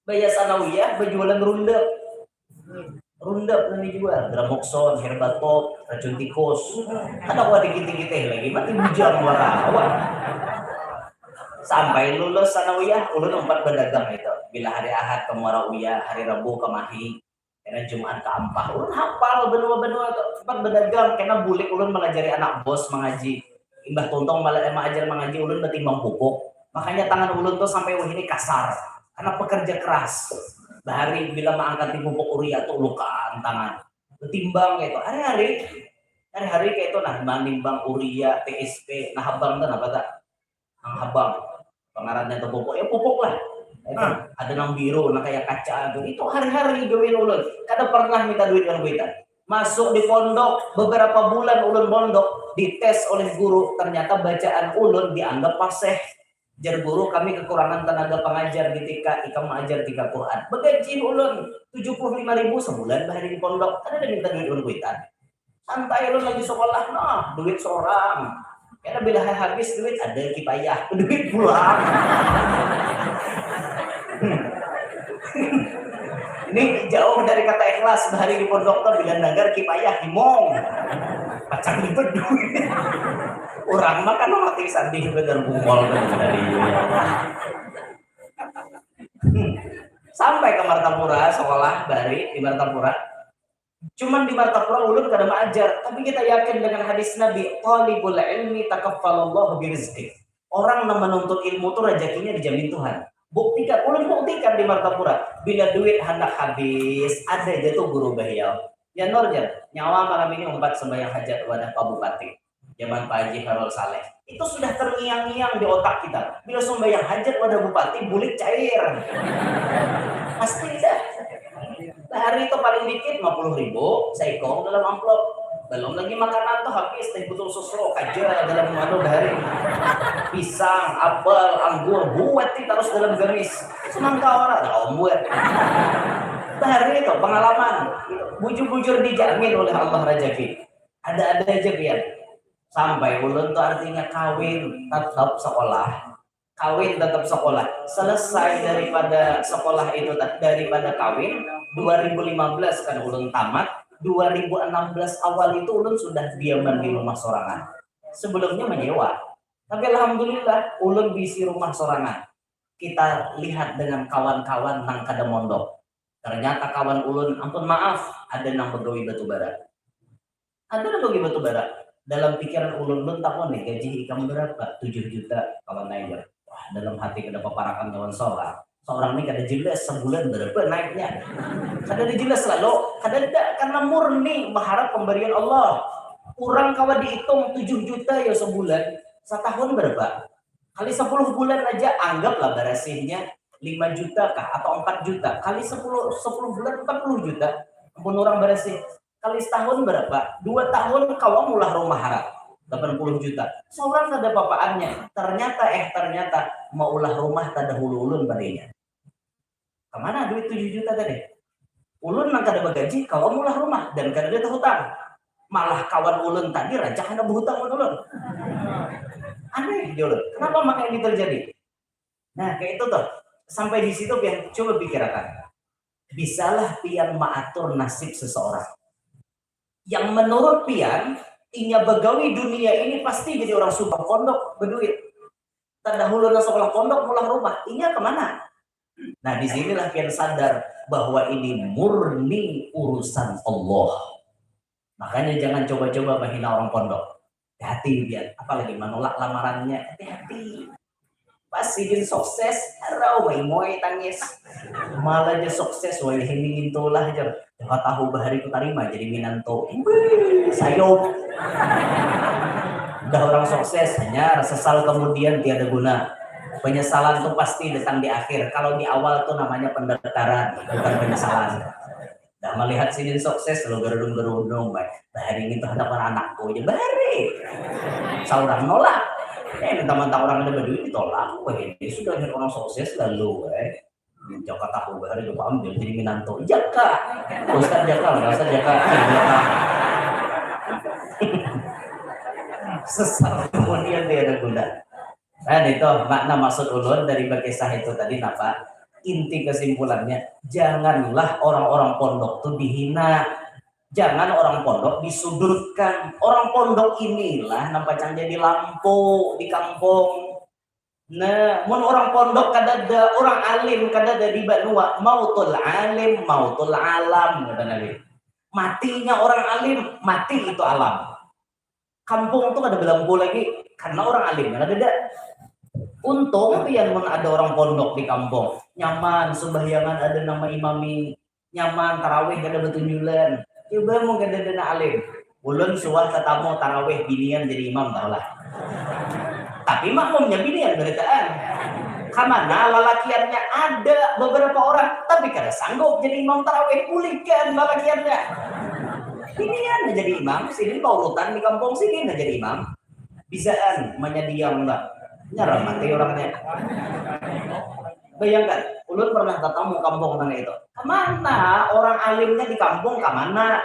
Baya sanawiyah bajualan rundep. Rundep nang dijual, Dramoxone, Herbal Pop, racun tikus. Kada kawa dikitih-kitih lagi, mati bujang wara. Sampai lulus sanawiyah, ulun umpat badagang itu. Bila hari Ahad ke Muara Uya, hari Rabu ke Mahi, kena Jumat ke Ampah. Ulun hapal benua-benua tu, tempat berdagang, kena bulik ulun melajari anak bos mengaji. Imbah tuntung mengajar mengaji, ulun betimbang pupuk. Makanya tangan ulun tu sampai wahini kasar, karena pekerja keras. Bahari bila mengangkat pupuk urea tu lukaan tangan. Betimbang kayak itu, hari-hari, hari-hari kayak itu, nah, menimbang urea, T S P, nah, habang tu apa tak? Nang habang. Pengarannya tu pupuk. Ya, pupuk lah. Itu, ada nang biru, nang kayak kaca tu. Itu hari-hari gawian ulun. Kada pernah minta duit dengan kuitan. Masuk di pondok, beberapa bulan ulun pondok, dites oleh guru, ternyata bacaan ulun dianggap paseh. Jar guru, kami kekurangan tenaga pengajar ketika ikam mengajar tiga Quran. Begaji ulun tujuh puluh lima ribu sebulan bahari di pondok. Kada ada minta duit ulun kuitan. Santai ulun lagi sekolah, nah, duit seorang. Karena bila habis duit, ada kipayah, duit pulang. Ini jauh dari kata ikhlas, bahari di pondok tuh bila nagar kipayah, himong. Pacang ribet duit. Orang makan mati sadih bener bungol bener tadi. Sampai ke Martapura, sekolah bahari di Martapura. Cuman di Martapura ulun kada maajar, tapi kita yakin dengan hadis Nabi, "Talibul ilmi takaffalallahu birizqi." Orang yang menuntut ilmu tu rezekinya dijamin Tuhan. Buktikan, ulun buktikan di Martapura, bila duit handak habis, ada aja tuh guru bahiau. Ya Nur, jar, nyawa malam ini umpat sembahyang hajat wadah Pak Bupati. Zaman Pak Haji Khairul Saleh. Itu sudah terngiang-ngiang di otak kita. Bila sumbayang hajat wadah bupati, bulik cair. Pasti dah. Bahari itu paling dikit lima puluh ribu, saikung dalam amplop. Belum lagi makanan tuh habis, teh botol sosro aja dalam anu bahari. Pisang, apel, anggur, buat ti terus dalam gamis. Semangka orang ada ombuat. Bahari itu pengalaman. Bujur-bujur dijamin oleh Allah rezeki. Ada-ada aja, pian. Sampai ulun tuh artinya kawin, tetap sekolah. Kawin, tetap sekolah. Selesai daripada sekolah itu, daripada kawin, dua ribu lima belas kan ulun tamat, dua ribu enam belas awal itu ulun sudah diaman di rumah sorangan. Sebelumnya menyewa. Tapi alhamdulillah, ulun bisi rumah sorangan. Kita lihat dengan kawan-kawan nang kada mondok. Ternyata kawan ulun, ampun maaf, ada nang begawi batu bara. Ada nang bagi batu bara. Dalam pikiran ulun, ulun takon nih, gaji ikam berapa? Tujuh juta, kawan ai jar. Wah, dalam hati kada paparakan kawan seorang. Seorang nih kada jelas sebulan berapa naiknya. Kada ada jelas lalu, kada ada, karena murni mengharap pemberian Allah. Orang kawa dihitung tujuh juta ya sebulan, setahun berapa? Kali sepuluh bulan aja, anggaplah barasihnya lima juta kah atau empat juta. Kali sepuluh, sepuluh bulan empat puluh juta. Ampun orang barasih. Kali setahun berapa? Dua tahun kawa mulah rumah harat, delapan puluh juta. Seorang kada papaannya. Ternyata, eh, ternyata maulah rumah tadahulu ulun padanya. Kemana duit tujuh juta tadi? Ulun nang kada bagaji, kawa mulah rumah dan kada ada hutang. Malah kawan ulun tadi rancak handak berhutang wan ulun. Aneh, jar ulun. Kenapa makanya ini terjadi? Nah, kayak itu tuh. Sampai di situ, pian coba pikirakan. Bisalah pian maatur nasib seseorang yang menurut pian, inya begawi dunia ini pasti jadi orang subang pondok, berduit. Terdahulu nang sekolah pondok, pulang rumah. Inya kemana? Nah, di sinilah pian sadar bahwa ini murni urusan Allah. Makanya jangan coba-coba menghina orang pondok. Hati-hati, pian. Apalagi menolak lamarannya. Hati-hati. Pas sidin sukses, harau, moy-moy, tangis. Malah aja sukses, wayah ini ngintulah, jar. Coba tahu bahari ku tarima jadi minantu. Wih, sayup. Udah orang sukses, hanya sesal kemudian tiada guna. Penyesalan tuh pasti datang di akhir. Kalau di awal tuh namanya pendaftaran, bukan penyesalan. Dah melihat sidin sukses, lo gerudung-gerudung, baik. Bahari ini tuh hadapan anakku aja, bahari. Seorang nolak. Eh, mentang-mentang orang ada berduit ditolak, wah ini sudah lihat orang sukses lalu, eh. Jaka tahu bahari coba ambil jadi minantu. Jaka. Ustaz Jaka, Ustaz Jaka. Sesal kemudian tiada guna. Nah, itu makna maksud ulun dari berkisah itu tadi, napa? Inti kesimpulannya, janganlah orang-orang pondok tuh dihina. Jangan orang pondok disudutkan. Orang pondok inilah nang pacang jadi lampu di kampung. Nah, mun orang pondok kadada, orang alim kadada di banua, mautul alim, mautul alam, kata Nabi. Matinya orang alim, mati itu alam. Kampung tu kada balampu lagi karena orang alimnya kadada. Untung pian mun ada orang pondok di kampung, nyaman, sumbayangan ada nang maimami, nyaman, tarawih kada batunjulan. Coba mun kadada nang alim. Ulun suah tatamu tarawih binian jadi imam, tahulah. Tapi makmumnya binian barataan. Kamana lalakiannya? Ada beberapa orang, tapi kada sanggup jadi imam tarawih, bulikan lalakiannya. Binian jadi imam, sidin paurutan di kampung, sidin jadi imam. Bisaan manyadiang, Mbak. Nyaramati orangnya. Bayangkan, ulun pernah tatamu kampung nang itu. Kamana orang alimnya di kampung, kamana?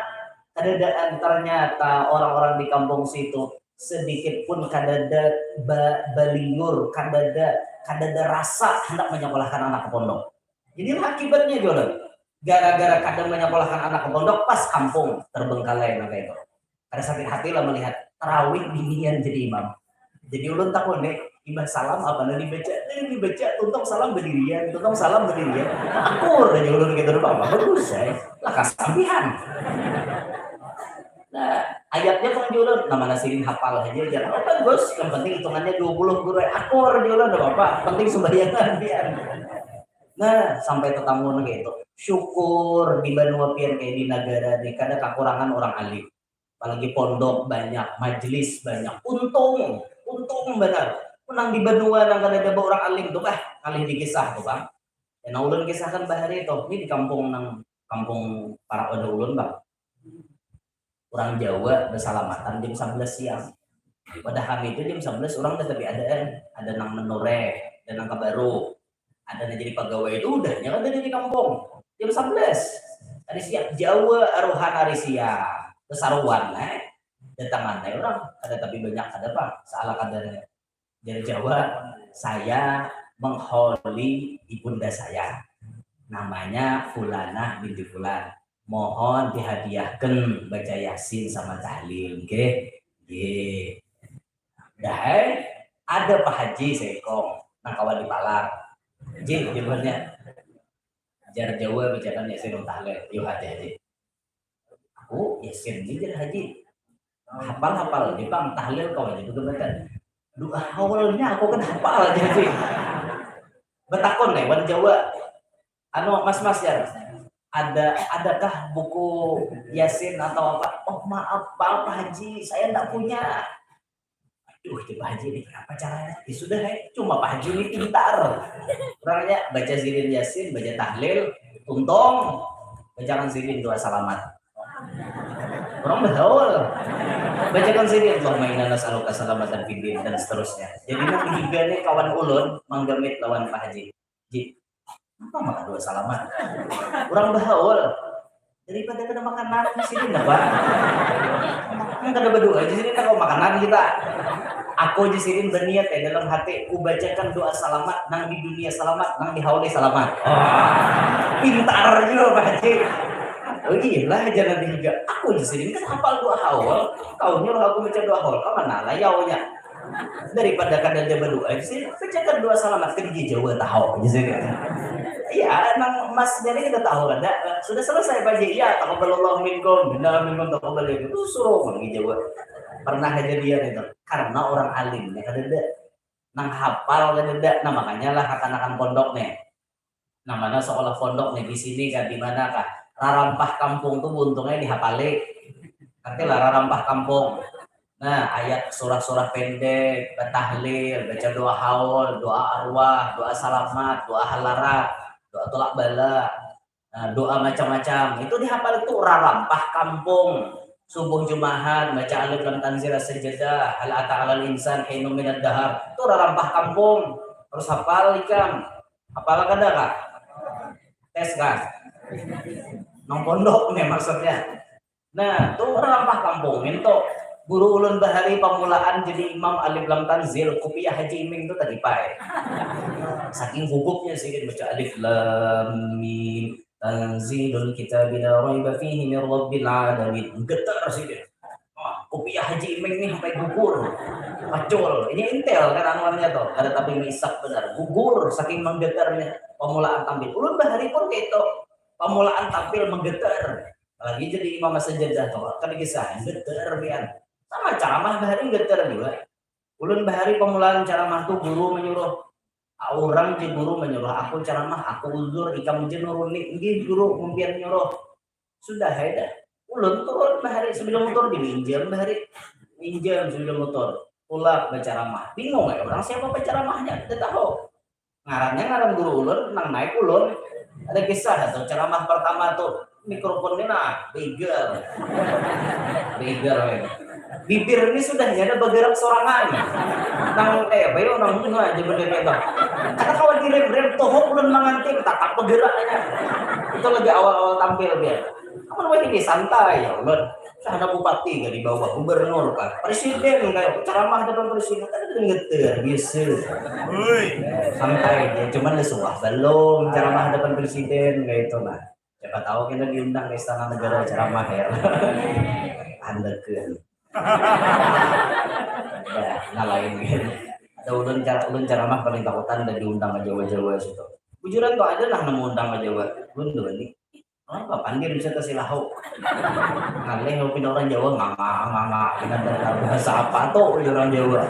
Kadadaan, ternyata orang-orang di kampung situ sedikit pun kadada ba-, baliur, kadada, kadada rasa handak manyakolahkan anak ke pondok. Inilah akibatnya, Jolan. Gara-gara kada manyakolahkan anak ke pondok, pas kampung terbengkalai nang kaya itu. Kada sakit hati lah melihat tarawih binian jadi imam. Jadi ulun takun deh, imbah salam apa nang dibaca? Nang dibaca tuntung salam badirian, tuntung salam badirian. Akur aja ulun gitu, apa bagus ya. Lah kasambihan. Nah, ayatnya pun ulun, nama nasirin hafal aja, jangan apa bagus. Yang penting hitungannya dua puluh guru, akur aja ulun, apa-apa. Penting sumbayangan pian. Nah, sampai tetamu nang kayak itu. Syukur di banua pian kayak di negara nih, kada kekurangan orang alim. Apalagi pondok banyak, majelis banyak. Untung, untung benar. Menang di banua nang kada ada orang alim tuh, bah, kali di kisah tuh, Bang. Ya, nah, ulun kisahkan bahari tuh, ini di kampung nang, kampung parak wadah ulun, Bang. Orang Jawa bersalamatan jam sebelas siang. Wadah kami itu jam sebelas orang udah tapi ada, ada nang menoreh, ada nang kabaru, ada nang jadi pegawai itu udahnya kan dari kampung. Jam sebelas. Ada siap Jawa aruhan hari siang. Besaruan, eh. Datangan, eh, orang. Ada tapi banyak, ada apa? Salah kadarnya. Jar Jawa, saya menghauli ibunda saya. Namanya Fulanah binti Fulan. Mohon dihadiahkan baca Yasin sama tahlil, nggih. Nggih. Dah, eh, ada Pak Haji saikung nang kawa dipalar. Ji, jawabnya. Jar Jawa bacakan Yasin tahlil. Yuk, Haji, Haji. Aku Yasin ni, jar Haji. Hafal-hafal aja, Bang. Tahlil kawa aja begebatan. Doa haulnya aku kan hafal aja sih. Betakun nih, wan Jawa. Anu, mas-mas, ya. Ada, adakah buku Yasin atau apa? Oh, maaf, Pak, Pak Haji, saya ndak punya. Aduh, itu Pak Haji ini apa caranya? Ya sudah, eh. Cuma Pak Haji ini pintar. Orangnya baca sidin Yasin, baca tahlil, tuntung. Bacakan sidin doa salamat. Orang betul. Bacakan sidin, Allahumma inna nas'aluka salamatan fid din, dan seterusnya. Jadi, nang tiga nih kawan ulun manggamit lawan Pak Haji. Ji, apa maka doa salamat? Orang bahaul. Daripada kada makan nasi sidin apa? Kan kada berdoa aja sidin, kalau makanan kita. Aku aja sidin berniat ya dalam hati, ku bacakan doa salamat, nang di dunia salamat, nang di haul salamat. Oh, pintar juga Pak Haji. Oh, gila, jangan dihiga. Aku aja sidin kan hafal doa haul, kau nyuruh aku baca doa haul, kemana lah yaunya? Daripada kada ada berdoa sih, bacakan doa salamat, kan di Jawa tahu aja sih. Iya, emang emasnya ini kita tahu ada. Sudah selesai Pak Haji, iya, taqabbalallahu minkum, minna minkum, taqabbal itu suruh di Jawa. Pernah kejadian itu, karena orang alimnya kada ada, nang hafal kada ada, nah makanya lah kakanakan pondok nih. Nah, mana sekolah pondok nih, di sini kah, di mana kah? Rarampah kampung tuh buntungnya dihapali. Nanti lah rarampah kampung. Nah, ayat surah-surah pendek, batahlil, baca doa haul, doa arwah, doa salamat, doa halarat, doa tulak bala, nah, doa macam-macam. Itu dihapal tuh rarampah kampung. Subuh Jumahat, baca alif lam tanzil sajadah, hal ata alal insan hinum minad dahar. Itu rarampah kampung. Terus hafal ikam. Hafal kada kah? Tes kah? Nang pondok nih maksudnya. Nah, tuh orang rampah kampung itu. Guru ulun bahari pamulaan jadi imam alif lam tanzil, kupiah Haji Iming tuh tadi pai. Saking gugupnya sih baca alif lam mim tanzilul kitab la raiba fihi min rabbil alamin. Getar sih dia. Wah, Kopiah Haji Imeng nih sampai gugur. Pacul. Ini intel kan anuannya tuh. Ada tapi ngisap benar. Gugur saking menggetarnya pemulaan tampil. Ulun bahari pun kayak itu. Pemulaan tampil menggetar. Lagi jadi imam sajadah tuh. Kan kisah getar pian. Sama ceramah bahari getar juga. Ulun bahari pemulaan ceramah tuh guru menyuruh orang je guru menyuruh aku ceramah, aku uzur, ikam je nuruni, nggih guru mungkin nyuruh. Sudah ya dah. Ulun turun bahari sebelum motor diminjam bahari. Minjam sebelum motor. Tulak baca ramah. Bingung ya orang siapa penceramahnya. Tidak tahu. Ngarannya ngaran guru ulun, nang naik ulun. Ada kisah atau ceramah pertama tuh mikrofon ini nah bigger bigger ya. Bibir ini sudah ada bergerak sorangan nang kayak apa ya nang aja bener gitu karena kalau di rem rem tohok belum mengantin tatap bergeraknya itu lagi awal-awal tampil biar kamu ini santai ya ulun sana bupati gak dibawa gubernur kan presiden kayak ceramah depan presiden kan ngeter biasa santai dia cuman suah belum ceramah depan presiden kayak itu nah siapa tahu kita diundang ke istana negara ceramah ya anda ke ya nah lain ada ulun cara ulun ceramah paling takutan ada diundang ke Jawa Jawa situ bujuran tuh ada lah nemu undang ke Jawa ulun tuh ini Kenapa pandir bisa tersilahu? Ngalih kalau pindah orang Jawa nganga nganga kita dengar bahasa apa tuh orang Jawa.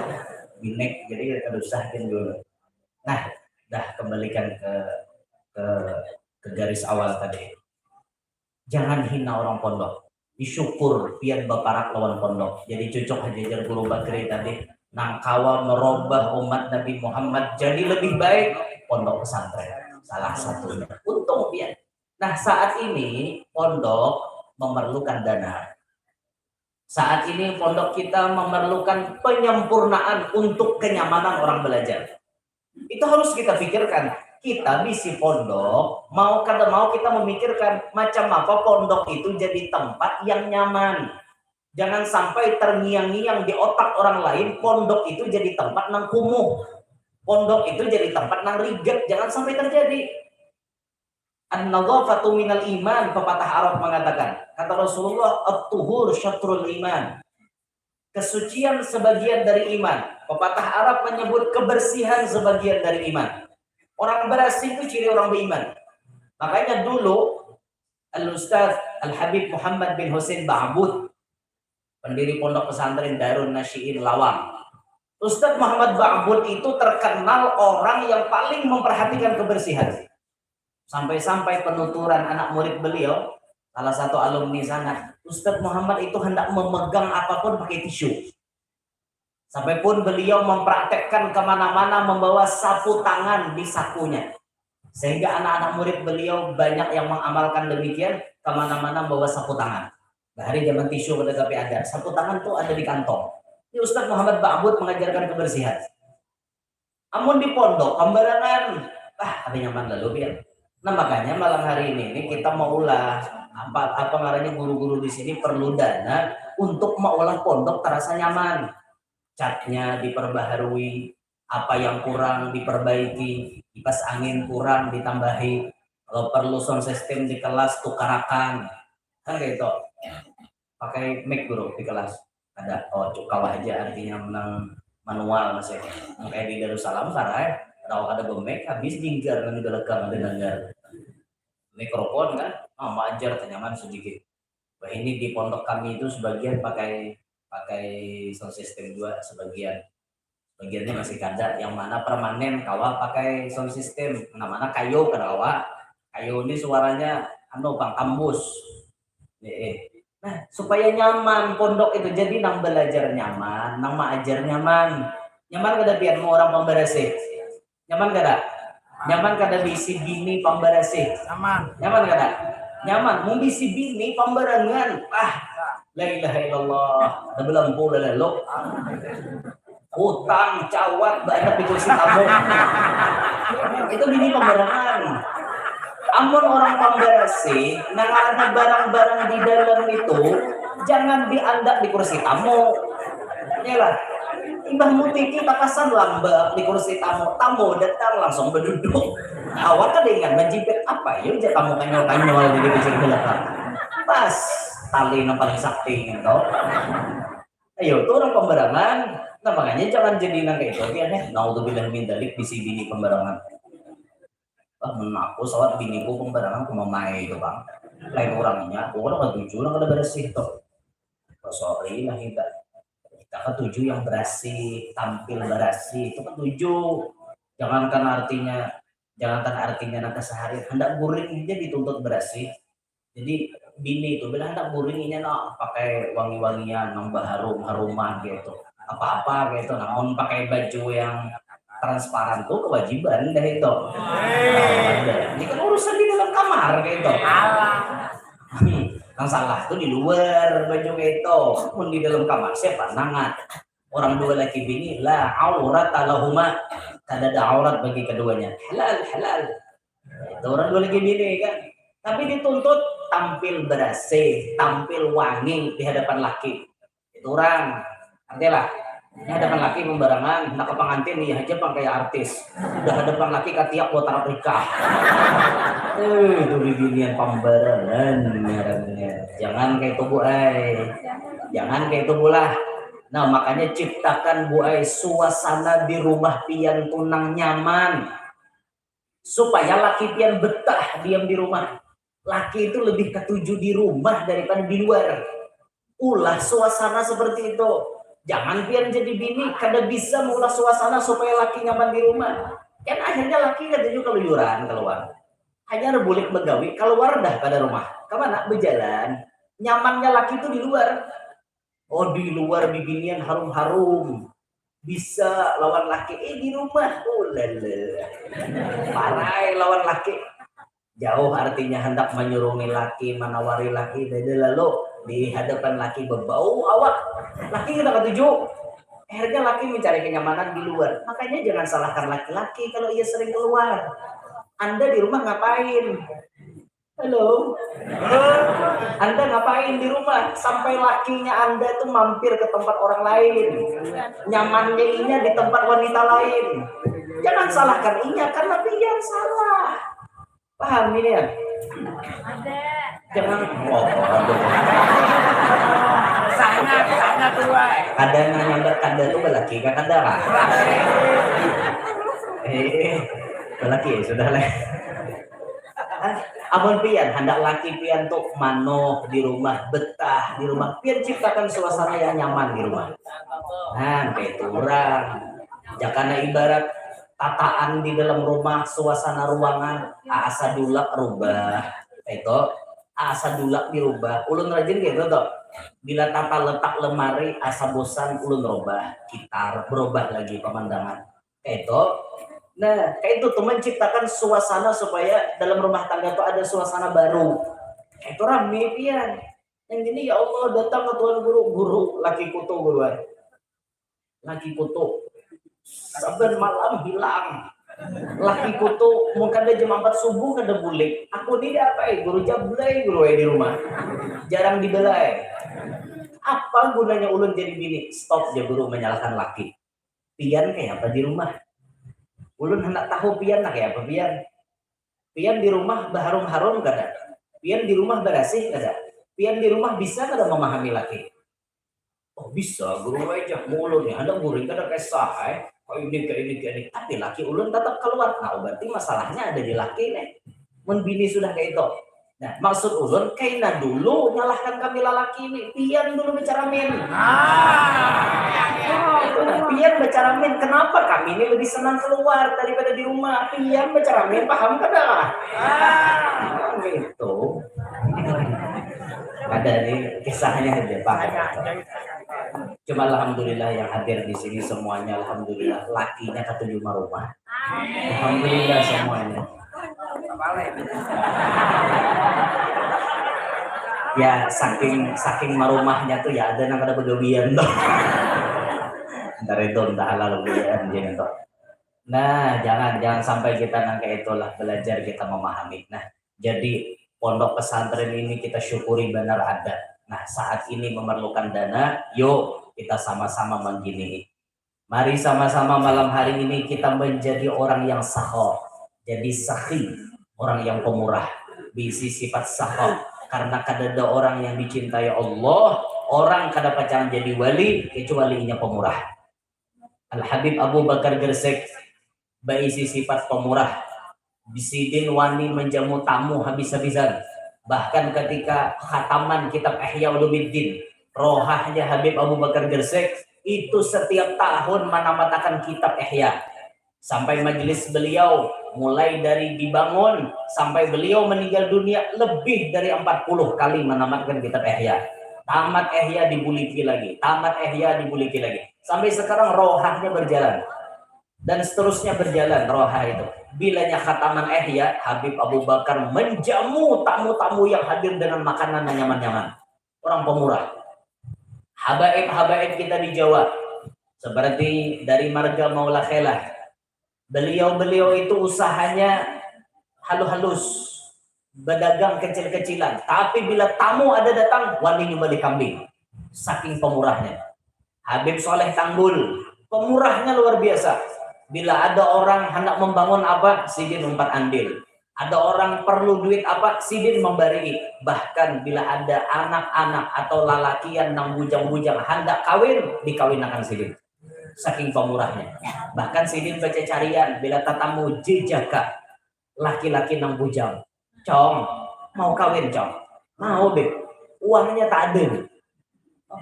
Binek jadi kita susah kan dulu. Nah, dah kembalikan ke ke ke garis awal tadi. Jangan hina orang pondok. Disyukur pian baparak lawan pondok. Jadi cucuk hajajar guru Bakri tadi nang kawa merubah umat Nabi Muhammad jadi lebih baik pondok pesantren salah satunya. Untung pian Nah, saat ini pondok memerlukan dana. Saat ini pondok kita memerlukan penyempurnaan untuk kenyamanan orang belajar. Itu harus kita pikirkan. Kita bisi pondok, mau kada mau kita memikirkan macam apa pondok itu jadi tempat yang nyaman. Jangan sampai terngiang-ngiang di otak orang lain pondok itu jadi tempat nang kumuh. Pondok itu jadi tempat nang rigat, jangan sampai terjadi. An-nadhafatu minal iman, pepatah Arab mengatakan. Kata Rasulullah, at-tuhur syatrul iman. Kesucian sebagian dari iman. Pepatah Arab menyebut kebersihan sebagian dari iman. Orang berasih itu ciri orang beriman. Makanya dulu Al-Ustaz Al-Habib Muhammad bin Husain Ba'bud, pendiri pondok pesantren Darun Nasyiin Lawang. Ustaz Muhammad Ba'bud itu terkenal orang yang paling memperhatikan kebersihan. Sampai-sampai penuturan anak murid beliau, salah satu alumni sana, Ustadz Muhammad itu hendak memegang apapun pakai tisu. Sampai pun beliau mempraktekkan kemana-mana membawa sapu tangan di sakunya. Sehingga anak-anak murid beliau banyak yang mengamalkan demikian, kemana-mana membawa sapu tangan. Nah, hari zaman tisu pada tapi ada, sapu tangan tuh ada di kantong. Ini Ustadz Muhammad Ba'bud mengajarkan kebersihan. Amun di pondok pambarangan, ah ada nyaman lalu biar. Nah makanya malam hari ini, ini kita maulah apa apa ngarannya guru-guru di sini perlu dana untuk maulah pondok terasa nyaman. Catnya diperbaharui, apa yang kurang diperbaiki, kipas angin kurang ditambahi, kalau perlu sound system di kelas tukarakan, kan kayak itu. Pakai mic guru di kelas. Ada oh cukau aja artinya menang manual masih kayak di Darussalam sarai kalau ada bemek habis jingkar nanti belakang ada dengar mikrofon kan oh, ajar tenyaman sedikit bah ini di pondok kami itu sebagian pakai pakai sound system juga sebagian sebagiannya masih kada yang mana permanen kawa pakai sound system yang mana kayu kada kawa kayu ini suaranya anu bang ambus eh, eh. Nah, supaya nyaman pondok itu jadi nang belajar nyaman, nang maajar nyaman. Nyaman kada pian mau orang pemberasih? Nyaman kada? Nyaman kada bisi bini pemberasih? Nyaman. Nyaman kada? Nyaman. Mau bisi bini pemberangan. Ah, la ilaha illallah. Ada belampu lalu. Utang cawat banyak di kursi tamu. Itu bini pemberangan. Amun orang pemberasi, nang ada barang-barang di dalam itu jangan diandak di kursi tamu. Yalah. Imbah mutiki takasan lambak di kursi tamu, tamu datang langsung berduduk. Awak kan dengan menjibet apa ya ujar tamu kanyol-kanyol di bibir belakang. Pas tali nang paling sakti gitu. Ayo, tuh orang pembarangan. Nah, makanya jangan jadi nang kayak itu. Oke, eh, naudzubillah min dalik, bisi bini pembarangan. Wah, mengaku sawat biniku pembarangan, aku mamai itu, Bang. Lain orangnya, aku kan nggak tuju, orang kada bersih tuh. Oh, sorry lah kita. Kita kan tuju yang bersih, tampil bersih, itu kan tuju. Jangankan artinya, jangankan artinya nang keseharian, hendak guring aja dituntut bersih. Jadi bini itu bila hendak guring inya nah pakai wangi-wangian nang baharum-haruman gitu. Apa-apa gitu. Namun pakai baju yang transparan tuh kewajiban dah itu. Nah, ini kan urusan di dalam kamar gitu. Alah. Hmm, yang salah tuh di luar baju gitu. Pun di dalam kamar siapa nangat? Orang dua laki bini la aurata lahuma. Kada ada aurat bagi keduanya. Halal, halal. Itu orang dua lagi bini kan. Tapi dituntut tampil berasih, tampil wangi di hadapan laki. Itu orang. Artilah, di hadapan laki pembarangan, nak ke pengantin iya aja pang kayak artis. Udah hadapan laki katiak buat tarap nikah. Eh, itu bibinian pembarangan ngarannya. Jangan kayak itu, Bu ai. Jangan kayak itu, Bu lah. Nah, makanya ciptakan, Bu ai, suasana di rumah pian tuh nang nyaman. Supaya laki pian betah diam di rumah. Laki itu lebih ketuju di rumah daripada di luar. Ulah suasana seperti itu. Jangan pian jadi bini, kada bisa mengolah suasana supaya laki nyaman di rumah. Kan akhirnya laki kada juga keluyuran keluar. Hanya bulik begawi, keluar dah pada rumah. Kemana? Berjalan. Nyamannya laki itu di luar. Oh, di luar bibinian harum-harum. Bisa lawan laki, eh, di rumah, oh lele. Parai lawan laki. Jauh artinya hendak menyurungi laki, menawari laki, dada lalu di hadapan laki berbau awak. Laki kita ketuju. Akhirnya laki mencari kenyamanan di luar. Makanya jangan salahkan laki-laki kalau ia sering keluar. Anda di rumah ngapain? Halo. Anda ngapain di rumah? Sampai lakinya Anda tuh mampir ke tempat orang lain. Nyamannya inya di tempat wanita lain. Jangan salahkan inya karena pian salah. Paham ini ya? Ada. Jangan. Oh, aduh. Sana, sana tuh, Wai. Ada nang nyambar kada tuh balaki kah kada kah? Eh, balaki ya sudah lah. Amun pian handak laki pian tu manuh di rumah, betah di rumah, pian ciptakan suasana yang nyaman di rumah. Nah, kayak itu orang. Jakana ibarat tataan di dalam rumah, suasana ruangan, asa dulak rubah. Itu asa dulak dirubah. Ulun rajin gitu tuh. Bila tata letak lemari, asa bosan, ulun rubah. Kitar, berubah lagi pemandangan. Kayak itu. Nah, kayak itu tuh menciptakan suasana supaya dalam rumah tangga tuh ada suasana baru. Kayak itu rame pian. Yang gini, ya Allah, datang ke Tuan Guru, Guru, laki kutu, Guru. Laki kutu. Saban malam hilang. Laki kutu, mungkin ada jam empat subuh kada bulik. Aku ni apa eh, Guru jablay, Guru eh, di rumah. Jarang dibelai. Apa gunanya ulun jadi bini? Stop aja Guru menyalahkan laki. Pian kayak apa di rumah? Ulun hendak tahu pian nak kayak apa pian. Pian di rumah baharum-harum kada? Pian di rumah berasih kada? Pian di rumah bisa kada memahami laki? Oh bisa, Guru aja mulun ya, ada guring kada kisah eh. Kau ini, kau ini, kau ini. Tapi laki ulun tetap keluar. Nah, berarti masalahnya ada di laki nih. Mun bini sudah kayak itu. Nah, maksud ulun, kaina dulu nyalahkan kami lalaki ini. Pian dulu berceramin. Ah. Pian berceramin. Kenapa kami ini lebih senang keluar daripada di rumah? Pian berceramin, paham kada? Ah. Gitu. Ada nih kisahnya aja, Pak. Cuma alhamdulillah yang hadir di sini semuanya, alhamdulillah lakinya ketuju marumah. Alhamdulillah semuanya. Ya saking saking marumahnya tuh ya ada nang kada begawian tuh. Ntar itu entah halal gawian gini tuh. Nah, jangan jangan sampai kita nang kayak itulah, belajar kita memahami. Nah, jadi pondok pesantren ini kita syukuri benar ada. Nah, saat ini memerlukan dana, yuk kita sama-sama mengginii. Mari sama-sama malam hari ini kita menjadi orang yang sakho. Jadi sakhi, orang yang pemurah. Bisi sifat sakho. Karena kadada orang yang dicintai Allah, Orang kada pacang jadi wali kecuali inya pemurah. Al Habib Abu Bakar Gersik baisi sifat pemurah. Sidin wani menjamu tamu habis-habisan. Bahkan ketika khataman kitab Ihya Ulumuddin, rohahnya Habib Abu Bakar Gersik itu setiap tahun menamatakan kitab Ihya. Sampai majelis beliau, mulai dari dibangun sampai beliau meninggal dunia, lebih dari empat puluh kali menamatkan kitab Ihya. Tamat Ihya dibuliki lagi, tamat Ihya dibuliki lagi. Sampai sekarang rohahnya berjalan. Dan seterusnya berjalan rohah itu. Bilanya khataman Ihya, Habib Abu Bakar menjamu tamu-tamu yang hadir dengan makanan yang nyaman-nyaman. Orang pemurah. Habaib-habaib kita di Jawa, seperti dari marga Maula Khelah, beliau-beliau itu usahanya halus-halus, berdagang kecil-kecilan. Tapi bila tamu ada datang, wani nyembelih kambing. Saking pemurahnya. Habib Soleh Tanggul, pemurahnya luar biasa. Bila ada orang hendak membangun apa, sidin umpat andil. Ada orang perlu duit apa, sidin memberi. Bahkan bila ada anak-anak atau lalakian nang bujang-bujang hendak kawin, dikawinakan sidin. Saking pemurahnya. Bahkan sidin baca carian, bila tatamu jejaka laki-laki nang bujang. "Cong, mau kawin, Cong?" "Mau, Bib." "Uangnya tak ada, Bib."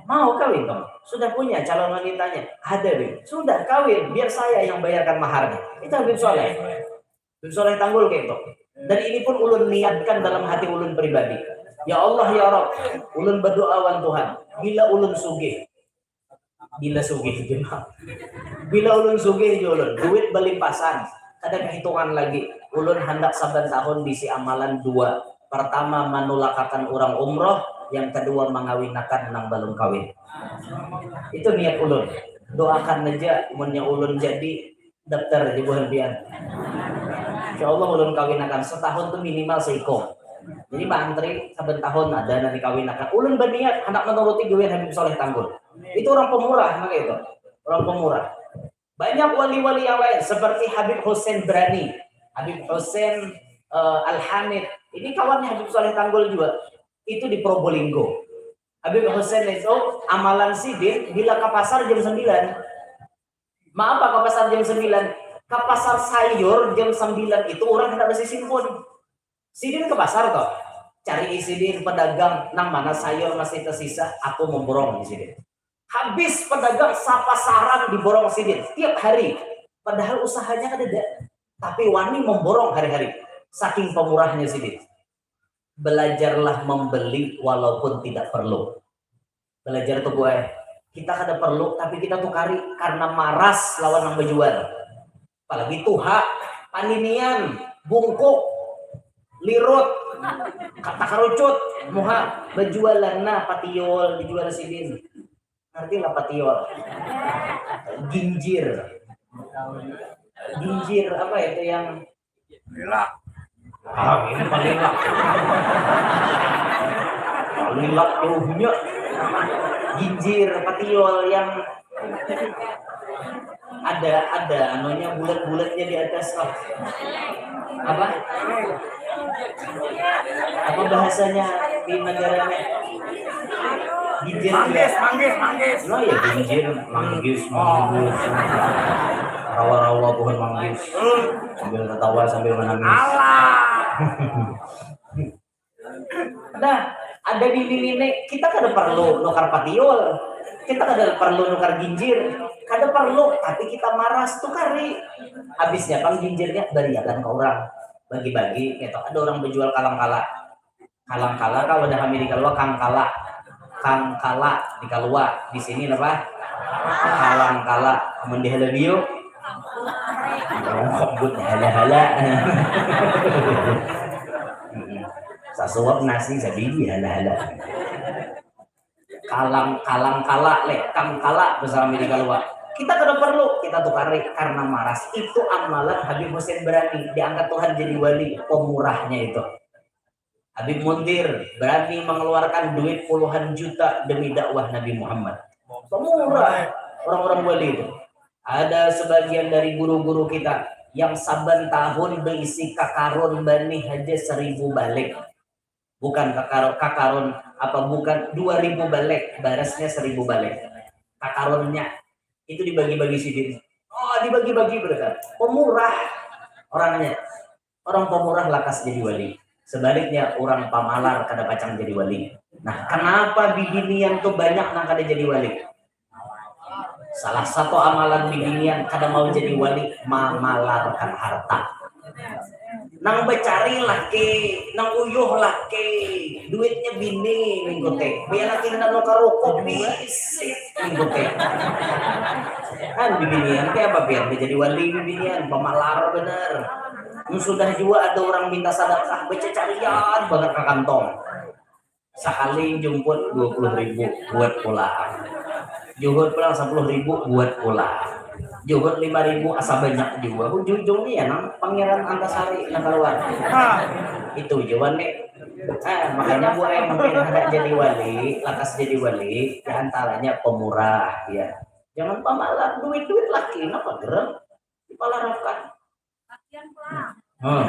"Mau kawin, Cong?" "Sudah punya calon wanitanya?" "Ada, Bib." "Sudah kawin, biar saya yang bayarkan maharnya." Itu Habib Soleh. Habib Soleh Tanggul kayak itu. Dan ini pun ulun niatkan dalam hati ulun pribadi. Ya Allah, ya Rabb, ulun berdoa wan Tuhan, bila ulun sugih, bila sugih jemaah, bila ulun sugih, ulun duit belimpasan, kada kehitungan lagi. Ulun hendak saban tahun bisi amalan dua. Pertama, manulakakan orang umroh, yang kedua, mengawinakan nang belum kawin. Itu niat ulun. Doakan aja, munnya ulun jadi, daftar aja buhan pian. Insya Allah ulun kawinakan setahun tuh minimal seikung. Jadi mantri saben tahun ada nanti kawinakan. Ulun berniat hendak menuruti gawian Habib Soleh Tanggul. Itu orang pemurah, maka itu orang pemurah. Banyak wali-wali yang lain seperti Habib Hussein Brani, Habib Hussein uh, Al Hamid. Ini kawannya Habib Soleh Tanggul juga. Itu di Probolinggo. Habib Hussein itu amalan sidin bila ke pasar jam sembilan. Maapa ka pasar jam sembilan? Ka pasar sayur jam sembilan itu urang handak basisin pun. Sidin ka pasar toh, cari sidin pedagang nang mana sayur masih tersisa, aku memborong di sidin. Habis pedagang sapasaran diborong sidin tiap hari. Padahal usahanya kadada, tapi wani memborong hari-hari. Saking pemurahnya sidin. Belajarlah membeli walaupun tidak perlu. Belajar tuh gue. Kita kada perlu, tapi kita tukari karena maras lawan nang bejual. Apalagi tuha, paninian, bungkuk, lirut, kata karucut, muha, bejualan nah patiol, dijual sidin. Ngerti lah patiol? Ginjir. Ginjir apa itu yang Lilak. Ah, ini palilak. Palilak jauhnya. Ginjir, patiol yang ada ada anunya bulat-bulatnya di atas toh. Apa? Apa bahasanya di negaranya? Ginjir. Manggis, manggis, manggis. No ya ginjir, manggis, manggis. Rawa-rawa pohon manggis. Sambil tertawa sambil menangis. Alah. Nah, ada nini-nini, kita kada perlu nukar patiol, kita kada perlu nukar ginjir, kada perlu, tapi kita maras tukari. Habisnya pang ginjirnya bariakan ke orang, bagi-bagi gitu. Ada orang berjual kalang kala, kalang kala kalau ada kami di Kalua kang kala, kang kala di Kalua, di sini apa? Kalang kala, amun di Halabiu Kambut hala-hala. Sasuap nasi sabiji hala-hala. Kalang kalang kala leh, kang kala besar di Kalua. Kita kada perlu, kita tukari karena maras. Itu amalan Habib Hussein Brani, diangkat Tuhan jadi wali, pemurahnya itu. Habib Muntir berani mengeluarkan duit puluhan juta demi dakwah Nabi Muhammad. Pemurah orang-orang wali itu. Ada sebagian dari guru-guru kita yang saban tahun berisi kakarun banih aja seribu balik. Bukan kakar, kakarun apa bukan dua ribu balek, barasnya seribu balek. Kakarunnya itu dibagi-bagi sidin. Oh, dibagi-bagi berkat. Pemurah orangnya. Orang pemurah lakas jadi wali. Sebaliknya, orang pamalar kada pacang jadi wali. Nah, kenapa bibinian tuh banyak nang kada jadi wali? Salah satu amalan bibinian kada mau jadi wali, mamalarkan harta. Nang becari laki, nang uyuh laki, duitnya bini minggu teh. Biar laki nang nukar rokok, bisi minggu teh. Kan bibinian teh apa biar jadi wali bibinian, pamalar bener. Sudah juga ada orang minta sadakah, bececarian banget ke kantong. Sakali jumput dua puluh ribu buat pulang. Juhut pulang sepuluh ribu buat pulang. Juhut lima ribu asa banyak juga. Ujung-ujungnya ya nang Pangeran Antasari nang keluar. Itu jawaban nih. Eh, makanya buai mungkin hendak jadi wali, lakas jadi wali, ya antaranya pemurah, ya. Jangan pamalar duit-duit laki, kenapa gerem? Dipalarakan. Hmm.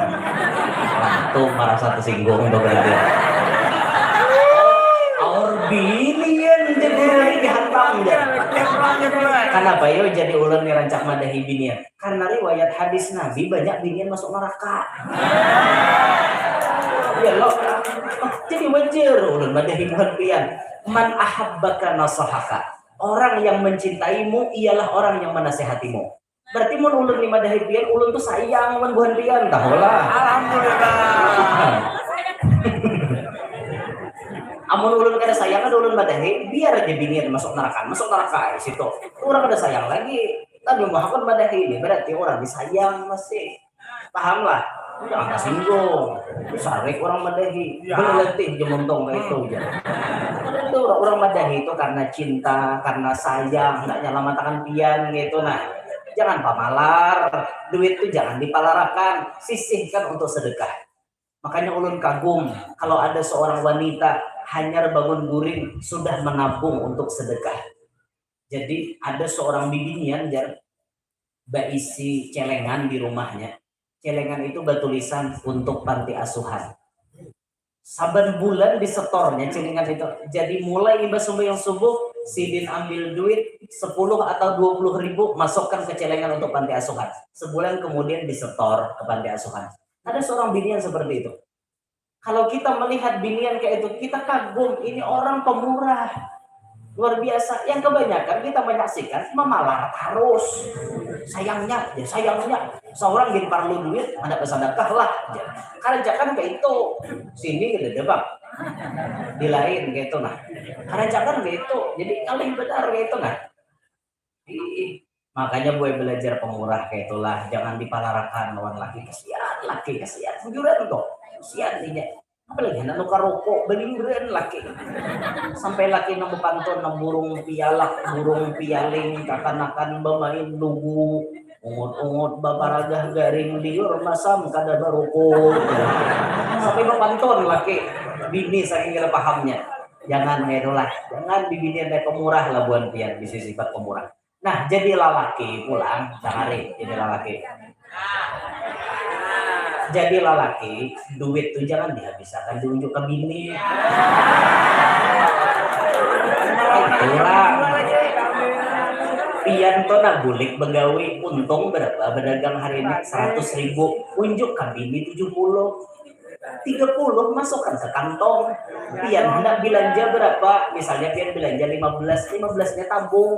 Tuh merasa tersinggung tuh berarti. Aur binian jadi dihantam ya. Kenapa yo jadi ulun nih rancak madahi binian? Karena riwayat hadis Nabi banyak binian masuk neraka. Ya lo, jadi wajar ulun madahi buhan pian. Man ahabbaka nasahaka. Orang yang mencintaimu ialah orang yang menasehatimu. Berarti mun ulun ni madahi pian, ulun tu sayang wan buhan pian, tahulah. Alhamdulillah. Amun ulun kada sayang, kada ulun madahi, biar aja binian masuk neraka, masuk neraka ai situ. Urang kada sayang lagi, tapi muha pun madahi ni, berarti urang ni sayang masih. Paham lah? Jangan tersinggung. Sarik urang madahi. Ya. Berlatih je montong kayak itu aja. Itu urang madahi itu karena cinta, karena sayang, hendak nyalamatakan pian gitu. Nah, jangan pamalar. Duit tuh jangan dipalarakan. Sisihkan untuk sedekah. Makanya ulun kagum kalau ada seorang wanita hanyar bangun guring sudah menabung untuk sedekah. Jadi ada seorang bibinian jar baisi celengan di rumahnya. Celengan itu batulisan untuk panti asuhan. Saban bulan disetornya celengan itu. Jadi mulai imbah sembahyang subuh, sidin ambil duit sepuluh atau dua puluh ribu, masukkan ke celengan untuk panti asuhan. Sebulan kemudian disetor ke panti asuhan. Ada seorang binian seperti itu. Kalau kita melihat binian kayak itu, kita kagum, ini orang pemurah. Luar biasa. Yang kebanyakan kita menyaksikan mamalar terus. Sayangnya, ya sayangnya. Seorang yang perlu duit, ada bersedekah lah. Ya. Kerjakan kayak itu. Sini gitu deh, Bang. Di lain kayak itu nah. Kerjakan kayak itu. Jadi kalau yang benar kayak itu nah. Ih, makanya gue belajar pemurah kayak itulah. Jangan dipalarakan lawan laki. Kasihan laki, kasihan. Bujuran tuh. Kasihan dia. Apalagi anak nukar rokok, beliuran laki. Sampai laki nang bepantun, nang burung pialak, burung pialing, kakanakan bamain lugu, ungut-ungut baparagah garing liur masam kada barukuk. Sampai bepantun laki, bini saking kada pahamnya. Jangan kayak itulah, jangan bibinian kayak pemurah lah buan pian, bisi sifat pemurah. Nah, jadi lalaki pulang, sehari jadi lalaki. Jadi lalaki, duit tuh jangan dihabiskan diunjuk ke bini. Kurang. Pian tuh nah bulik begawi, untung berapa berdagang hari ini? Seratus ribu. Unjuk ke bini tujuh puluh. Tiga puluh masukkan ke kantong. Pian hendak belanja berapa? Misalnya pian belanja lima belas, lima belasnya tabung.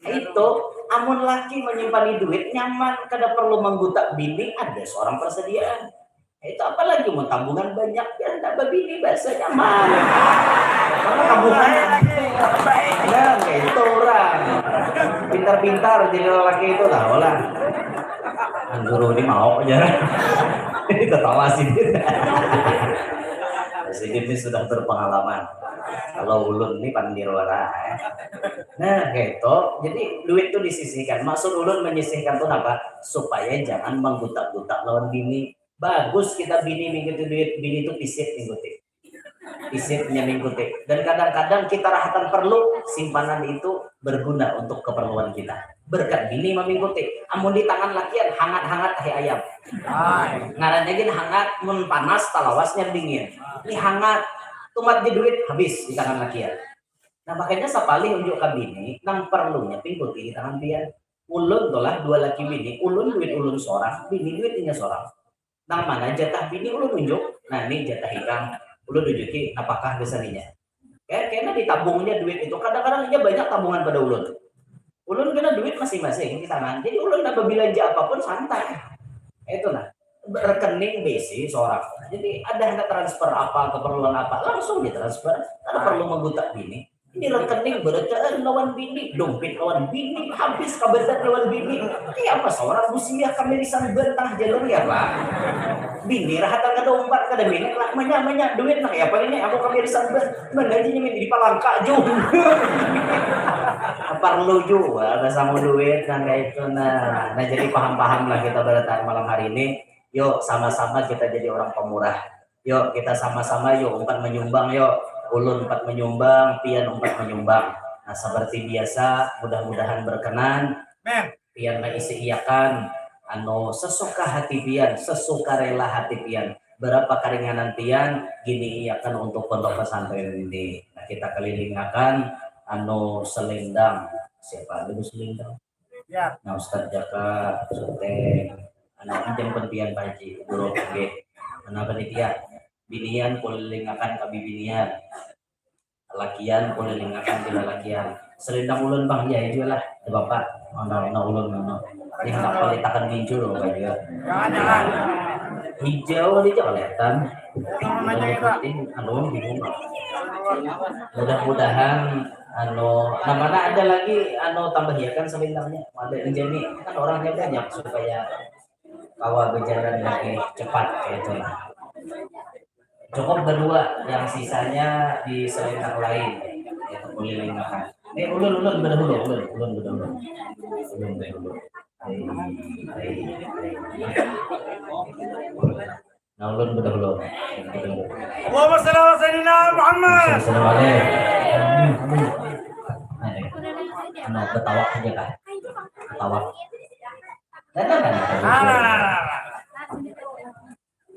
Itu, amun laki menyimpan duit nyaman, kada perlu menggutak bini, ada seorang persediaan. Itu apalagi mau tabungan banyak, biar tidak berbini bahasa nyaman. Karena tabungan ada. Nah, itu orang. Pintar-pintar jadi lelaki itu lah, olah. Guru ini mau aja. Ini ketawa sih. Jadi ini sudah berpengalaman. Kalau ulun ini pandir wara. Eh. Nah, gitu. Jadi duit tuh disisihkan. Maksud ulun menyisihkan tuh apa? Supaya jangan menggutak-gutak lawan bini. Bagus kita bini mengikuti duit, bini itu pisit mengikuti. Pisitnya mengikuti. Dan kadang-kadang kita rahatan perlu simpanan itu berguna untuk keperluan kita. Berkat bini mengikuti. Amun di tangan lakian hangat-hangat tahi ayam. Ngarannya gin hangat, mun panas talawasnya dingin. Ini hangat. Tumat di duit habis di tangan laki ya. Nah, makanya sapalih unjuk ka bini nang perlunya pingkuti di tangan pian. Ulun tuh lah dua laki bini, ulun duit ulun seorang, bini duit inya seorang. Nang mana jatah bini ulun unjuk, nah ini jatah ikam, ulun unjuki apakah besarnya. Kayak kena ditabungnya duit itu, kadang-kadang inya banyak tabungan pada ulun. Ulun kena duit masing-masing di tangan, jadi ulun nak belanja apapun santai. Itu nah, rekening besi seorang. Jadi ada hendak transfer apa, keperluan apa, langsung ditransfer. Kada perlu menggutak bini. Ini rekening berataan lawan bini, dompet lawan bini, habis kabadan lawan bini. Kayak apa seorang busiah kamirisan ban tengah jalan ya, Pak? Bini rahatan kada umpat, kada minat lah, manya, manya, duit nak apa ini, aku kamirisan ban. Mana aja ini di palangka jung. Perlu juga ada sama duit nang kayak itu. Nah, nah, jadi paham-paham lah kita berataan malam hari ini. Yuk, sama-sama kita jadi orang pemurah. Yuk, kita sama-sama yuk umpat menyumbang yuk. Ulun umpat menyumbang, pian umpat menyumbang. Nah, seperti biasa, mudah-mudahan berkenan. Pian maisi iakan anu sesuka hati pian, sesuka rela hati pian. Berapa keringanan pian gini iakan untuk pondok pesantren ini. Nah, kita kelilingakan anu selendang. Siapa dulu selendang? Ya. Nah, Ustaz Jaka, Suteng, anak pinjam pentian Pak Haji, guru oke. Anak panitia, binian kulilingakan ka bibinian. Lakian kulilingakan bila lakian. Selendang ulun bang, ya itu lah, ada bapak. Mana mana ulun mana. Ini hendak palitakan gincu loh baju. Hijau aja kelihatan. Yang penting anu bingung. Mudah-mudahan anu, nah mana ada lagi anu tambahiakan selendangnya. Ada ini kan orangnya banyak supaya kawa berjalan lebih cepat kayak itu lah. Cukup berdua, yang sisanya di selendang lain. Itu kulilingakan. Eh ulun ulun berdahulu, ulun ulun berdahulu. Ulun berdahulu. Nah, ulun berdahulu. Allahumma shalli ala sayyidina Muhammad. Assalamualaikum. Nah, ketawa aja kah? Ketawa.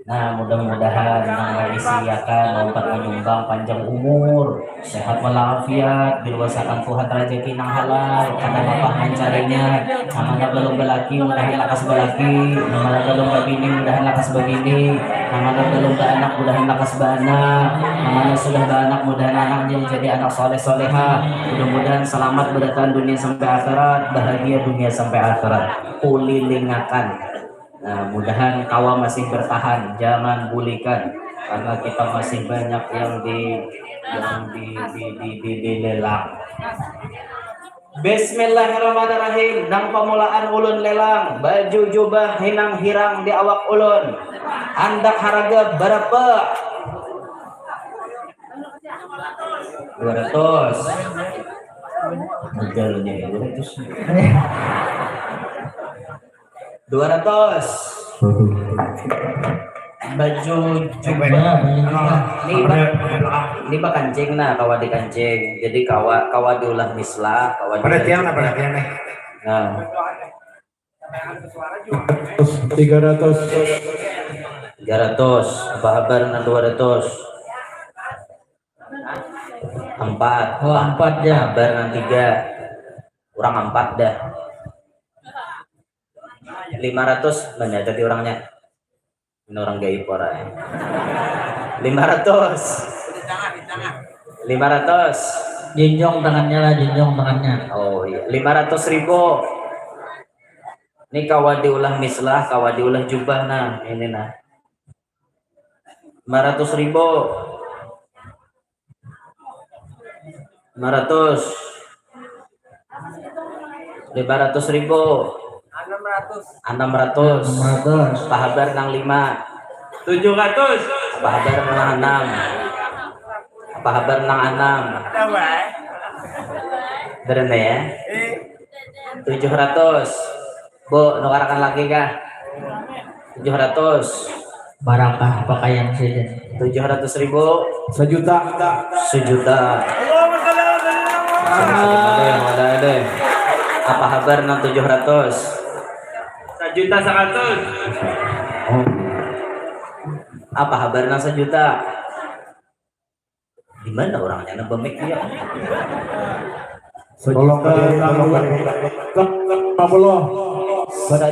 Nah, mudah-mudahan nang isiakan lompat menyumbang panjang umur, sehat walafiat, diluasakan Tuhan rezeki nang halal, kada lapah mencarinya. Nang mana belum belaki, mudahan lakas belaki. Nang mana belum babini, mudahan lakas babini. Nang mana belum baanak, mudahan lakas baanak. Nang mana sudah baanak, mudahan anaknya jadi anak soleh soleha. Mudah-mudahan selamat bertahan dunia sampai akhirat, bahagia dunia sampai akhirat. Kulilingakan. Nah, mudahan kawa masih bertahan, jangan bulikan, karena kita masih banyak yang di yang di di di, di, di lelang. Bismillahirrahmanirrahim. Nang pamulaan ulun lelang baju jubah hinang hirang di awak ulun. Handak haraga berapa? Dua ratus. Begalnya dua ratus. Dua ratus. Baju jubah. Ini ba, ini bakancing nah, kawa dikancing. Jadi kawa kawa diulah mislah, kawa pada tiang nah, pada tiang nih. Nah. Tiga ratus. Tiga ratus. Apa habar nang dua ratus? Empat. Oh, empat ya. Habar nang tiga. Kurang empat dah. Lima ratus banyak tadi orangnya. Ini orang gaib orang ya. Lima ratus. Lima ratus. Junjung tangannya lah, junjung tangannya. Oh iya, lima ratus ribu. Ini kawa diulah mislah, kawa diulah jubah nah, ini nah. Lima ratus ribu. Lima ratus. Lima ratus ribu. Enam ratus. Enam ratus. Enam ratus. Apa habar nang lima? Tujuh ratus. Apa habar nang enam? Apa habar nang enam? Ada wae. Bener ya? Eh. Tujuh ratus. Bu, nukarakan lagi kah? Tujuh ratus. Barakah pakaian sidin. Tujuh ratus ribu. Sejuta. Sejuta. Allahumma shalli ala sayyidina Muhammad. Ada, ada, ada. Apa habar nang tujuh ratus? Sejuta seratus. Oh. Apa habar nang sejuta? Di mana orangnya nambah mic dia? Tolong beri, tolong beri. Lima puluh. Sa-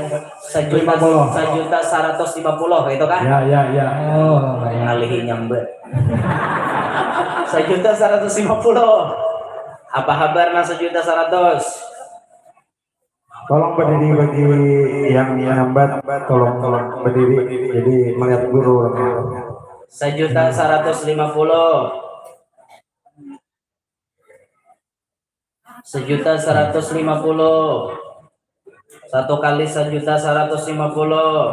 Sajuta, Lima puluh. Sajuta saratus lima puluh itu kan? Ya, ya, ya. Oh, ngalihi nyambat. Sajuta saratus lima puluh. Apa habar nang sajuta saratus? Tolong berdiri bagi yang menyambat, tolong tolong berdiri. Jadi melihat guru. Sajuta saratus lima puluh. Sajuta saratus lima puluh. Satu kali sajuta saratus lima puluh.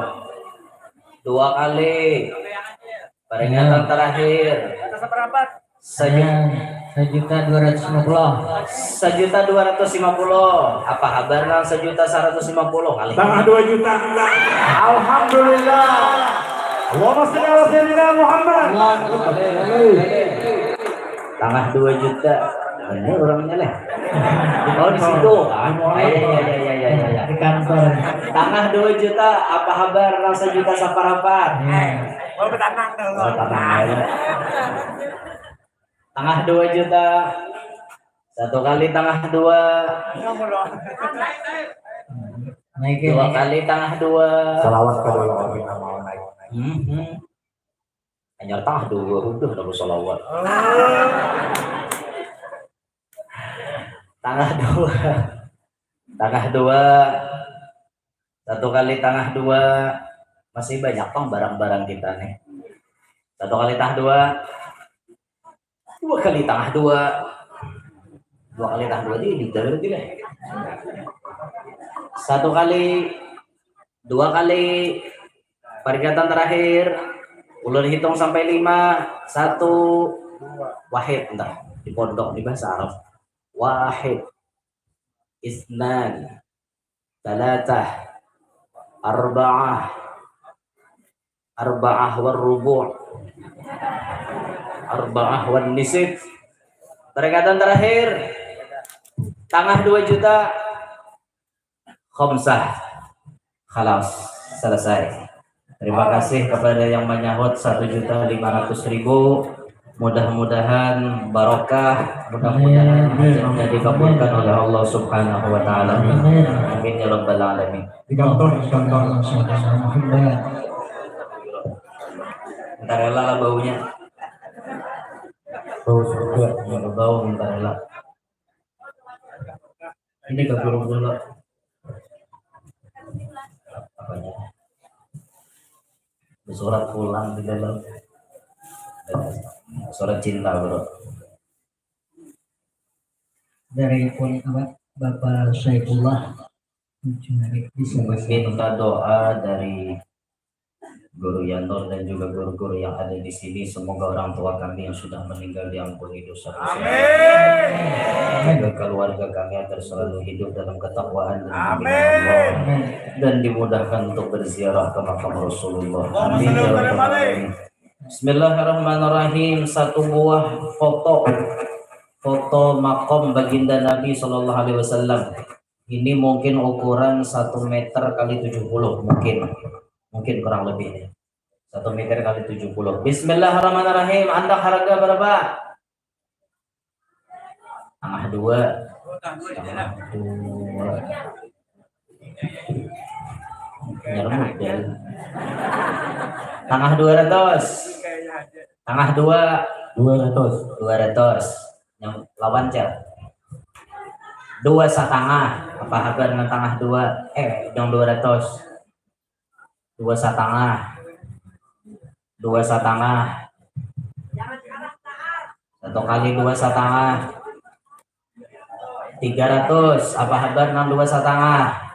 Dua kali. Peringatan terakhir. Sajuta. Sajuta dua ratus lima puluh. Sajuta dua ratus lima puluh. Apa habar nang sajuta saratus lima puluh kali? Tangah dua juta. Alhamdulillah. Allahumma sholli ala sayyidina Muhammad. Tangah dua juta. Ini orangnya nih. Oh, di situ. Ah, ya, ya, ya, ya, ya, ya, ya. Di kantor. Tangah dua juta, apa habar nang sajuta saparapat? Ya. Oh, betanang dulu. Oh, tenang aja. Tangah dua juta. Satu kali tangah dua. Naik Dua ya. Kali tangah dua. Salawat kepada Allah yang mau naik. Mhm. Hanya tangah dua udah dapat salawat. Tangah dua. Tangah dua. Satu kali tangah dua. Masih banyak pang barang-barang kita nih. Satu kali tangah dua. Dua kali tangah dua. Dua kali tangah dua ini juta berarti nih. Satu kali, dua kali, peringatan terakhir. Ulun hitung sampai lima. Satu, wahid, entah di pondok di bahasa Arab. Wahid, isnan, talatah, arba'ah, arba'ah war rubu', arba'ah wan nisif. Peringatan terakhir, tangah dua juta, khomsah, khalas, selesai. Terima kasih kepada yang menyahut satu juta lima ratus ribu. Mudah-mudahan barokah, mudah-mudahan hajatnya dikabulkan oleh Allah Subhanahu wa taala. Amin ya rabbal alamin. Di kantor, di kantor. Entar rela lah baunya. Bau surga. Bau entar rela. Ini ke guru dulu. Apanya? Surat pulang di dalam. Surat cinta, bro. Dari pun apa? Bapak Saifullah. Jumadi bisa bahasa. Minta doa dari Guru Yanur dan juga guru-guru yang ada di sini. Semoga orang tua kami yang sudah meninggal diampuni dosa-dosa. Amin. Juga keluarga kami agar selalu hidup dalam ketakwaan dan pimpinan Allah. Dan dimudahkan untuk berziarah ke makam Rasulullah. Amin ya rabbal alamin. Bismillahirrahmanirrahim. Satu buah foto, foto makom baginda Nabi Sallallahu Alaihi Wasallam. Ini mungkin ukuran satu meter kali tujuh puluh, mungkin, mungkin kurang lebihnya satu meter kali tujuh puluh. Bismillahirrahmanirrahim. Andak harga berapa? Tangah dua. Tangah dua. Nyermut deh. Tangah dua ratus. Tangah dua. Dua ratus. Dua ratus. Yang lawan cel. Dua setengah. Apa habar nang tangah dua? Eh, yang dua ratus. Dua setengah. Dua setengah. Satu kali dua setengah. Tiga ratus. Apa habar nang dua setengah?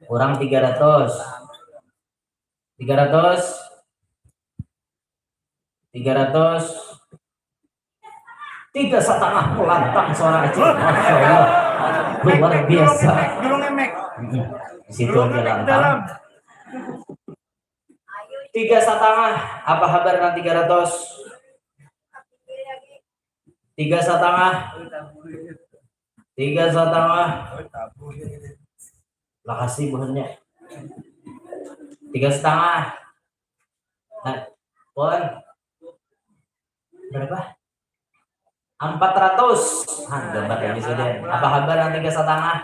Kurang tiga ratus. Tiga ratus. Tiga ratus. Tiga setengah, lantang suara Acil. Masya Allah. Luar biasa. Dulu ngemek. Di situ aja lantang. Tiga setengah. Apa habar nang tiga ratus? Tiga setengah. Tiga setengah. Makasih buhannya. Tiga setengah. Nah, pun. Berapa? Empat ratus. Ah, gambar ini sudah. Apa kabar yang tiga setengah?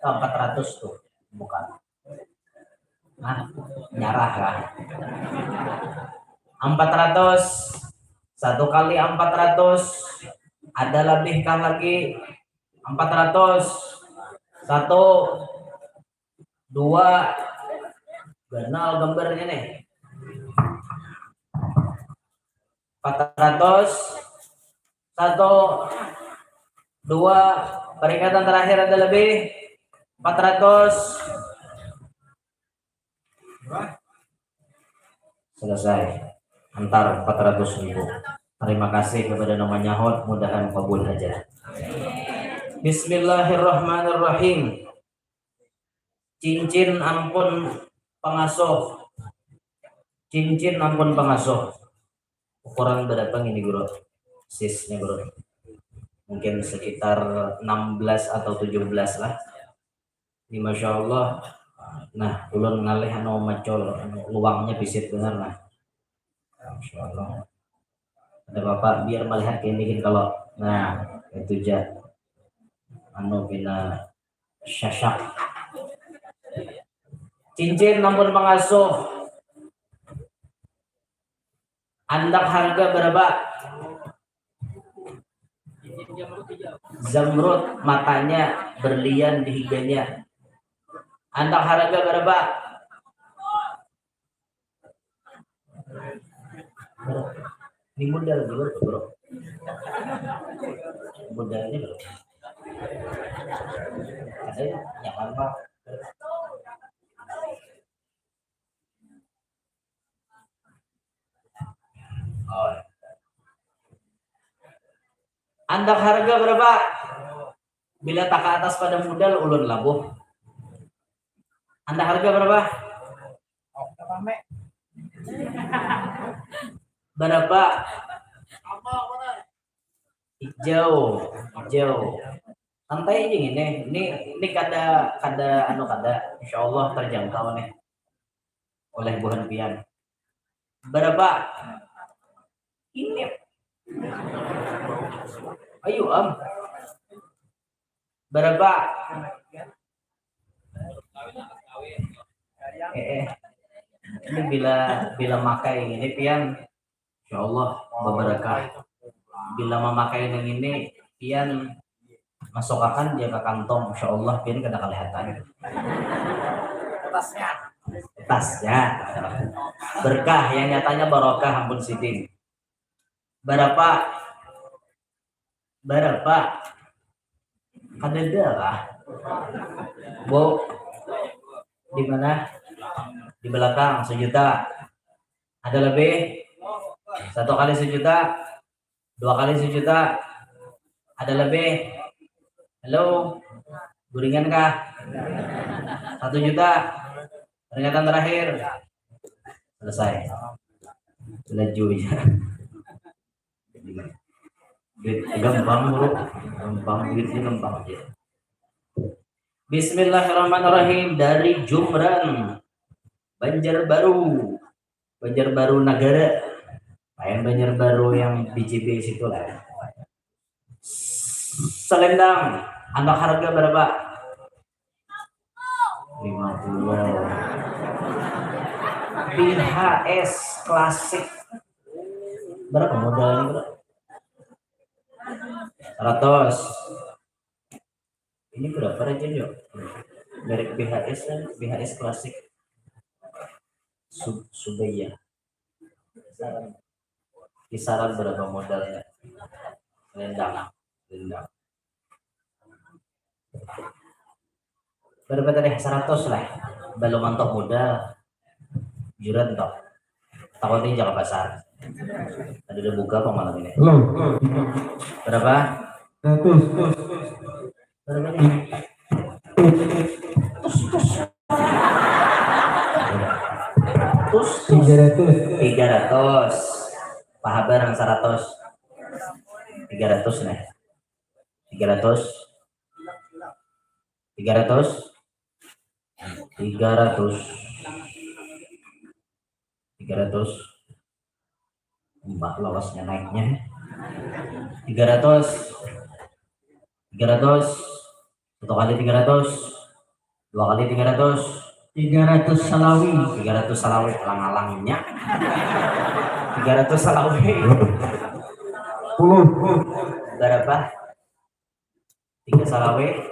Oh, empat ratus tuh. Bukan. Nah, nyarah lah. Empat ratus. Satu kali empat ratus. Ada lebih kah lagi? Empat ratus. Satu, dua, ganal gambarnya nih. Empat ratus, satu, dua, peringatan terakhir ada lebih, empat ratus. Selesai. Antar empat ratus ribu. Terima kasih kepada nama nyahut, mudahan kabul aja. Bismillahirrahmanirrahim. Cincin ampun pangasuh. Cincin ampun pangasuh. Ukuran berapa ini, Guru? Sisnya, Guru. Mungkin sekitar enam belas atau tujuh belas lah. Ini, Masya Allah. Nah, ulun ngalih anu macul, anu luangnya pisit benar, nah. Masya Allah. Ada bapak biar melihat kayak ini gini kalau, nah, itu aja. Anu pina syasak. Cincin ampun pangasuh. Andak harga berapa? Zamrud matanya, berlian di higanya. Andak harga berapa? Ini modal dulu, Bro. Modalnya berapa? Ada yang nyaman, Pak? Oh. Andak harga berapa? Bila tak ke atas pada modal, ulun labuh. Andak harga berapa? Berapa? Hijau, hijau. Santai aja gini. Ini, ini kada, kada anu kada. Insya Allah terjangkau nih oleh buhan pian. Berapa? Ini. Ayo, Am. Berapa? Eh, eh. Ini bila, bila makai ini pian, insya Allah berberkah. Bila memakai yang ini, pian masukakan dia ke kantong, insya Allah pian kada kelihatan. Tasnya. Tasnya. Berkah, yang nyatanya barokah, ampun sidin. Berapa? Berapa? Kadada lah. Bu, di mana? Di belakang, sejuta. Ada lebih? Satu kali sejuta? Dua kali sejuta? Ada lebih? Halo? Guringan kah? Satu juta? Peringatan terakhir? Selesai. Laju ya. Duit gampang, Bro. Gampang, duitnya gampang aja. Bismillahirrahmanirrahim. Dari Jumran, Banjarbaru. Banjarbaru Nagara. Lain Banjarbaru yang B J B situ lah. Selendang, andak harga berapa? Lima puluh. B H S klasik. Berapa modalnya, Bro? Seratus. Ini berapa, Raja, yuk? Merek B H S kan, B H S klasik. Sub-, Subaya. Kisaran, kisaran berapa modalnya? Rendang, rendang. Berapa tadi? Seratus lah. Belum mantok modal. Juran toh. Takut ini jaga pasar. Ada udah buka apa malam ini? Belum. Berapa? Seratus. Berapa nih? Tus, tus. Tus, tus. Tiga ratus. Tiga ratus. Pahabar yang seratus. Tiga ratus nih. Tiga ratus. Tiga ratus. Tiga ratus. Tiga ratus. Mbak lolosnya naiknya. Tiga ratus. Tiga ratus. Satu kali tiga ratus. Dua kali tiga ratus. Tiga ratus salawi. Tiga ratus salawi, alang-alangnya. Tiga ratus salawi. Puluh. Berapa? Tiga salawi.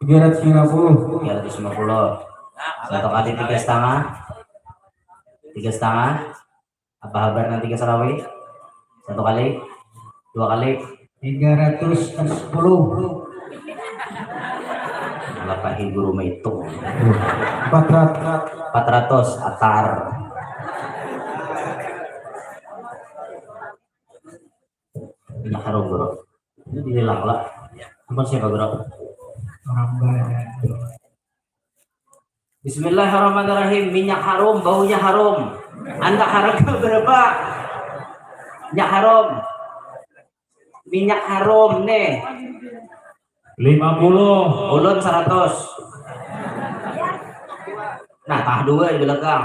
Tiga ratus lima puluh. Tiga ratus lima puluh. Satu kali tiga setengah. Tiga setengah. Apa habar nanti tiga salawi? Satu kali, dua kali. Tiga ratus sepuluh. Lapahi guru maitung. Empat ratus. Empat ratus atar. Minyak harum, bro. Ini dihilang lah. Ampun siapa, bro? Bismillahirrahmanirrahim. Minyak harum, baunya harum. Anda harga berapa? Minyak harum. Minyak harum nih. Lima puluh. Ulun seratus. Nah, tangah dua di belakang.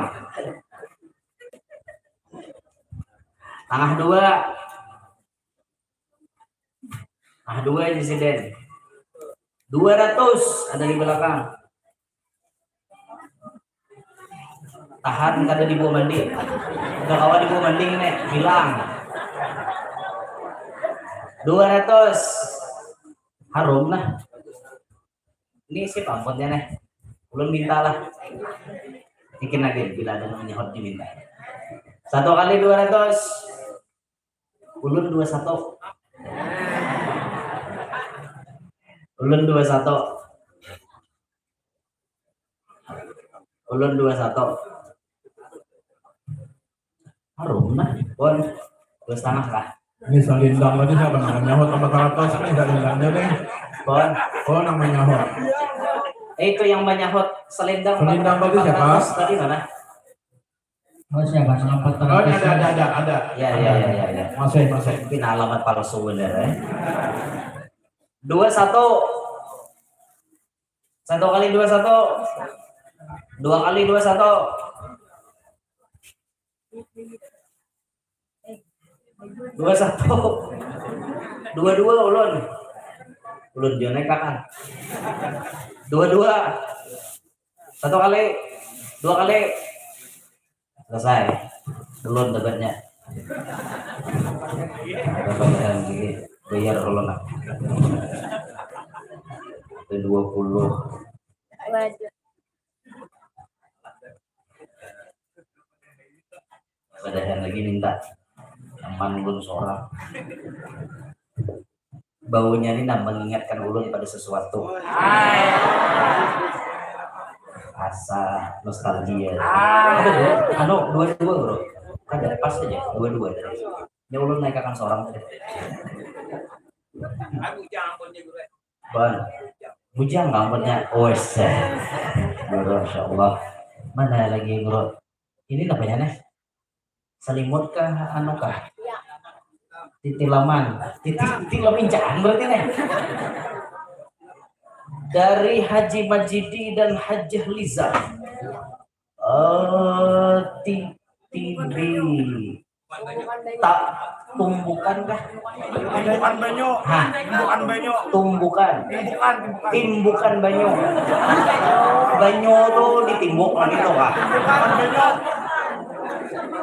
Tangah dua. Tangah dua di sini. Dua ratus ada di belakang. Tahan, kada dibawa mandi. Udah kawa dibawa mandi nih, hilang. Dua ratus. Harum nah. Ini si pamputnya nih. Ulun minta lah. Bikin lagi bila ada nang nyahut diminta. Satu kali dua ratus. Ulun dua satu. Ulun dua satu. Ulun dua satu. Harum nah, pon. Dua setengah lah. Ini salindang tadi siapa nang manyahut empat ratus nih, salindangnya nih. Pon. Oh, nang manyahut. Eh, itu yang manyahut selendang. Selendang tadi siapa? Empat ratus tadi mana? Oh, siapa? Nang empat ratus. Oh, ini ada, ada, ada, ada. Ya, ya, ya, ya, ya. Masih, masih. Mungkin alamat palsu bener ya. Dua satu. Satu kali dua satu. Dua kali dua satu. Dua satu. Dua dua ulun. Ulun jua naik kakan. Dua dua. Satu kali. Dua kali. Selesai. Ulun dapatnya. Dapat yang ini. Bayar ulun lah. Itu dua puluh. Waduh. Padahan lagi minta. Nyaman ulun seorang. Baunya ni nah mengingatkan ulun pada sesuatu. Rasa nostalgia. Ada, bro? Anu, dua dua, bro. Ada, pas aja, dua dua tadi. Ya, ulun naik akan seorang tadi. Bang, bujang gambarnya. Oh, wes. Bro, insya Allah. Mana lagi, bro? Ini namanya nih? Selimut kah, anu kah? Titilaman. Titi, titilaman jangan berarti nih. Dari Haji Majidi dan Hajah Liza. Eh, ti-, tibi. Tak, tumbukan kah? Tumbukan banyu. Hah? Tumbukan banyu. Tumbukan. Timbukan, timbukan. Timbukan banyu. Banyu tu ditimbuk lah gitu kah? Tumbukan banyu.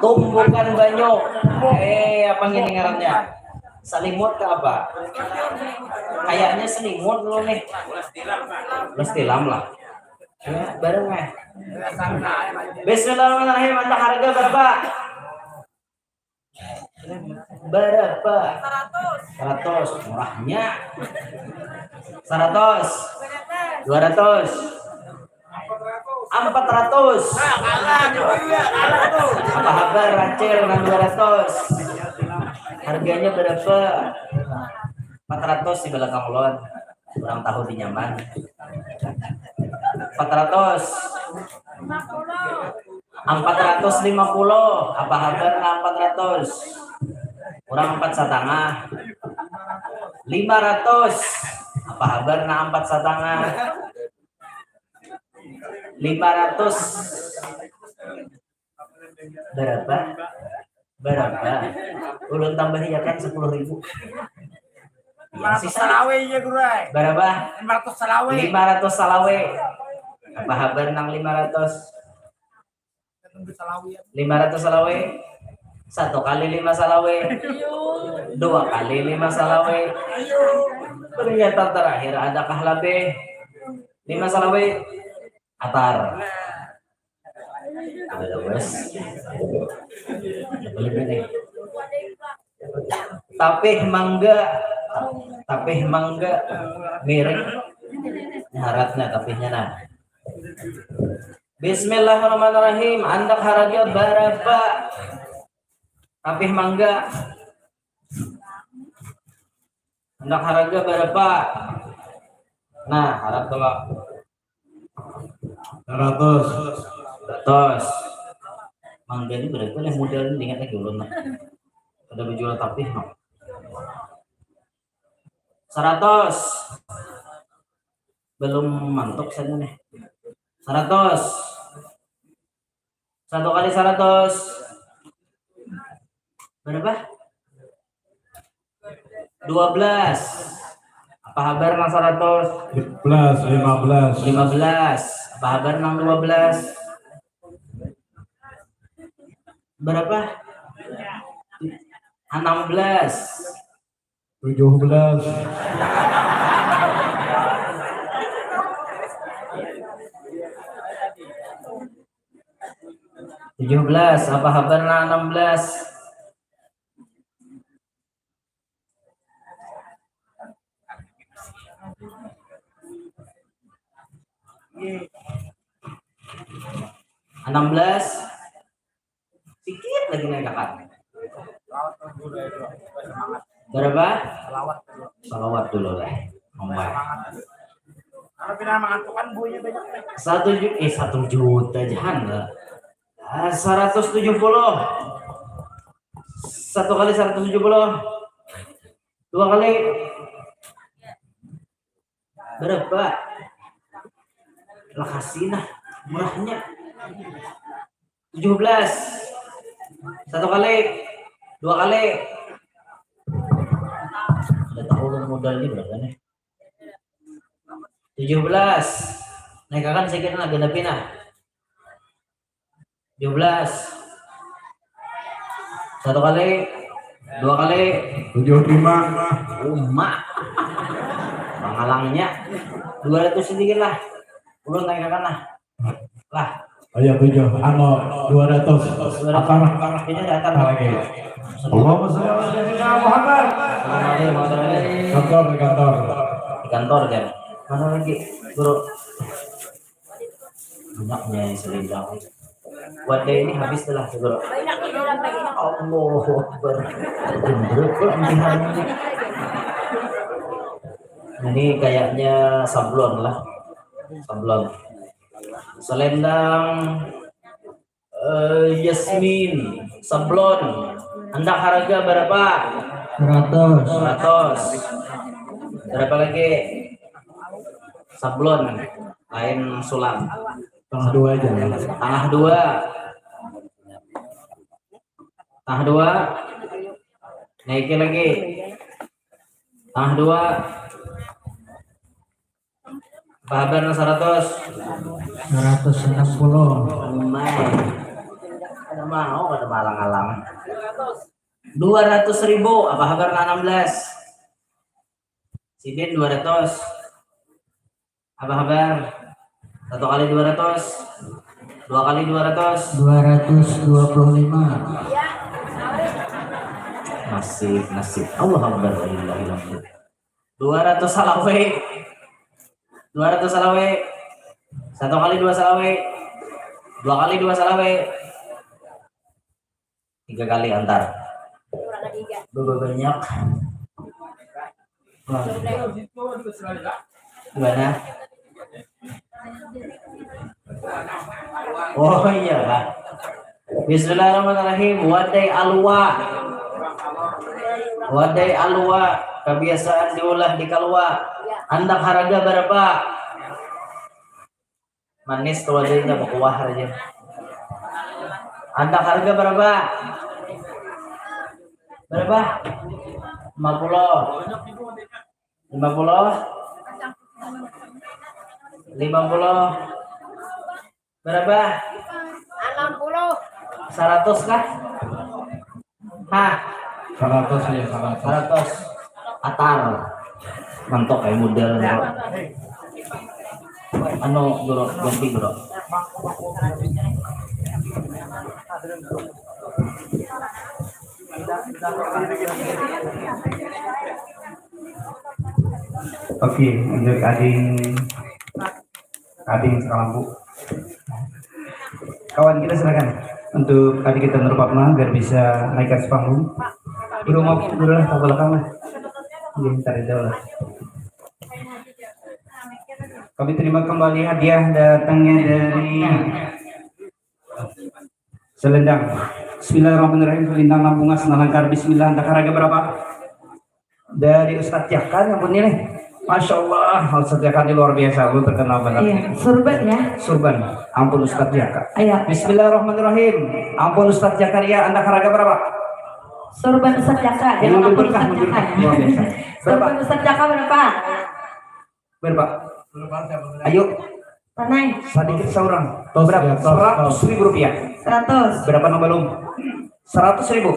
Tumbukan banyu. Eh, apa ini ngarannya? Selimut ke apa? Kayaknya selimut dulu nih. Ulas tilam lah. Ya, bareng eh. Bismillahirrahmanirrahim. Anda harga berapa? Berapa? Seratus. Murahnya. Seratus. Dua ratus. Empat ratus. Apa habar, Rachel, nang dua ratus? Harganya berapa? Empat ratus di belakang ulun. Kurang tahu di nyaman. Empat ratus. Empat ratus lima puluh. Apa habar nah empat ratus? Kurang empat setengah. Lima ratus. Apa habar nah empat setengah? Lima ratus. Berapa? Berapa? Ulun tambahiakan sepuluh ribu. Lima ratus salawe ya guru ay. Berapa? Lima ratus salawe. Lima ratus salawe. Apa habar nang lima ratus? Lima ratus salawe. Satu kali lima salawe. Dua kali lima salawe. Ternyata terakhir adakah labe? Lima salawe. Atar. Ada wes. Tapih mangga. Tapih mangga. Miring. Nyaratnya tapihnya nah. Bismillahirrahmanirrahim. Andak haraga barapa? Tapih mangga. Andak haraga barapa? Nah, harap tolak. Seratus. Seratus. Mangga ini berapa nih modal ini, ingat lagi ulun nah. Ada berjual tapih no. Seratus. Belum mantuk sana nih. Seratus. Satu kali seratus. Berapa? Dua belas. Apa habar nang seratus? Lima belas, lima belas. Lima belas. Apa habar nang dua belas? Berapa? Enam belas. Tujuh belas. Tujuh belas, apa habar nah enam belas? Enam belas. Sikit lagi naikakan. Berapa? Salawat dulu lah. Mama. Satu juta, eh satu juta jangan lah. Ah, seratus tujuh puluh. Satu kali seratus tujuh puluh. Dua kali. Berapa? Lakasi nah, murahnya. Tujuh belas. Satu kali, dua kali. Ada tahu kan modalnya berapa nih? Tujuh belas. Naikakan sedikit nah, genepin nah. Tujuh belas. Satu kali, dua kali. Tujuh lima. Uma. Mangalangnya. Dua ratus sedikit lah. Ulun naikakan lah. Lah. Oh ya, tujuh. Anu, dua ratus. Dua ratus. Akar. Ini datang lagi. Allahumma sholli ala sayyidina Muhammad. Assalamualaikum warahmatullahi wabarakatuh. Kantor, di kantor. Di kantor kan. Mana lagi, Guru? Banyaknya yang selendang. Wadai ini habis telah, Guru. Allahu Akbar. Gendut pula melihatnya. Ini kayaknya sablon lah. Sablon. Selendang, eh, Yasmin, sablon. Handak haraga barapa? Seratus. Seratus. Barapa lagi? Sablon, lain sulam. Tangah dua aja. Tangah dua. Tangah dua. Naiki lagi. Tangah dua. Apa habar nang saratus? Saratus anam puluh. Umai. Kada mau, kada maalang-alang. Dua ratus ribu, apa habar nang anam belas? Sidin dua ratus. Apa habar? Satu kali dua ratus. Dua kali dua ratus. Dua ratus dua puluh lima. Nasib, nasib. Allahu Akbar, walillahil hamd. Dua ratus salawe. Dua ratus salawe. Satu kali dua salawe. Dua kali dua salawe. Tiga kali antar. Kurang tiga. Berapa banyak? Wah. Gimana? Oh iya lah. Bismillahirrahmanirrahim. Wadai alua. Wadai alua. Kebiasaan diulah di kalua. Handak haraga barapa? Manis tu wadainya, bakuah aja. Handak haraga barapa? Berapa? Lima puluh. Lima puluh. Lima puluh. Berapa? Enam puluh. Seratus kah? Hah? Seratus ya, seratus. Seratus. Atar. Mentok kayak model, bro. Anu, bro, ganti, bro. Oke, untuk ading, ading sekarang, Bu. Kawan kita silakan untuk ading kita Nurpatma biar bisa naik ke atas panggung. Guru mau guru lah ke belakang lah. Iya, ntar aja lah. Kami terima kembali hadiah datangnya dari Selendang. Bismillahirrahmanirrahim. Selendang Lampungas nalangkar. Bismillah, andak harga berapa? Dari Ustadz Jaka yang punya nih. Masya Allah, Ustadz Jaka ini luar biasa, lu terkenal banget. Iya, surban ya. Surban, ampun Ustadz Jaka. Iya. Bismillahirrahmanirrahim. Ampun Ustadz Jakaria, andak harga berapa? Surban Ustadz Jaka, jangan ampun Ustadz Jaka. Luar biasa. Berapa? Surban Ustadz Jaka berapa? Berapa? Ayo. Panai. Sedikit seorang. Berapa? Seratus ribu rupiah. Seratus. Berapa nang balum? Seratus ribu.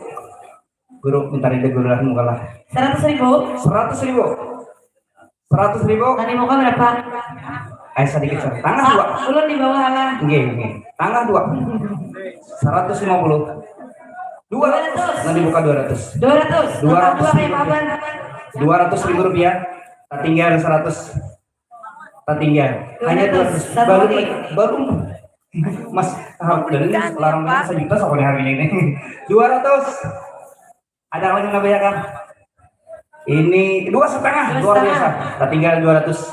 Guru, minta rindu guru lah, muka lah. Seratus ribu. Seratus ribu. Seratus ribu. Tadi muka berapa? Eh, sedikit, sedikit. Tangah dua. Ulun di bawah lah. Nggih, nggih. Tangah dua. Seratus lima puluh. Dua ratus. Nanti buka dua ratus. Dua ratus. Dua ratus ribu rupiah. Dua ratus ribu rupiah. Tinggal seratus. Tatinggal. Hanya dua ratus. Baru, baru. Mas, ah, dan ini larang banget, sejuta sama nih harganya ini. Dua ratus. Ada lagi nggak bayar kan? Ini dua setengah, luar biasa. Tatinggal dua ratus.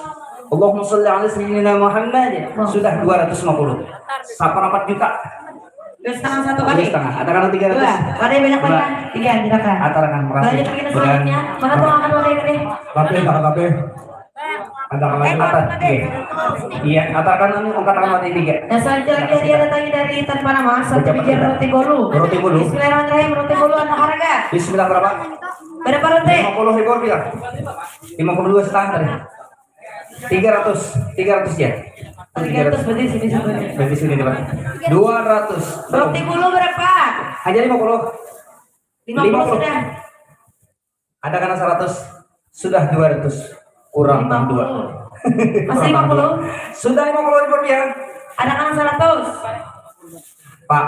Allahumma sholli ala sayyidina Muhammad. Sudah dua ratus lima puluh. Seperempat juta. Dua setengah satu kali. Dua setengah. Ada kan tiga ratus? Dua. Ada yang banyak lagi kan? Tiga, silakan. Atarakan, makasih. Lanjut lagi, selanjutnya. Mana tuh angkat lagi tadi? Tapi, angkat tapi. Ada lagi. Atas. Oke. Iya, atarakan anu, angkat tangan mati tiga. Nah, selanjutnya lagi hadiah datangi dari tanpa nama, satu biji roti bolu. Roti bolu. Bismillahirrahmanirrahim, roti bolu, andak harga. Bismillah, berapa? Berapa roti? Lima puluh ribu rupiah. Lima puluh dua setengah tadi. Tiga ratus, tiga ratus ya. Tiga ratus berarti sini sebenarnya. Berarti sini, Pak. Dua ratus. Roti bolu berapa? Aja lima puluh. Lima puluh. Lima puluh sudah. Ada kena seratus, sudah dua ratus. Kurang tambah dua. Lima puluh. Masih lima puluh? Sudah lima puluh ribu rupiah. Ada kena seratus. Pak,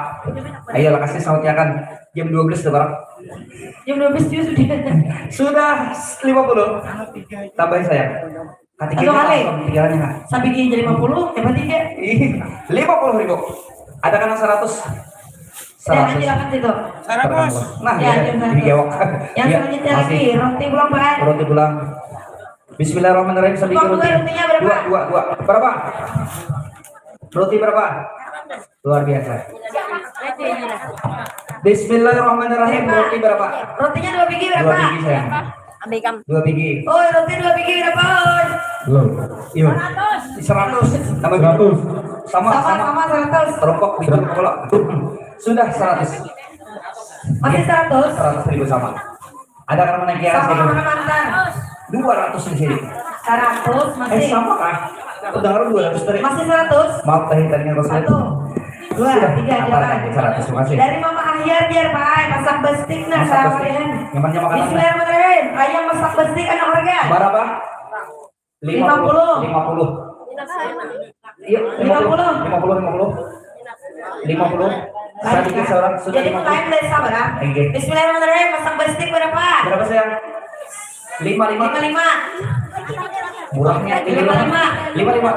ayolah kasih sautnya kan. Jam dua belas sudah, Pak. Jam dua belas juga sudah. Sudah lima puluh. Tambahin, sayang. Satu kali. Tiga kali, ha. Sabigi jadi lima puluh, dapat tiga. Ih, lima puluh ribu. Ada kena seratus. Seratus. Silakan situ. Seratus. Nah, ya, ya, ya, jawab. Yang selanjutnya lagi, roti pulang, Pak. Roti pulang. Bismillahirrahmanirrahim. Sambil roti. Rotinya berapa? Dua, dua, dua. Berapa? Roti berapa? Luar biasa. Bismillahirrahmanirrahim. Roti berapa? Rotinya dua biji berapa? Dua biji, sayang. Ambil ikam. Dua biji. Oh, roti dua biji berapa, Oi? Belum. Iya. Seratus. Tambah seratus. Sama, sama, sama. Sama, seratus. Teropok di pala. Sudah seratus. Masih seratus? Seratus ribu sama. Ada kan mana kiaras gitu? Sama mana mantan? Dua ratus di sini. Seratus masih. Eh, sama kah? Aku dengar dua ratus tadi. Masih seratus? Maaf, tadi, tadinya kau seratus. Satu. Dua, tiga, silakan. Seratus, terima kasih. Dari Mama Ahyar, biar, Pak, masak bestik, nah, sarapan. Nyamannya makanan. Bismillahirrahmanirrahim. Ayam masak bestik, andak harga. Berapa? Lima puluh. Lima puluh. Yuk, lima puluh. Lima puluh, lima puluh. Lima puluh. Sedikit seorang, sudah. Jadi, lima puluh. Lain dari sabar, ah. Oke. Bismillahirrahmanirrahim. Masak bestik berapa? Berapa, sayang? Lima, lima. Lima, lima. Murahnya. Lima, lima. Lima, lima.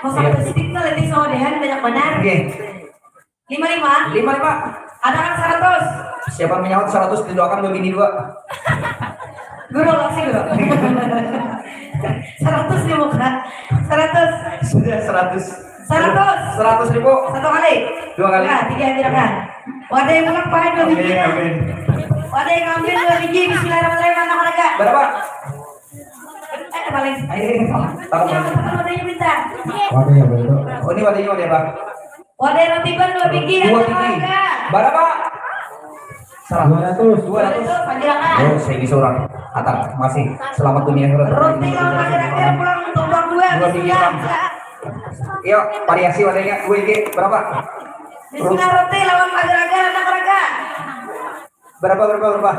Masak bestik tuh lebih sama dengan banyak benar. Oke. Lima lima. Lima lima. Ada kan seratus? Siapa menyaut seratus, didoakan dua bini dua. Guru, kasih, Guru. Seratus di muka. Seratus. Sudah seratus. Seratus. Seratus ribu. Satu kali. Dua kali. Nah, tiga, silakan. Wadah yang pulang, pakai dua biji. Amin, amin. Wadah yang ngambil dua biji, bismillahirrahmanirrahim, mana harga? Berapa? Eh, paling. Ayo, ayo, ayo. Yang katakan wadahnya pintar. Wadahnya berapa? Oh, ini wadahnya wadah apa? Wadah roti ban dua biji, dua biji. Harga. Berapa? Dua ratus. Dua ratus. Yo, saya ini seorang. Atar, masih selamat dunia akhirat. Roti lawan akhir-akhir pulang tumpang dua. Dua biji pulang. Yo, variasi wadahnya dua biji berapa? Bismillah, roti lawan agar-agar anak raga. Berapa, berapa, berapa?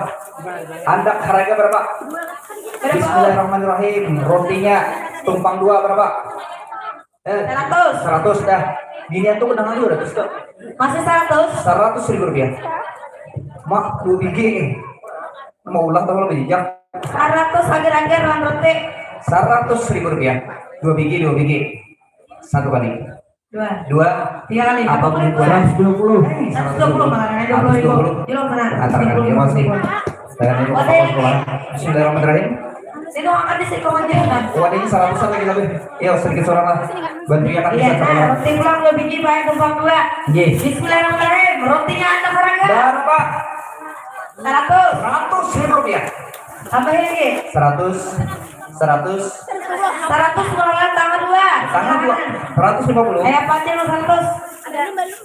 Anak raga berapa? Bismillahirrahmanirrahim. Rotinya tumpang dua berapa? Eh, seratus. Seratus dah. Ginian tuh kenangan dua ratus tuh. Masih seratus. Seratus ribu rupiah. Mak, dua biji nih. Mau ulang tuh kalau bijak. Seratus agar-agar lan roti. Seratus ribu rupiah. Dua biji, dua biji. Satu kali. Dua. Dua. Tiga kali. Apa boleh dua? Seratus dua puluh. Eh, seratus dua puluh, malah ada dua puluh. Seratus dua puluh. Jelas, tenang. Antar dia masih. Bismillahirrahmanirrahim. Sini angkat di sini, kau aja, nah. Wadah ini seratusan lagi lebih. Iya, sedikit seorang lah. Bantu ya, Kak, iya, bisa seorang. Roti pulang dua biji, bayar tumpang dua. Iya. Bismillahirrahmanirrahim. Rotinya anda harga. Berapa? Seratus. Seratus ribu rupiah. Tambahin lagi. Seratus. Seratus. Seratus, tangan dua. Tangan dua. Seratus lima puluh. Ayo, pancing seratus.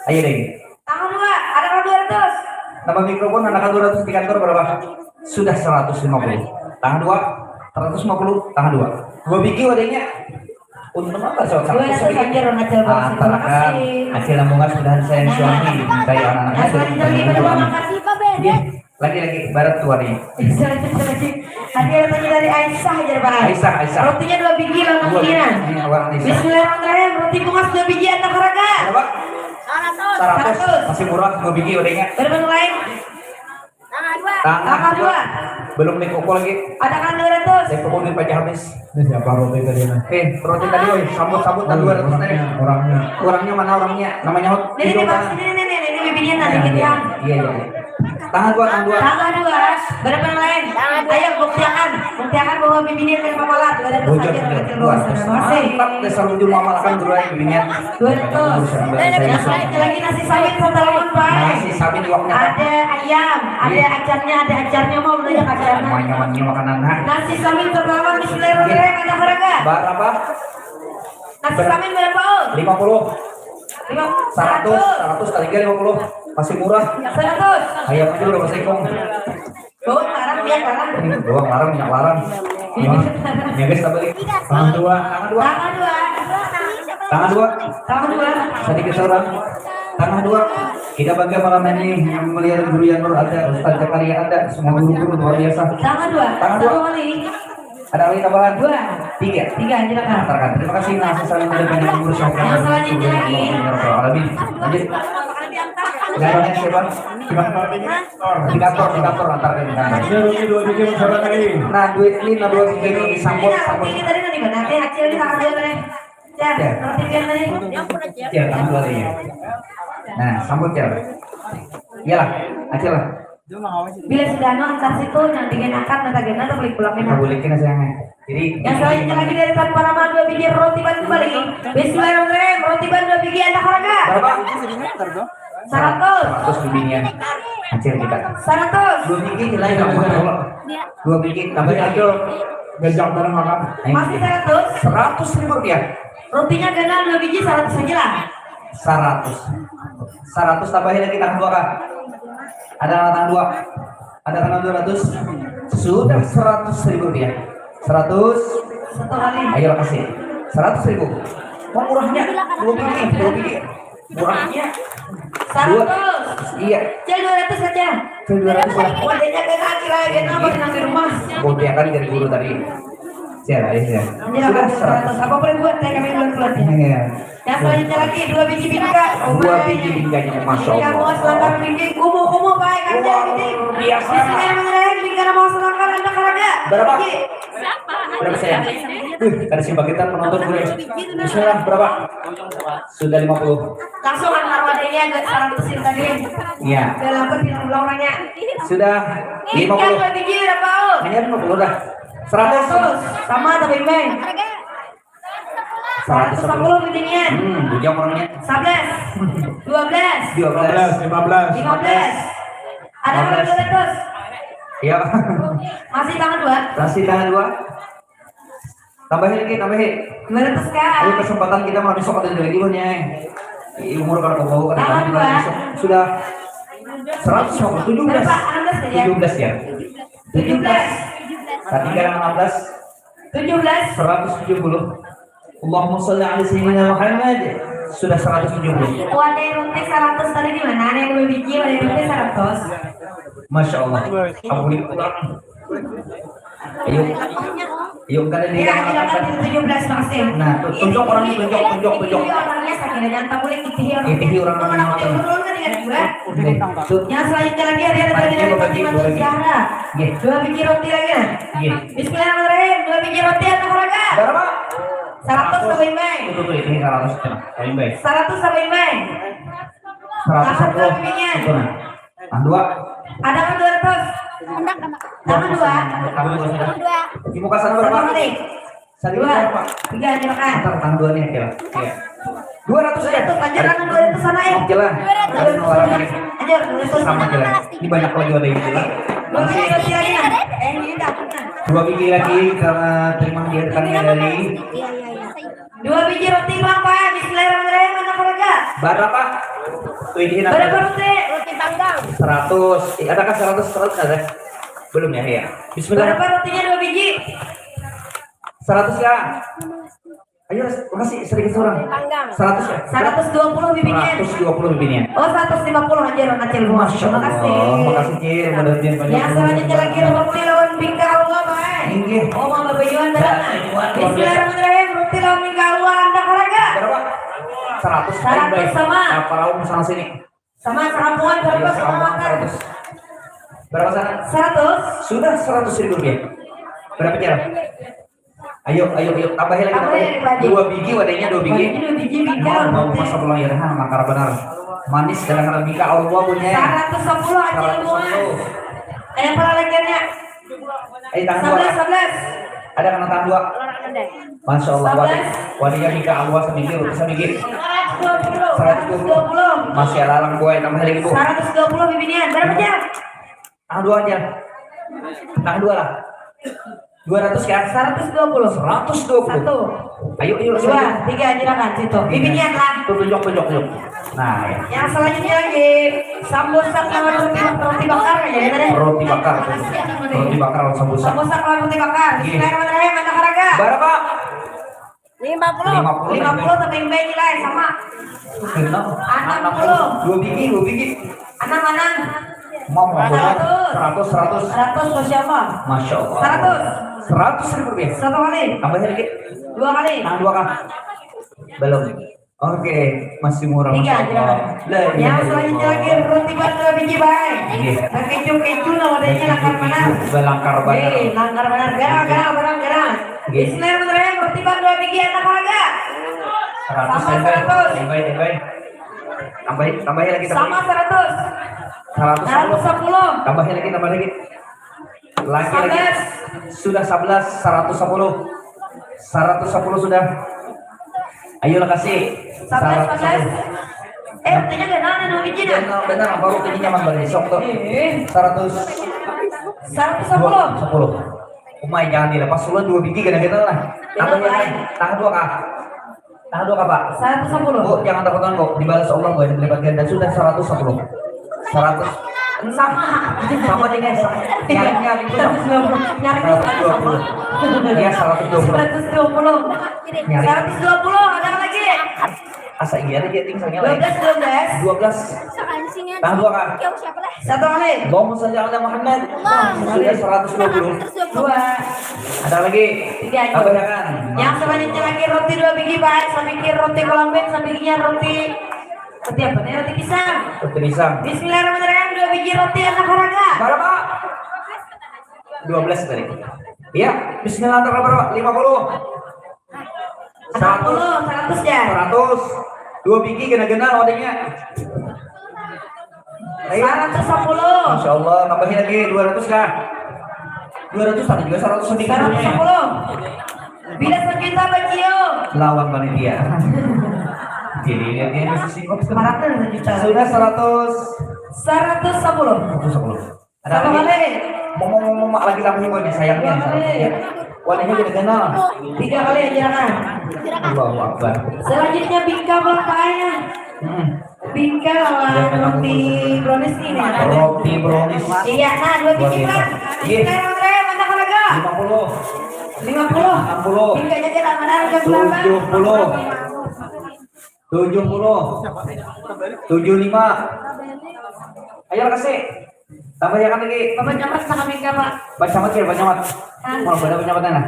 Ayo deh. Tangan dua, ada dua ratus. Nambah mikrofon, anak dua ratus di kantor berapa? Sudah seratus lima puluh. Tangan dua, seratus lima puluh, tangan dua. Dua biji wadahnya. Untung apa, soal seratus sedikit. Antarakan hasil nambungan sudah saya suami, minta ya anak-anaknya sudah minta. Iya, lagi-lagi barat tuari. Lagi ada tanya dari Aisyah aja, Pak. Aisyah, Aisyah. Rotinya dua biji, lawan kira. Bismillahirrahmanirrahim. Roti bungas dua biji, anak harga. Berapa? Seratus. Seratus. Masih murah, dua biji wadahnya. Berapa lain? Tangah dua. Tangah dua. Belum naik koko lagi. Ada kan dua ratus. Naik koko duit pajak habis. Ini siapa roti tadi, nah? Eh, roti tadi, oi. Sambut, sambut, nah, dua ratus tadi. Orangnya, orangnya. Orangnya mana orangnya? Namanya Hot. Ini, ini, ini, ini, ini, ini, bibinya, nah, dikit ya. Iya, iya, iya. Tangan dua, tangan dua. Tangan dua. Berapa yang lain? Ayo, buktiakan. Buktiakan bahwa bibinya akan mamalat. Dua ratus aja, dua ratus. Mantap, dasar ujung mamalakan dulu aja bibinya. Dua ratus. Lagi nasi samin satu lawan, Pak. Nasi samin iwaknya, Pak. Ada ayam, ada acarnya, ada acarnya, mau belanja acarnya. Semuanya, semuanya makanan, nah. Nasi samin satu lawan, bismillahirrahmanirrahim, ada harga. Berapa? Nasi samin berapa, Ul? Lima puluh. Lima puluh. Seratus, seratus kali tiga, lima puluh. Masih murah. Seratus. Ayam aja udah masih kong. Bawang larang, minyak larang. Hmm, bawang larang, minyak larang. Iya. Wah, ya guys, tak balik. Tangan dua. Tangan dua. Tangan dua. Tangan dua. Tangan dua. Sedikit seorang. Tangan dua. Kita bangga malam ini melihat Guru Yanur ada, Ustaz Zakaria ada, semua guru-guru luar biasa. Tangan dua. Tangan dua. Satu kali. Ada lagi tambahan? Dua. Tiga. Tiga, silakan. Antarkan. Terima kasih. Nah, selalu ada banyak umur sehat. Yang selanjutnya lagi. Amin. Lanjut. Garangnya siapa? Gimana? Di kantor, di kantor, antarkan di kantor. Ini rugi dua tiga, siapa lagi? Nah, duit ini, nah, dua tiga ini disambut, sambut. Ini tadi tadi mana? Eh, Acil di tangan dia tadi. Ya, ya. Notifikan tadi. Ya, tangan dua tadi. Nah, sambut ya. Iyalah, Acil lah. Bila sudah anu, antar situ, nang tinggi nakat, mata gana, atau balik pulang. Kita balikin aja yang. Jadi, yang selanjutnya lagi dari Tanpa Nama, dua biji roti ban kembali. Bismillahirrahmanirrahim, roti ban dua biji, anak harga. Berapa? Seratus. Seratus bijinya. Hasil kita. Seratus. Dua biji nilai kamu. Dua biji tambah satu. Gajah barang makan. Masih seratus. Seratus ribu rupiah. Rotinya ganal dua biji, seratus aja lah. Seratus. Seratus tambahin lagi tangan dua, Kak. Ada tangan dua. Ada tangan dua ratus. Sudah seratus ribu rupiah. Seratus. Satu kali. Ayo kasih. Seratus ribu. Mau murahnya? Dua biji, dua biji. Murahnya. Dua. Seratus. Iya. Cil, dua ratus aja. Cil, dua ratus lah. Wadahnya kena lagi lah, kena apa, kena di rumah. Bodia kan dari guru tadi. Siap, ayo, siap. Sudah seratus. Apa boleh buat, teh, kami buat, buat, ya. Iya. Yang selanjutnya lagi, dua biji bingka. Dua biji bingkanya, Masya Allah. Bingka mau selangkar, bingka kumu, kumu, baik, luar biasa. Bismillahirrahmanirrahim, bingka mau selangkar, anda karaga. Berapa? Biji. Berapa saya? Uh, kada simpan kita penonton gue. Bismillah, berapa? Sudah lima puluh. Langsung antar wadahnya agak seratus tadi. Iya. Udah lapar, bilang ulang, nanya. Sudah lima puluh. Ikan dua biji berapa, Ul? Hanya lima puluh dah. Seratus. Seratus. Sama tapi, Bang. Seratus sepuluh bijinya. Hmm, bujang orangnya. Sebelas. Dua belas. Dua belas. Lima belas. Lima belas. Ada orang dua ratus. Iya. Masih tangan dua. Masih tangan dua. Tambahin lagi, tambahin. Dua ratus, Kak. Ayo, kesempatan kita mau besok ada lagi, Bang, ya. Di umur kada bau, kada bau. Tangan dua. Sudah. Seratus lima puluh, tujuh belas. Berapa? Enam belas saja. Tujuh belas ya. Tujuh belas. Tadi kan lima belas. Tujuh belas. Seratus tujuh puluh. Allahumma sholli ala sayyidina Muhammad. Sudah seratus tujuh puluh. Wadah roti seratus tadi di mana? Ada yang dua biji, wadah roti seratus. Masya Allah. Ampun pulang. Ayo. Ayo, kada di. Ya, ayo, kan tujuh belas masih. Nah, tu-, tunjuk orang, tunjuk, tunjuk, tunjuk. Itihi orangnya sakit, jangan tak boleh itihi orang. Itihi orang. Orang yang turun kan dengan dua. Nih, tuh. Yang selanjutnya lagi ada, ada, ada, ada, ada, ada, ada. Nggih. Dua biji roti lagi, nah. Nggih. Bismillahirrahmanirrahim. Dua biji roti atau harga? Berapa? Seratus. Seratus. Sampai baik. Tuh, tuh, tuh, ini seratus, nah. Sampai baik. Seratus sampai baik. Seratus. Seratus satu. Sampai baik. Itu, nah. Tambah dua. Ada kan dua ratus? Tambah dua. Tambah dua sudah. Tambah dua. Di muka sana berapa? Satu kali. Satu. Dua. Berapa? Tiga, aja makan. Ntar tambah dua nih, kira. Iya. Dua ratus aja. Dua ratus, aja kan dua ratus sana, eh. Oke lah. Dua ratus. Ada dua ratus. Aja, dua ratus. Sama aja lah. Ini banyak lagi ada yang bilang. Dua ratus lagi, nah. Eh, ini dah. Dua biji lagi, kita terima hadiah dari. Iya, iya, iya. Dua biji roti, Bang, Pak. Bismillahirrahmanirrahim. Mana keluarga? Berapa? Tuh, ini berapa roti? Roti panggang. Seratus. Eh, adakah seratus? Seratus ada? Belum ya, ya. Bismillah. Berapa rotinya dua biji? Seratus ya. Ayo, kasih sedikit orang. Roti panggang. Seratus ya. Seratus dua puluh bibinya. Seratus dua puluh bibinya. Oh, seratus lima puluh aja, orang kecil. Masya Allah. Terima kasih. Makasih, Cil. Mudah-mudahan banyak. Yang selanjutnya lagi roti lawan bingka Allah, Pak. Inggih. Oh, mau babayuan barang. Bismillahirrahmanirrahim. Roti lawan bingka Allah, anda harga? Berapa? Seratus. Seratus. Baik, baik. Sama. Nah, para umum sana sini. Sama, serampungan, seratus, sama makan. Seratus. Berapa sana? Seratus. Sudah seratus ribu rupiah. Berapa, Cil? Ayo, ayo, ayo, tambahin lagi, tambahin lagi. Tambahin lagi. Dua biji wadahnya, dua biji. Wadahnya dua biji, bingka. Mau, mau roti. Masa pulang ya, nah, makar benar. Manis, kadang-kadang bingka, Allah punya. Seratus sepuluh aja semua. Seratus sepuluh. Ayo, apa lagi? Eh, tambah. Sebelas, sebelas. Ada kena tambah. Masya Allah, sebelas. Wadahnya bingka, Allah seminggu, seminggu. Seratus dua puluh. Seratus dua puluh. Masih ada alang buai, tambah lagi, Bu. Seratus dua puluh bibinya. Berapa, Cil? Tambah dua aja. Tambah dua lah. Dua ratus ya? Seratus dua puluh. Seratus dua puluh. Satu. Ayo, ayo, dua, tiga, silakan, situ. Iya. Bibinya lah. Tuh, tunjuk, tunjuk, tunjuk. Nah, ya. Yang selanjutnya lagi, sambusa lawan roti, roti bakar ya, gimana? Roti bakar, tuh. Roti bakar lawan sambusa. Sambusa lawan roti bakar. Iya. Bismillahirrahmanirrahim, mana harga? Berapa? Lima puluh. Lima puluh. Lima puluh tapi yang baik nilai sama. Enam. Enam puluh. Dua biji, dua biji. Anang, anang. Mau, mau, mau. Seratus. Seratus, seratus. Seratus, Masya Allah. Masya Allah. Seratus. Seratus ribu rupiah. Satu kali. Tambahnya dikit. Dua kali. Nah, dua kali. Belum. Oke, masih murah, tiga, Masya Allah. Silakan. Lah, iya, iya. Yang selanjutnya lagi roti bandel biji, Bay. Iya. Nah, keju-keju, nah, wadahnya langkar banar. Langkar banar. Iya, langkar banar. Garang, iya, garang, garang, garang. Iya. Bismillahirrahmanirrahim. Roti bandel biji, anak olahraga. Seratus, sama, seratus. Tambah, tambah. Tambahin, tambahin lagi, tambahin. Sama seratus. Seratus sepuluh. Seratus sepuluh. Tambahin lagi, tambahin lagi. Lagi, lagi. Sebelas. Sudah sebelas, seratus sepuluh. Seratus sepuluh sudah. Ayolah, kasih. Sebelas, seratus sepuluh. Sebelas. Eh, artinya ganal ada dua biji, nah. Ganal, ganal, baru ini nyaman banget. Sok, sok. Eh. Seratus. Seratus sepuluh. Sepuluh. Umai, jangan dilepas, sudah dua biji, ganal-ganal lah. Ganal, tambah yang lain. Tambah dua, Kak. Tahu dua, Pak? Seratus sepuluh. Bu, jangan takut, Bu. Dibalas Allah, Bu, dilipat ganda. Sudah seratus sepuluh. Seratus. Sama. Sama dengan sa-, nyarinya itu sama. Seratus dua puluh. Nyarinya seratus dua puluh. Iya, seratus dua puluh. Seratus dua puluh. Nyari. Seratus dua puluh, ada lagi? Asa iya, dia tinggalnya lagi. Dua belas, dua belas. Dua belas. Tahu dua, Kak? Satu kali. Allahumma sholli ala Muhammad. Allahumma sholli. Sudah seratus dua puluh. Dua. Ada lagi? Tiga aja. Tambahkan. Yang selanjutnya lagi roti dua biji, Pak. Sapikir roti kolambin, sapikinya roti, roti apa nih? Roti pisang. Roti pisang. Bismillahirrahmanirrahim. Dua biji roti anak harga. Berapa? Dua belas tadi. Iya, bismillah, antara berapa? Lima puluh. Seratus. Seratus, seratus ya? Seratus. Dua biji genap-genap wadahnya. Ayo. Seratus sepuluh. Masya Allah, tambahin lagi dua ratus kah? Dua ratus, ada juga seratus lebih. Seratus sepuluh. Bila sejuta, Bacio. Lawan panitia. Jadi, lihat dia masih sibuk. Seratus sejuta. Sudah seratus. Seratus sepuluh. Seratus sepuluh. Ada lagi? Satu kali. Ngomong-ngomong, mak lagi tambahin, Boy, sayangnya. Dua kali. Wadahnya gede ganal. Tiga kali aja, kan? Allahu Akbar. Selanjutnya bingka, Bang, pakai. Hmm. Bingka lawan roti brownies nih, nah. Roti brownies. Iya, nah, dua biji, Pak. Iya. Sekarang terakhir, mana harga? Lima puluh. Lima puluh. Enam puluh. Bingka aja lah, mana harga gula, Pak? Tujuh puluh. Tujuh puluh. Tujuh lima. Ayo, kasih. Tambah ya kan lagi. Bapak Camat sama Bingka, Pak. Pak Camat ya, Pak Camat. Hah? Mau pada Pak Camat, nah.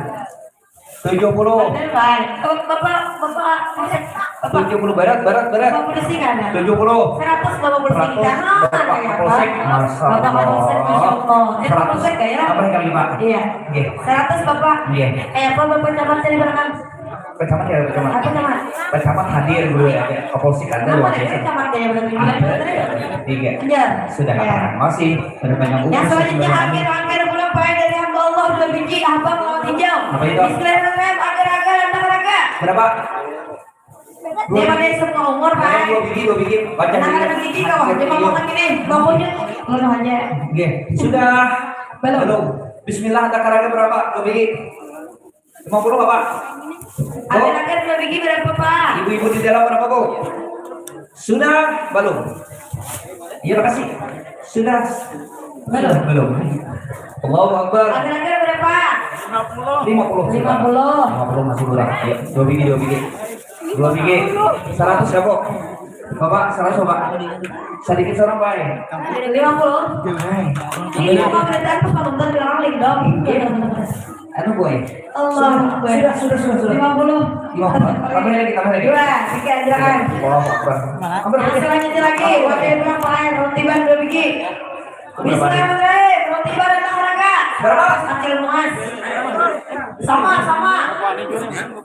Tujuh puluh. Bener, Pak. Oh, Bapak, Bapak, Bapak. Tujuh puluh, berat, berat, berat. Bapak polisi kan? Tujuh puluh. Seratus, Bapak polisi. Seratus, Bapak Kapolsek. Masya Allah. Bapak Kapolsek, Masya Allah. Eh, Seratus. Kapolsek, ya? Apa yang kali, Pak? Iya. Iya. Seratus, Bapak. Iya. Eh, apa Bapak Camat tadi barang? Pak Camat ya, Pak Camat. Apa, Camat? Pak Camat hadir dulu ya. Kapolsek ada. Kenapa luar biasa. Camat ya, berarti? Ada. Tiga. Iya. Sudah, ya. Masih. Yang selanjutnya, akhir-akhir pulang, Pak, dari hamba Allah, dua biji, abang lawan hijau. Apa itu? Bismillahirrahmanirrahim, agar-agar, anak raga. Berapa? Dia pakai semua umur, Pak. Dua biji, dua biji. Baca. Nah, dua biji, kau. Dia mau makan ini, baunya. Belum aja. Oke, sudah. Belum. Belum. Bismillah, anak raga berapa? Dua biji. Lima puluh, Bapak. Agar-agar dua biji berapa, Pak? Ibu-ibu di dalam berapa, Bu? Sudah? Belum? Iya, makasih. Sudah? Belum? Belum. Allahu Akbar. Agar-agar berapa? Lima puluh. Lima puluh. Lima puluh masih kurang. Ya, dua biji, dua biji. Dua biji. Seratus ya, Bu? Bapak, seratus, Bapak. Sedikit seorang, Pak. Lima puluh. Ini pemerintahan pas nonton bilang link dong. Anu, boy. Allah Akbar. Sudah, sudah, sudah, sudah. Lima puluh. Lima puluh. Tambah lagi, tambah lagi. Dua, tiga, silakan. Allahu Akbar. Yang selanjutnya lagi, wakil pulang, Pak, roti ban dua biji. Berapa nih? Bismillahirrahmanirrahim. Roti ban, anak raga. Berapa? Acil Muas. Sama, sama.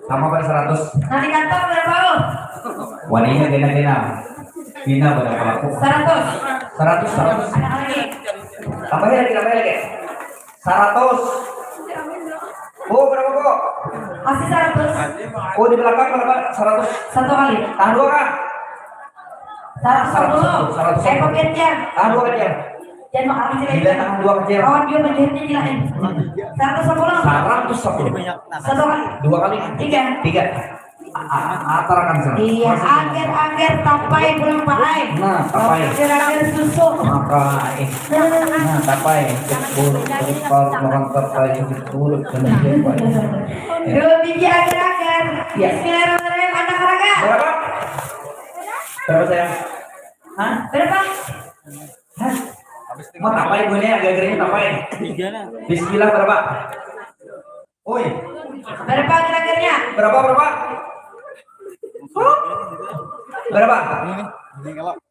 Sama, Pak, seratus. Nah, di kantong berapa, lu? Waninya genap-genap. Pina berapa laku? Seratus. Seratus, seratus. Ada lagi? Tambahin lagi, tambahin lagi. Seratus. Bu, berapa, Bu? Masih seratus. Oh, di belakang berapa? Seratus. Satu kali. Tahan dua, Kak. Seratus sepuluh. Seratus sepuluh. Eh, kopian, Jan. Tahan dua, Kak, Jan. Jangan makan sih, Jan. Bila tahan dua, Kak, Jan. Oh, dia menjahitnya gila, eh. Seratus sepuluh. Seratus sepuluh. Satu kali. Dua kali. Tiga. Tiga. A-, a-, atarakan sana. Iya, agar-agar tapai pulang, Pak ai. Nah, tapai. Agar-agar susu. Maka, eh. Nah, tapai. Jebul, jebul, makan tapai, jebul, jebul. Dua biji agar-agar. Ya. Bismillahirrahmanirrahim, anak raga. Berapa? Berapa, sayang? Hah? Berapa? Hah? Mau tapai gue nih, agar-agar ini tapai. Tiga lah. Bismillah, berapa? Oi. Berapa kira-kiranya? Berapa, berapa? Berapa?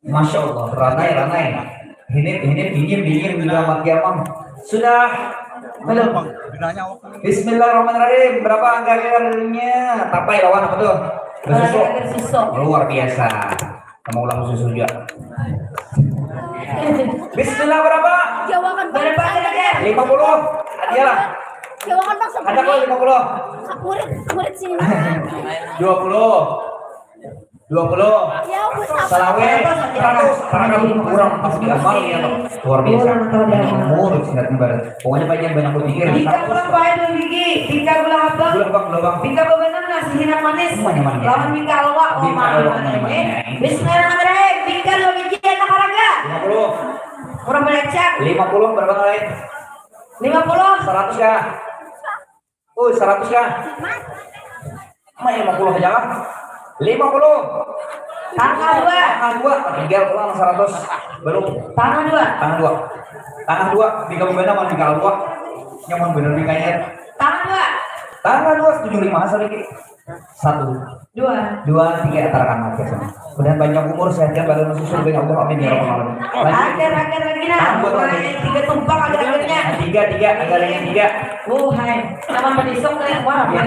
Masya Allah, ranai, ranai. Ini, ini dingin, dingin juga mati amang. Sudah belum? Bismillahirrahmanirrahim. Berapa anggarannya? Tapai lawan apa tuh? Bersusu. Bersusu. Luar biasa. Sama ulang susu juga. Bismillah, berapa? Jawakan. Berapa kira-kira? Lima puluh. Adialah. Jawakan, Bang. Ada kok lima puluh. Murid, murid sini. Dua puluh. Dua puluh. Ya, wes, apa? Salawe. Seratus. Kurang pas di amal ya, Bang. Luar biasa. Kurang, kurang. Murid, sangat mubarak. Pokoknya panjang banyak berpikir. Bingka gula apa itu, Bingki? Bingka gula apa? Gula apa, gula apa? Bingka bebenam nasi hinak manis. Semuanya manis. Lawan bingka alwa. Oh, bingka alwa, manis, manis. Bismillahirrahmanirrahim. Bingka dua biji, anak harga. Lima puluh. Murah melecak. Lima puluh, berapa kali? Lima puluh. Seratus kah? Oh, seratus kah? Mak, lima puluh aja lah. Lima puluh. Tangah dua. Tangah dua. Tinggal pulang seratus. Belum. Tangah dua. Tangah dua. Tangah dua. Tiga puluh enam, tiga puluh dua. Nyaman bener nih kayaknya. Tangah dua. Tangah dua, tujuh lima sedikit. Satu. Dua. Dua, tiga, antarakan aja sana. Mudahan panjang umur, sehat, dan badan susul dengan Allah. Amin ya rabbal alamin. Lanjut. Agar, agar lagi nah. Tambah lagi. Mulai tiga tumpang agar-agarnya. Tiga, tiga, agar yang tiga. Oh, hai. Sama penisok, eh. Wah, ya.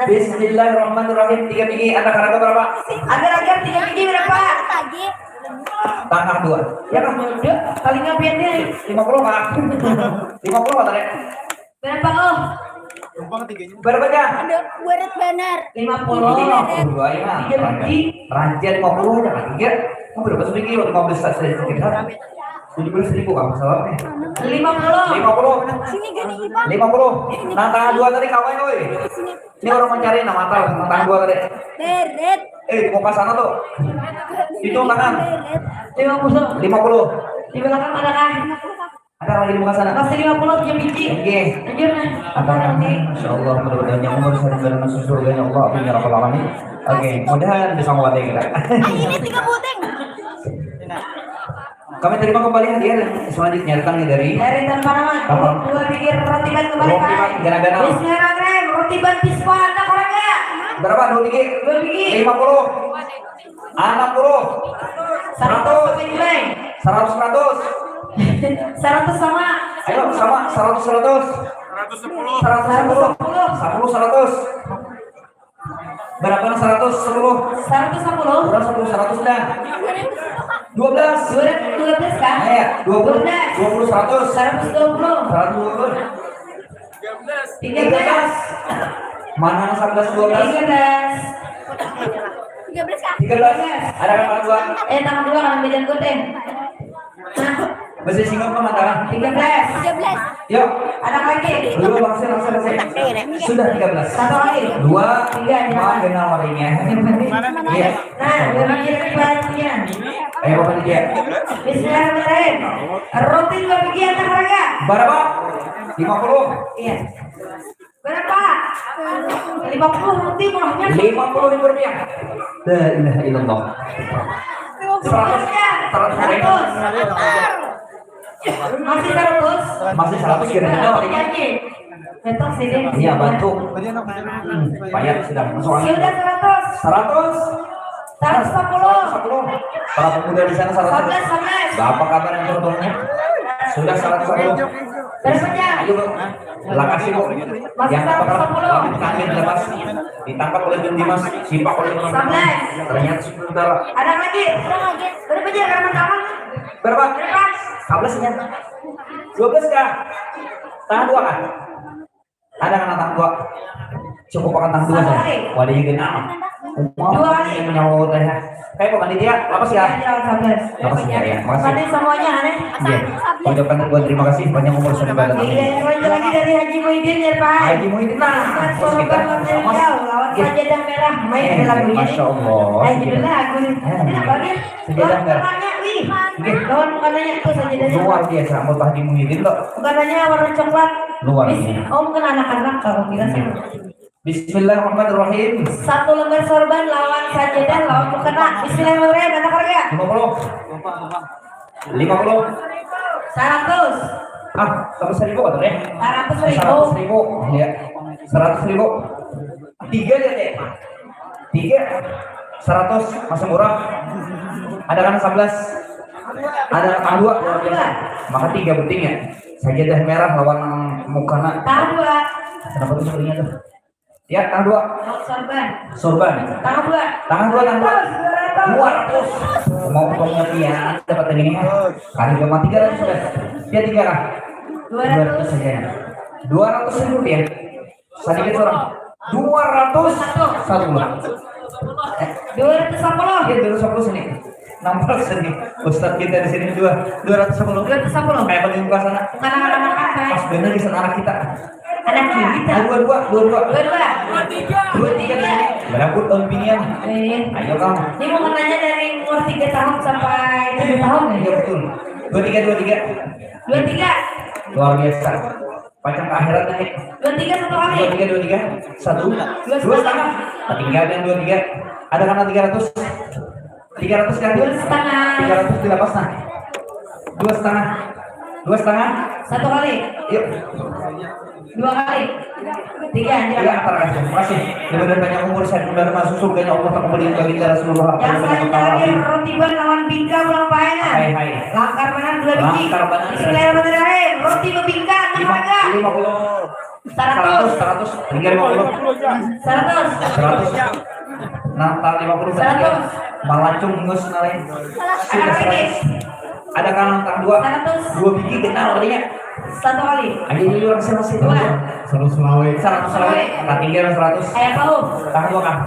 Bismillahirrahmanirrahim. Tiga biji, anak-anak berapa? Agar-agar tiga biji berapa? Tangah dua. Ya kan? Dua, paling ngapain nih? Lima puluh, Pak. Lima puluh, Pak, tadi. Berapa, oh? Berapa, Cak? Aduh, berat benar. Lima puluh. Lima puluh, ya. Tiga biji. Raja lima puluh, ya, tiga. Mau berapa sedikit? Lima belas saja sedikit, kan? Tujuh belas ribu kalau salah nih. Lima puluh. Lima puluh. Lima puluh. Nah, tangan dua tadi kawan, oi. Ini orang mencari nama tahu, tangan dua tadi. Beret. Eh, di muka sana tuh. Itu tangan. Lima puluh. Lima puluh. Di belakang ada kan? Ada lagi di muka sana. Masih lima puluh punya biji. Oke. Jujur, nah. Apa namanya? Masya Allah, mudah-mudahan yang umur saya dalam masuk surga, ya Allah, amin ya rabbal alamin. Oke, mudahan bisa nguatin kita. Ini tiga buting. Kami terima kembali hadiah dan selanjutnya datangnya dari Dari Tanpa Nama. Tanpa Nama. Dua biji roti ban kembali, Roti ban, Pak. Gana-gana. Bismillahirrahmanirrahim. Roti ban Pispa, anak olahraga. Berapa? Dua biji? Dua biji. Lima puluh. Enam puluh. Seratus. Seratus. Sampai nilai. Seratus, seratus. Seratus sama. Ayo, sama. Seratus, seratus. Seratus sepuluh. Seratus sepuluh. Seratus sepuluh. Sepuluh, seratus. Berapa? Seratus sepuluh. Seratus sepuluh. Kurang sepuluh, seratus dah. Dua belas. Dua belas, dua belas kah? Ayo, dua puluh. Dua belas. Dua puluh, seratus. Seratus dua puluh. Seratus dua puluh. Tiga belas. Tiga belas. Mana sebelas, dua belas? Tiga belas. Tiga belas kah? Tiga belas. Ada kan tangan dua? Eh, tangan dua, kan beda gue teh. Nah. Masih singkat mah, tangan. Tiga belas. Tiga belas. Yuk. Ada lagi. Dulu, langsung, langsung, langsung. Sudah tiga belas. Satu lagi. Dua. Tiga, ya. Empat, kenal warnanya. Iya. Nah, dua biji lagi, panitia. Ayo, panitia. Bismillahirrahmanirrahim. Roti dua biji, anak olahraga. Berapa? Lima puluh. Iya. Berapa? Lima puluh roti murahnya. Lima puluh ribu rupiah. La ilaha illallah. Seratus. Seratus. Seratus. Masih seratus. Masih seratus, kira-kira. Berapa lagi? Betok sih, Dek. Iya, bantu. Hmm, payah sudah. Masuk angin. Sudah seratus. Seratus. Seratus sepuluh. Seratus sepuluh. Para pemuda di sana, seratus. Sebelas, sebelas. Bapak kabar yang turun-turunnya. Sudah seratus sepuluh. Berapa, Cak? Ayo, Bro. Lakasi, Bro. Masih seratus sepuluh. Yang apa, Bro? Kami lepas. Ditangkap oleh Bang Dimas, sipak oleh Bang Dimas. Sebelas. Ternyata saudara. Ada lagi? Berapa, Cak? Karena tangan. Berapa? Berapa? Sebelas, ya. Dua belas kah? Tangan dua kah? Ada kan tangan dua? Cukup akan tangan dua saja. Wadah juga nama. Dua kali. Yang menyawa saya. Kayak panitia, apa sih ya? Iya, iya, sebelas. Apa sih ya? Makasih. Berarti semuanya aneh. Iya. Ucapkan ribuan terima kasih, panjang umur, selalu ibadah. Iya, yang lanjut lagi dari Haji Muhyiddin ya, Pak. Haji Muhyiddin, nah. Mas, kita, Mas. Lawan sajadah merah, main dalam ini. Masya Allah. Alhamdulillah, aku nih. Ini apa, Gil? Sajadah merah. Warnanya, wih. Oke. Lawan warnanya tuh sajadah. Luar biasa, amun Pak Haji Muhyiddin, loh. Bukan hanya warna coklat. Luar biasa. Oh, bukan anak-anak, kalau kira sih. Bismillahirrahmanirrahim. Satu lembar sorban lawan sajadah lawan mukena. Bismillahirrahmanirrahim, anak harga. Lima puluh. Lima puluh. Seratus. Ah, seratus ribu katanya. Seratus ribu. Seratus ribu. Iya. Seratus ribu. Tiga deh, Dek. Tiga. Seratus, masih murah. Ada kan sebelas? Ada kan dua, luar biasa. Maka tiga penting ya. Sajadah merah lawan mukena. Tangan dua. Kenapa tuh sepertinya tuh? Ya, tangan dua. Sorban. Sorban. Tangan dua. Tangan dua, tangan dua. Seratus, dua ratus. Dua ratus. Mau untungnya pian dapat ini. Kali cuma tiga ratus sudah. Dia tiga lah. Dua ratus. Dua ratus saja. Dua ratus ribu rupiah. Sedikit orang. Dua ratus. Satu. Satu lah. Dua ratus sepuluh. Iya, dua ratus sepuluh sini. Nampak sini. Ustadz kita di sini dua. Dua ratus sepuluh. Dua ratus sepuluh. Kayak bagi muka sana. Bukan anak-anak apa? Pas bener di sana anak kita. Anak kita. Ah, dua, dua, dua, dua. Dua, dua. Dua, tiga di sini. Berabut tahun pinian. Iya. Ayo, Kang. Ini mau nanya dari umur tiga tahun sampai tujuh tahun ya? Iya, betul. Dua, tiga, dua, tiga. Dua, tiga. Luar biasa. Pacang ke akhirat nih. Dua, tiga, satu kali. Dua, tiga, dua, tiga. Satu. Dua setengah. Tinggal yang dua, tiga. Ada kan tiga ratus? Tiga ratus kan? Dua setengah. Tiga ratus dilepas, nah. Dua setengah. Dua setengah. Satu kali. Yuk. Dua kali. Tiga, tiga. Iya, terima kasih. Terima kasih. Mudah-mudahan banyak umur, sehat, mudah masuk surganya Allah, tak kembali bagi kita Rasulullah. Yang selanjutnya lagi, roti ban lawan bingka ulang paena. Hai, hai. Langkar benar dua biji. Langkar benar. Bismillahirrahmanirrahim. Roti bebingka, enam harga. Lima puluh. Seratus. Seratus, seratus. Tinggal lima puluh. Seratus. Seratus. Nah, tak lima puluh. Seratus. Malacung, ingus, ngalai. Sudah seratus. Ada kan tang dua? Seratus. Dua biji kenal artinya. Satu kali. Ayo, ayo, orang sih masih. Dua. Seratus selawe. Seratus selawe. Tak tinggal seratus. Kayak apa, Om? Tang dua kan?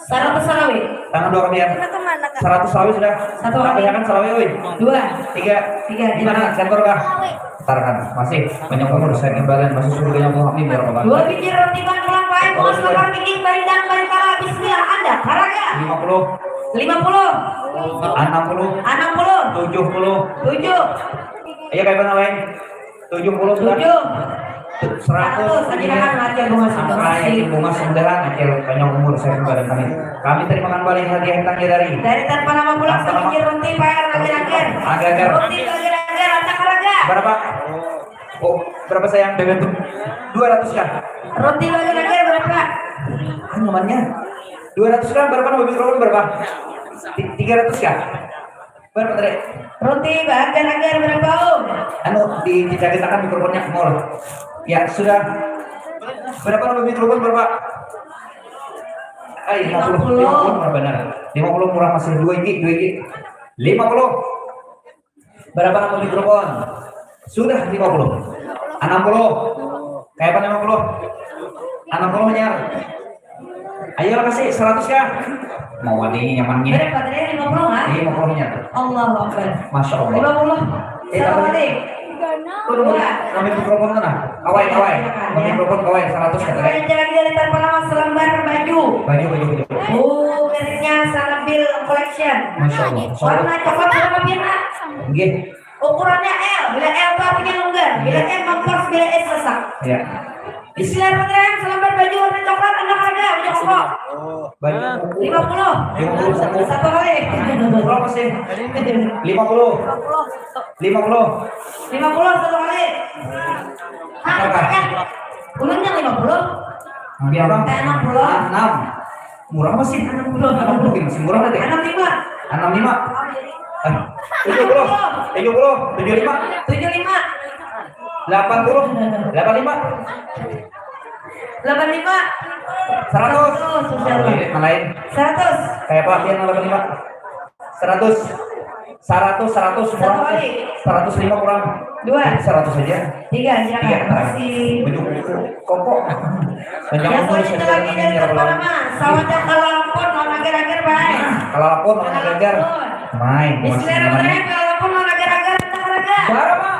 Saratus salawi. Tangan dua kalian. Saratus salawi sudah. Satu kali. Kebanyakan salawi, oi. Dua. Tiga. Tiga. Di mana? Kantor kah? Tarangan. Masih banyak umur, saya kembali masuk surganya Allah. Amin ya rabbal alamin. Dua biji roti ban pulang pae, bungas bakar, kikik, barindang, barikala, bismillah, anda, haraga. Lima puluh. Lima puluh. Enam puluh. Enam puluh. Tujuh puluh. Tujuh. Ayo, kayak mana lain? Tujuh puluh sudah. Tujuh. Seratus. Seratus, aja kan, aja bungas, bungas. Angka yang bungas, mudahan akhir panjang umur saya kembali kami. Kami terima kembali hadiah tangga dari. Dari tanpa nama pulang, tanpa nama. Sedikit roti, Pak, agar-agar. Agar-agar. Roti, agar-agar, anak raga. Berapa? Oh, berapa sayang? Dua ratus ya? Roti, agar-agar, berapa? Ah, nyamannya. Dua ratus kan, berapa nama mikrofon, berapa? Ti-, tiga ratus ya? Berapa tadi? Roti agar-agar berapa, Om? Anu, di, dicagetakan mikrofonnya, mall. Ya, sudah. Berapa nama mikrofon, berapa? Ay, lima puluh. Lima puluh. Lima puluh murah, benar. Lima puluh murah, masih dua gigi, dua gigi. Lima puluh. Berapa nama mikrofon? Sudah lima puluh. Enam puluh. Kayak apa lima puluh? Enam puluh, Nyar. Ayo kasih seratus kah? Mau ada ini nyamannya. Berapa tadi? Lima puluh, ha? Iya, lima puluh, Nyar. Allahu Akbar. Masya Allah. Lima puluh. Eh, satu kali. Tuh, tuh, tuh. Ngambil mikrofon tuh, nah. Kawai, kawai. Ngambil mikrofon, kawai, seratus kata. Ada lagi dari tanpa nama, selembar baju. Baju, baju, baju. Oh, mereknya Sanabil Collection. Masya Allah. Warna coklat berapa, Pina? Nggih. Ukurannya L, bila L itu artinya longgar, bila M mampers, bila S sesak. Ya. Bismillahirrahmanirrahim, selembar baju warna coklat, anda harga, punya koko. Baju. Lima puluh. Lima puluh, satu. Satu kali. Berapa sih? Lima puluh. Lima puluh. Lima puluh, satu kali. Hah, berapa? Ulunnya lima puluh. Biar bang. Enam puluh. Enam. Murah masih. Enam puluh. Enam puluh, masih murah tadi. Enam lima. Enam lima. Eh, tujuh puluh. Tujuh puluh. Tujuh lima. Tujuh lima. Delapan puluh. Delapan lima. Delapan lima. Seratus. Seratus, Masya Allah. Oke, yang lain. Seratus. Kayak apa, Pian, delapan lima? Seratus. Seratus, seratus. Satu kurang. Kali. Seratus lima kurang. Dua. Seratus aja. Tiga, silakan. Tiga, terang. Masih. Banyak koko. Banyak. Yang koko, selanjutnya lagi dari ya Allah. Pertama, sawatnya kalau ampun, lawan agar-agar, baik. Kalau ampun, lawan agar-agar. Kalau ampun. Main. Bismillahirrahmanirrahim, kalau ampun, lawan agar-agar, agar-agar. Berapa?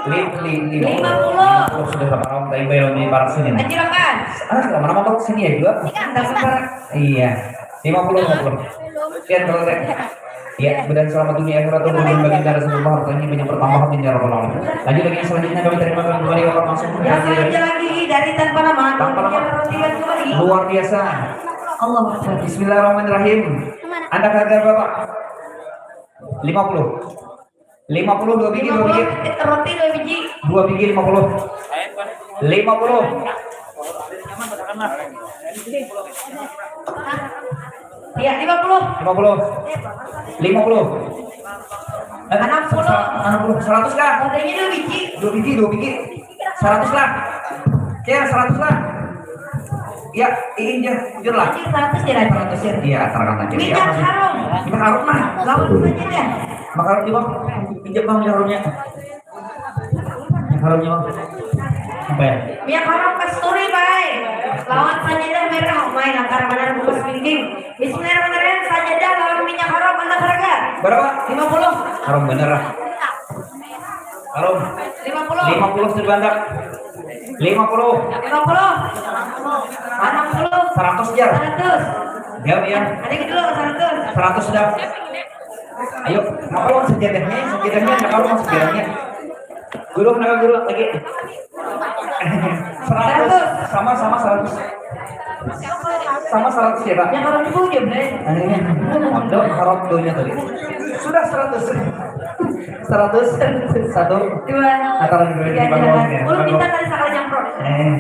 Li-, li-, lima puluh. Lima puluh. Lima puluh sudah, Pak. Tahu, tahu, tahu, tahu, tahu, sini. Ajukan. Ah, lama-lama kok sini ya juga. Iya, tak sempat. Iya. Lima puluh, lima puluh. Sekian kalau teh. Ya, mudahan selamat dunia akhirat, mudahan baginda Rasulullah hartanya banyak bertambah, amin ya rabbal alamin. Lanjut lagi, yang selanjutnya kami terima kembali, Bapak, langsung. Yang selanjutnya lagi dari tanpa nama, tanpa nama. Roti ban kembali. Luar biasa. Allahu Akbar. Bismillahirrahmanirrahim. Anda harga berapa? Lima puluh. Lima puluh, dua bigi, dua bigi. Lima puluh, roti dua biji. Dua bigi lima puluh. Lima puluh. Ya, lima puluh. Lima puluh. Lima puluh. Eh, enam puluh. Enam puluh. Seratus kah? Rotinya dua biji. Dua biji, dua biji. Seratus lah. Ya, seratus lah. Ya, ini aja, jujur lah. Ini seratus ya, Raja? Seratus ya? Iya, terangkan aja. Minyak harum. Minyak harum mah. Lawan saja deh. Minyak harum juga. Pinjam, Bang, minyak harumnya. Minyak harumnya, Bang. Apa ya? Minyak harum kasturi, baik. Lawan sajadah merah, main akar banar bukas dinding. Bismillahirrahmanirrahim, sajadah lawan minyak harum, anda harga? Berapa? Lima puluh. Harum bener lah. Harum. Lima puluh. Lima puluh sudah bandak. Lima puluh. Lima puluh. Enam puluh. Seratus, Jar. Seratus. Jawab ya. Ada gitu loh, seratus. Seratus sudah. Ayo, ngapa lo sejadahnya? Sejadahnya, ngapa lo sejadahnya? Guru, kenapa guru? Lagi. Seratus. Seratus. Sama, sama seratus. Sama seratus ya, Pak? Yang orang itu aja, Bre. Ada harap doanya tadi. Sudah seratus. Seratus. Satu. Dua. Antara dua. Tiga, di bawah silakan. Ya. Ulun minta tadi sakala jamprot. Eh.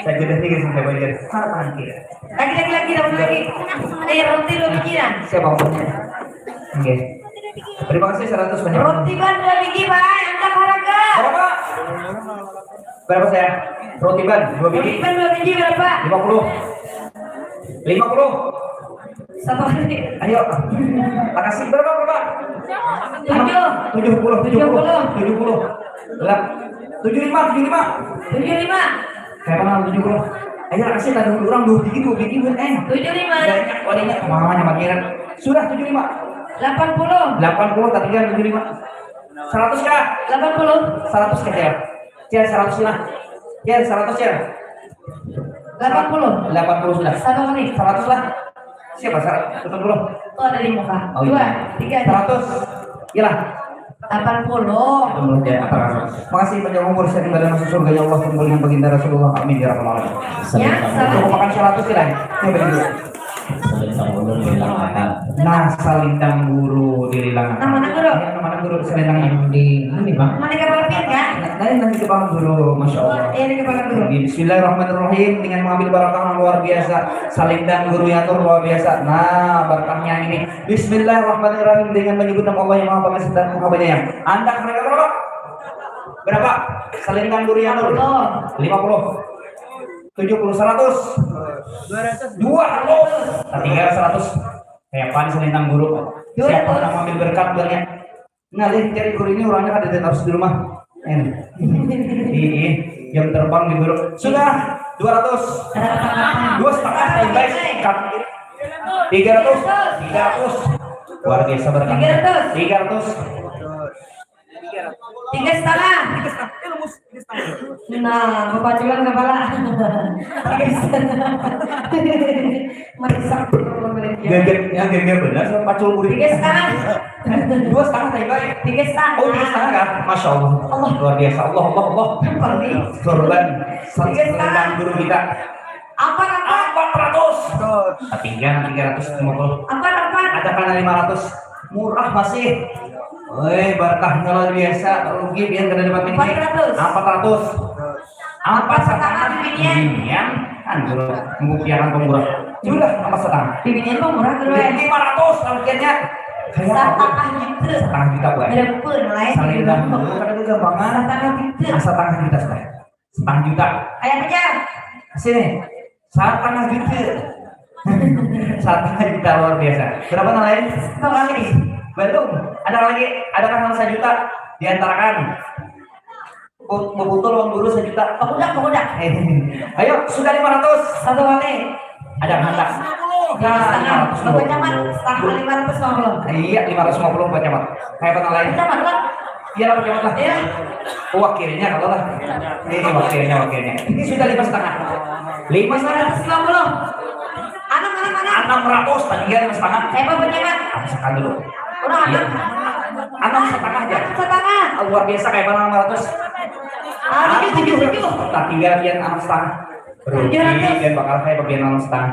Saya jadi tiga sampai banjir. Harapan kita. Lagi, lagi, lagi, lagi, lagi. Eh, roti dua biji, nah. Siapa punya? Oke. Terima kasih seratus banyak. Roti ban dua biji, Pak. Angkat harga. Berapa? Berapa saya? Roti ban dua biji. Roti ban dua biji berapa? Lima puluh. Lima puluh. Satu kali. Ayo. Makasih. Berapa, berapa? Tujuh. Tujuh puluh, tujuh puluh. Tujuh puluh. Tujuh puluh. Gelap. Tujuh lima, tujuh lima. Tujuh lima. Kayak mana tujuh puluh? Ayo kasih tadi orang dua biji, dua biji, eh. Tujuh lima. Banyak warnanya, kemana makiran? Sudah tujuh lima. Delapan puluh. Delapan puluh, tapi kan tujuh lima. Seratus kah? Delapan puluh. Seratus kah, Jar? Jar, seratus lah. Jar, seratus, Jar. Delapan puluh. Delapan puluh sudah. Satu kali. Seratus lah. Siapa seratus? Delapan puluh. Oh, ada di muka. Oh, iya. Dua, tiga. Seratus. Iyalah. Delapan puluh. Delapan puluh, ya, apa rasa? Makasih banyak umur, sehat, ibadah, masuk surga, ya Allah, kumpul dengan baginda Rasulullah. Amin, ya rabbal alamin. Ya, salam. Cukup makan seratus, ya, lah. Ya, begitu. Salintang guru di Lilangakan. Nah, salintang guru di Lilangakan. Nang mana, Guru? Ya, nang mana, Guru? Salintang yang di mana, Bang? Mana kepala pin, kan? Nah, ini nanti kepala guru, Masya Allah. Iya, ini kepala guru. Bismillahirrahmanirrahim. Dengan mengambil barakah yang luar biasa. Salintang guru yang luar biasa. Nah, barakahnya ini. Bismillahirrahmanirrahim. Dengan menyebut nama Allah yang Maha Pengasih dan Maha Penyayang. Anda mereka berapa? Berapa? Salintang guru yang luar. Lima puluh. Tujuh puluh, seratus. Dua ratus. Dua ratus. Tertinggal seratus. Kayak apaan salintang guru? Siapa yang ambil berkat banyak? Ngalih cari guru ini orangnya ada di atas di rumah. Eh. Ih, ih, jam terbang di guru. Sudah, dua ratus. Dua setengah, baik. Tiga ratus. Tiga ratus. Luar biasa berkah. Tiga ratus. Tiga ratus. Tiga setengah. Nah, kepaculan kepala. Tiga setengah. Merusak perekonomian. Geger, ya, geger benar sama pacul murid. Tiga setengah. Dua setengah tadi, Pak. Tiga setengah. Oh, tiga setengah kah? Masya Allah. Allah. Luar biasa. Allah, Allah, Allah. Sorban. Tiga setengah. Sorban guru kita. Empat, empat. Empat ratus. Tertinggal tiga ratus lima puluh. Empat, empat. Ada kana lima ratus. Murah masih. Woi, berkahnya luar biasa. Rugi pian kada dapat ini. Empat ratus. Empat ratus. Empat setengah bibinian. Bibinian, kan, Guru. Mengupiakan pemurah. Sudah, empat setengah. Bibinian pemurah, Guru, eh. Lima ratus, akhirnya. Setengah juta. Setengah juta, buat. Ada pun lain. Salintang guru, kada gampang, ah. Setengah juta. Ah, setengah juta sudah. Setengah juta. Kayak apa, Jar? Sini. Setengah juta. Setengah juta luar biasa. Berapa nang lain? Satu kali. Belum. Ada lagi? Ada kan sajuta? Diantarakan. Bu-, bebutul uang guru sajuta. Pakudak, pakudak. Ayo, sudah lima ratus. Satu kali. Ada handak. Nah, setengah. Lima ratus lima puluh. Bapak camat, setengah lima ratus lima puluh. Iya, lima ratus lima puluh, Pak Camat. Kayak apa nang lain? Pak Camat lah. Iya lah, Pak Camat lah. Iya. Oh, wakilnya kalau lah. Ini wakilnya, wakilnya. Ini sudah lima setengah. Lima setengah. Lima ratus lima puluh. Anak, anak, anak. Enam ratus, tadi kan lima setengah. Saya mau, Pak Camat. Aku sekan dulu. Udah, iya. Anak. Anak setengah aja. Anak setengah. Ah, luar biasa, kayak mana enam ratus? Ah, tujuh, tujuh, tujuh. Tak tinggal dia anak setengah. Rugi, tujuh ratus. Dan bakal kayak bagian anak setengah.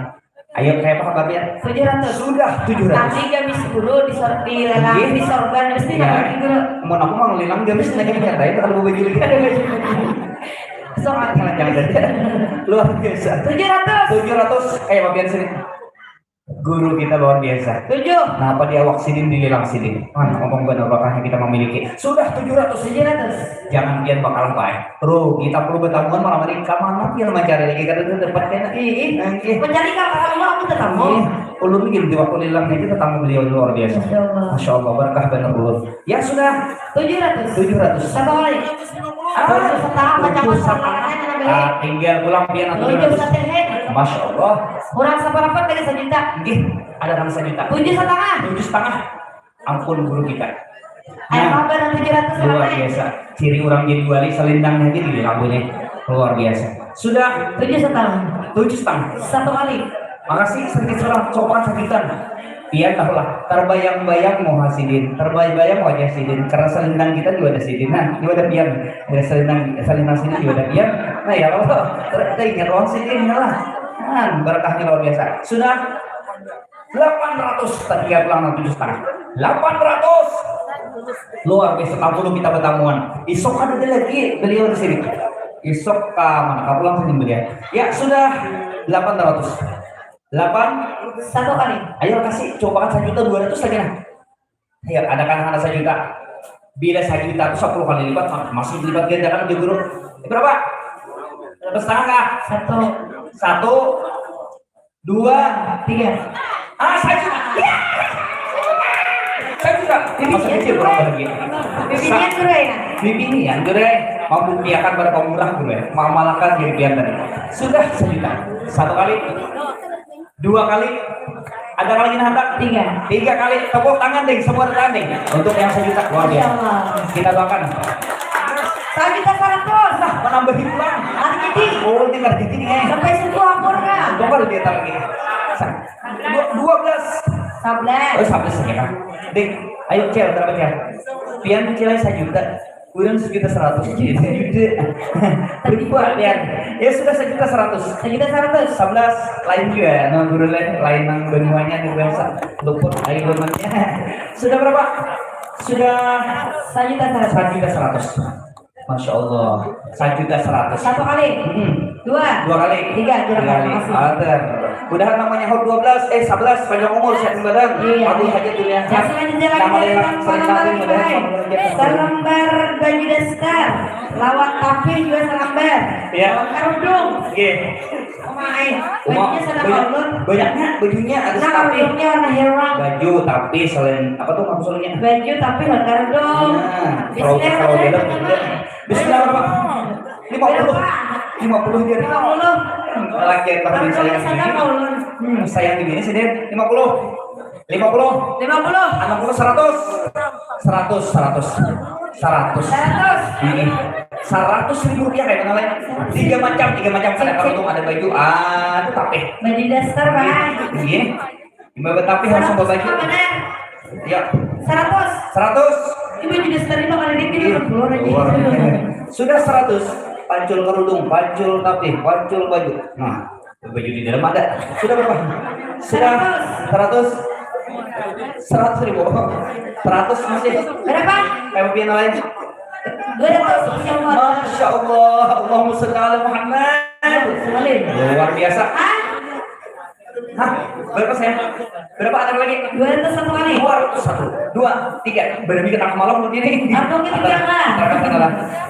Ayo, kayak apa kabarnya? Tujuh ratus. Sudah tujuh ratus. Tadi gamis guru di sor-, di lelang, iya, di sorban, mesti, iya, dapat guru. Mun aku mah ngelilang gamis lagi, nyatai kalau baju lagi. Sorban. Jangan, jangan. Luar biasa. Tujuh ratus. Tujuh ratus. Eh, bagian sini. Guru kita luar biasa. Tujuh. Napa di awak sidin, di lelang sidin? Mana ngomong benar, bakahnya kita memiliki. Sudah tujuh ratus. Tujuh ratus. Jangan pian bakal baik. Bro, kita perlu bertamuan malam hari. Kamana pian mencari lagi? Kada ada tempat kena. Ih, ih. Nah, iya. Mencari kakak Allah, aku tetamu. Iya. Ulun gini, di waktu lelang itu tetamu beliau luar biasa. Masya Allah. Masya Allah, berkah benar ulun. Ya sudah. Tujuh ratus. Tujuh ratus. Satu kali. Ah, tujuh setengah, Pak Camat, tujuh setengah. Sama-sama, mana, ah, tinggal pulang pian tujuh ratus. Tujuh setengah. Masya Allah. Kurang seperempat dari sejuta. Nggih, ada kan sejuta. Tujuh setengah. Tujuh setengah. Ampun guru kita. Ayo, nah, apa nang tujuh ratus luar biasa. Ciri orang jadi wali, selendangnya aja di lagunya. Luar biasa. Sudah. Tujuh setengah. Tujuh setengah. Satu kali. Makasih, sedikit surang, copotan sakitan. Iya, tahulah. Terbayang-bayang muha sidin, terbayang-bayang wajah sidin. Karena selendang kita juga ada sidin, nah, juga ada pian. Ada selendang, selendang sidin juga ada pian. Nah, ya Allah, ter-, teringat uang sidin, ya lah. Nah, berkahnya luar biasa. Sudah. Delapan ratus, tadi ya pulang tujuh setengah. Delapan ratus. Luar biasa, tak perlu kita bertamuan. Isok ada lagi beliau di sini. Isok ke mana? Ke pulang sini beliau. Ya, sudah delapan ratus. Delapan. Satu kali. Ayo kasih, coba kan sejuta dua ratus lagi, nah. Ayo, ada kan, ada sejuta. Bila sejuta itu sepuluh kali lipat, ma-, masih lipat gandakan di guru. Eh, berapa? Berapa setengah kah? Satu. Satu. Dua. Tiga. Ah, sejuta. Ya. Sejuta. Masa kecil kurang bahagia. Bibinian, Guru, ya? Bibinian, Guru, ya. Membuktiakan pada pamurah dulu ya, mamalakan diri pian tadi. Sudah sajuta. Satu kali, dua kali, ada lagi nah handak? Tiga. Tiga kali, tepuk tangan ding, semua tangan ding. Untuk yang sajuta, luar biasa. Masya Allah. Kita doakan. Sajuta saratus. Nah, menambahi pulang. Rezeki. Oh, ini rezeki nih. Sampai suku akur kah? Coba lu diantar lagi. Sa-, dua, dua belas. Sebelas. Oh, sebelas ya kan. Ding, ayo Cel, berapa Cel? Pian Cel sajuta. Kurang sejuta seratus jadi sejuta. Berubah ya. Ya sudah sejuta seratus. Sejuta seratus. Sebelas lain juga. Nah, guru lain, lain nang benuanya nih biasa. Luput air benuanya. Sudah berapa? Sudah sejuta seratus. Sejuta seratus. Masya Allah. Sejuta seratus. Satu kali. Hmm. Dua. Dua kali. Tiga. Tiga kali. Ada. Mudahan namanya hot dua belas, eh sebelas, panjang umur, sehat badan. Iya. Aku saja dunia. Yang selanjutnya lagi dari Tanpa Lembar, Lembar, Lembar, Lembar. Selembar baju daster, lawan tapih juga selembar. Iya. Lawan karudung. Oke. Omai. Uma, bajunya sana banyak, ulun. Banyaknya bajunya ada. Nah, tapi karudungnya warna hilang. Baju, tapi selain apa tuh maksudnya? Baju, tapi lawan karudung. Nah, kalau dalam juga. Bismillah, Pak. Lima puluh. Lima puluh dia. Lima puluh. Lelaki yang paling sayang ini. Hmm, sayang ini sih dia. Lima puluh. Lima puluh. Lima puluh. Enam puluh, seratus. Seratus, seratus. Seratus. Seratus. Ini. Seratus ribu rupiah kayak mana lain? Tiga macam, tiga macam. Ada karudung, ada baju, ada tapih. Baju daster, Pak. Iya. Imbah betapi langsung babaju. Ya. Seratus. Seratus. Ibu juga sering bakal di sini. Iya. Luar biasa. Sudah seratus. Pancul kerudung, pancul tapih, pancul baju. Nah, baju di dalam ada. Sudah berapa? Sudah. Seratus. Seratus. Seratus ribu. Seratus masih. Berapa? Kayak pian lain. Dua ratus, insya Allah. Masya Allah. Allahumma sholli ala Muhammad. Sekali. Luar biasa. Hah? Hah? Berapa saya? Berapa ada lagi? Dua ratus satu kali. Dua ratus satu. Dua, tiga. Berani ke tengah malam begini. Atau ke tiga lah.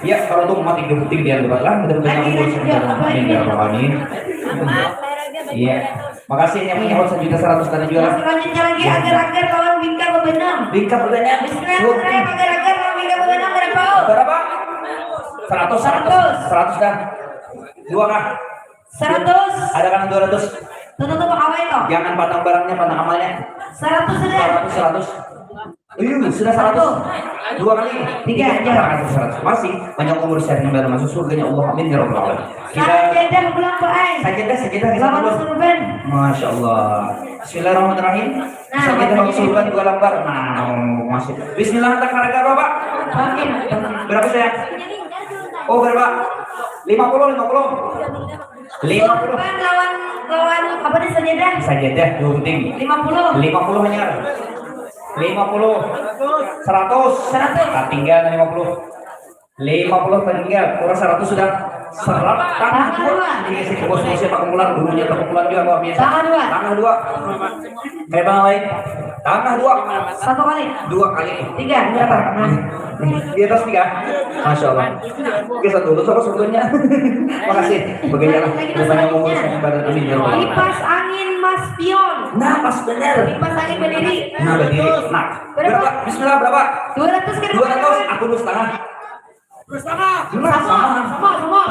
Iya, kalau tuh mati hidup penting dia lupa lah. Mudah-mudahan lagi, umur lagi, sehat. Iya, apa ini? Amin, ya rabbal alamin. Iya. Makasih yang punya sejuta seratus tadi juga. Yang selanjutnya lagi, iya, agar-agar lawan bingka bebenang. Bingka bebenang. Bismillahirrahmanirrahim. Agar-agar lawan bingka bebenang berapa? Berapa? Seratus, seratus. Seratus. Seratus dah. Dua kah? Seratus. Ada kan dua ratus? Tutup, tutup, awal itu. Jangan pandang barangnya, pandang amalnya. Seratus sudah. Seratus, seratus. Iya, sudah seratus. Satu. Dua kali. Tiga, tiga, tiga. Seratus, seratus. Masih banyak umur saya yang baru masuk surganya Allah. Amin ya rabbal alamin. Kita sajadah pulang, Pak, ai. Sajadah, sajadah, kita lawan pulang. Surban. Masya Allah. Bismillahirrahmanirrahim. Nah, sajadah lawan surban dua lembar. Nah, masuk. Bismillah, tak harga berapa, Pak? Oke. Berapa saya? Oh, berapa? Lima puluh, lima puluh. Lima puluh. Surban lawan, lawan apa nih sajadah? Sajadah, dua penting. Lima puluh. Lima puluh hanyar. Lima puluh. Seratus. Seratus. Nah, tinggal lima puluh. Lima puluh tinggal. Kurang seratus sudah. Seratus. Tambah dua. Ini si bos, bosnya Pak Kumpulan, gurunya Pak Kumpulan juga luar biasa. Tambah dua. Tambah dua. Kayak bang lain. Tambah dua. Satu kali. Dua kali. Tiga, berapa? Nah. Di atas tiga. Masya Allah. Oke, satu dulu, siapa sebetulnya? Makasih. Begini lah. Lagi, lagi. Banyak umur, sehat badan. Amin ya rabbal alamin. Kipas angin Mas Pion. Nah, pas bener. Kipas angin berdiri. Nah, berdiri. Nah. Berapa? Berapa? Bismillah, berapa? Dua ratus ke depan. Dua ratus, aku dulu setengah. Setengah. Sama, sama, sama.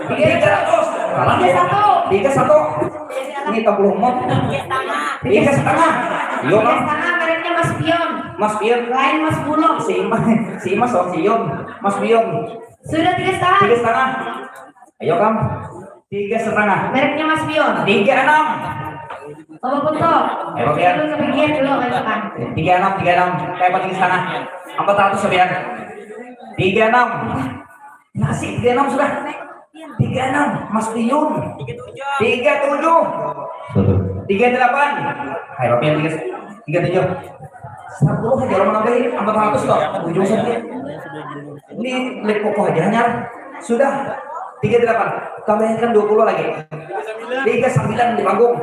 Tiga ratus. Kalah. Tiga satu. Tiga satu. Ini tak puluh empat. Tiga setengah. Yo, tiga setengah, mereknya Mas Pion. Mas Pion. Lain Mas Bulog. Si Imas, si Imas, oh, si Yon. Mas Pion. Sudah tiga setengah. Tiga setengah. Ayo, Kam. Tiga setengah. Mereknya Mas Pion. Tiga enam. Apa pun toh? Ayo, Pion. Dulu kepikiran dulu, ayo, Kang. Tiga enam, tiga enam. Kayak apa tiga setengah? Empat ratus, Pion. Tiga enam. Masih tiga enam sudah. Tiga enam, Mas Pion. Tiga tujuh. Tiga delapan. Ayo, Pion, tiga, tiga tujuh. Sepuluh aja orang nambahin, empat ratus toh. Ujung saja. Ini lip kokoh aja, hanyar. Sudah. Tiga delapan. Tambahkan dua puluh lagi. Tiga sembilan di panggung.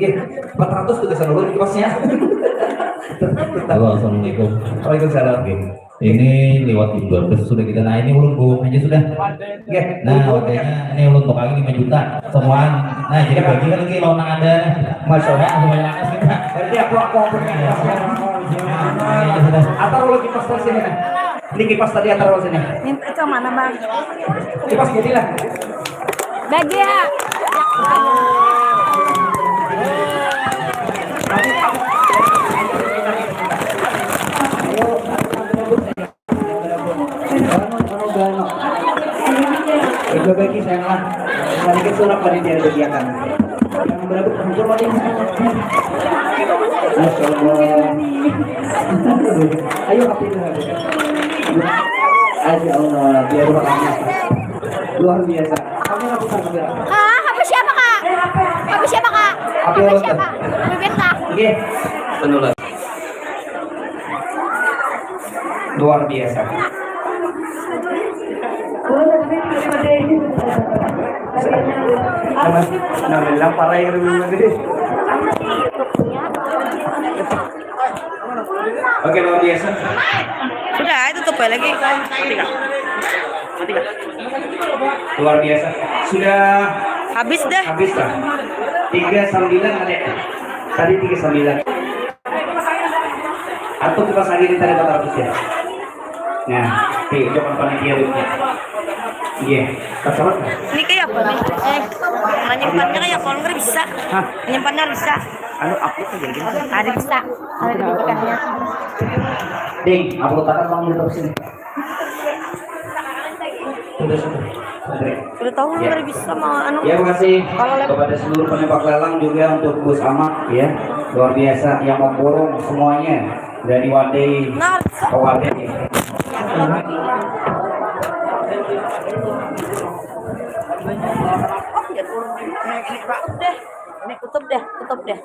Iya. Empat ratus tuh kesan dulu di kosnya. Halo, assalamualaikum. Waalaikumsalam. Oke. Ini lewat di dua belas sudah kita. Nah, ini ulun buang aja sudah. Oke. Nah, makanya ini ulun tukar lagi lima juta. Semuaan. Nah, jadi bagi lagi lawan yang ada. Masya Allah. Nah, semuanya atas kita. Berarti aku, aku, aku. Nah, ini sudah. Apa ulun di pas sini, nah? Ini kipas tadi antar sini. Minta itu mana, Bang? Kipas jadilah. Bagia. Ayo, anu, anu, gano. Itu bagi saya lah. Sedikit sulap panitia disediakan. Yang berapa tempur mati? Masya Allah. Ayo, api itu, api. Masya Allah, biar rumah kamu. Luar biasa. Kamu lakukan kamera. Ah, H P siapa, Kak? H P siapa, Kak? H P H P orang siapa? Kan? Bibir, Kak. Iya. Penular. Luar biasa. Nah, nah, bilang parai gitu, gitu. Oke, luar biasa. Sudah, itu tutup lagi. Luar biasa. Sudah habis dah. Habis lah. Tiga sembilan ada. Tadi tiga sembilan. Atau kita lagi di tadi kata habis ya. Nah, oke, jangan panitia duitnya. Iya, pesawat. Ini kayak apa nih? Eh, menyimpannya kayak apa? Nggak bisa. Hah? Menyimpannya bisa. Anu, upload aja gitu. Ada bisa. Ada di belakangnya. Ding, upload akan uang di sini. Sudah, sudah. Sudah. Udah tahu, ya, nggak bisa sama anu. Ya, makasih. Kalau lewat kepada seluruh penempat lelang juga untuk Gus Amak, ya. Luar biasa yang memborong semuanya dari Wadai, nah, ke Wadai. Ini tutup deh, tutup deh.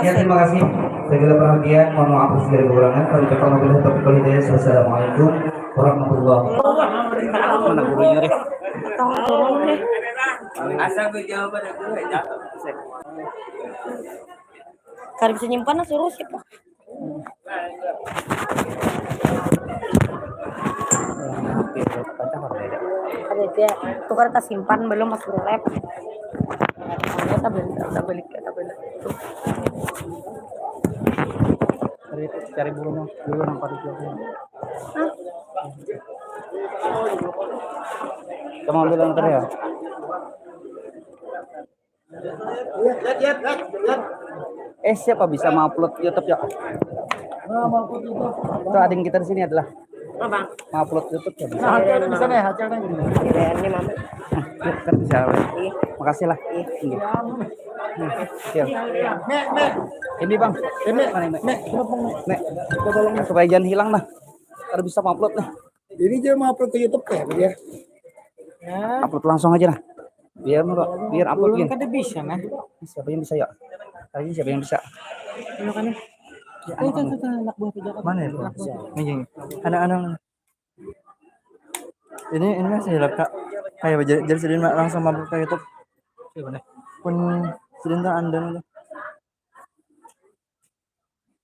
Ya, terima kasih segala perhatian. Mohon maaf segala kekurangan. Kami ucapkan wabillahi taufiq wal hidayah. Wassalamualaikum warahmatullahi wabarakatuh. Mana gurunya, Rif? Tahu, tolong deh. Asal gue jawaban aku, ya, jatuh. Kada bisa nyimpan, suruh siapa? Ada dia, tukar tas simpan belum, masih relap. Kita balik, kita balik, kita balik. Cari, cari burung dulu, nampak di belakang. Hah? Kita mau ambil yang tadi ya? Eh, siapa bisa mengupload YouTube ya? Itu ading kita di sini adalah. Apa? Mengupload YouTube ya bisa. Nah, Acil bisa nih, Acil nih. Ini mama. Nah, kan bisa. Iya. Makasih lah. Iya. Iya. Nah, Acil. Mek, Mek. Ini, Bang. Eh, Mek. Mana ini? Mek, kenapa, Mek? Mek, coba tolong, Mek, supaya jangan hilang nah. Kada bisa mengupload nih. Ini dia mau upload ke YouTube kayak apa dia? Ya. Upload langsung aja nah. Biar mau, biar upload gini. Kada bisa nah. Siapa yang bisa ya? Tadi siapa yang bisa? Ayo kan. Ya, itu, itu, itu, anak buah tiga. Mana ya? Anak buah. Ini, ini. Anak-anak. Ini, ini masih hilang, Kak. Kayak jadi, jadi sedih, Mak, langsung upload ke YouTube. Iya, benar. Pun sedih tuh anda nih.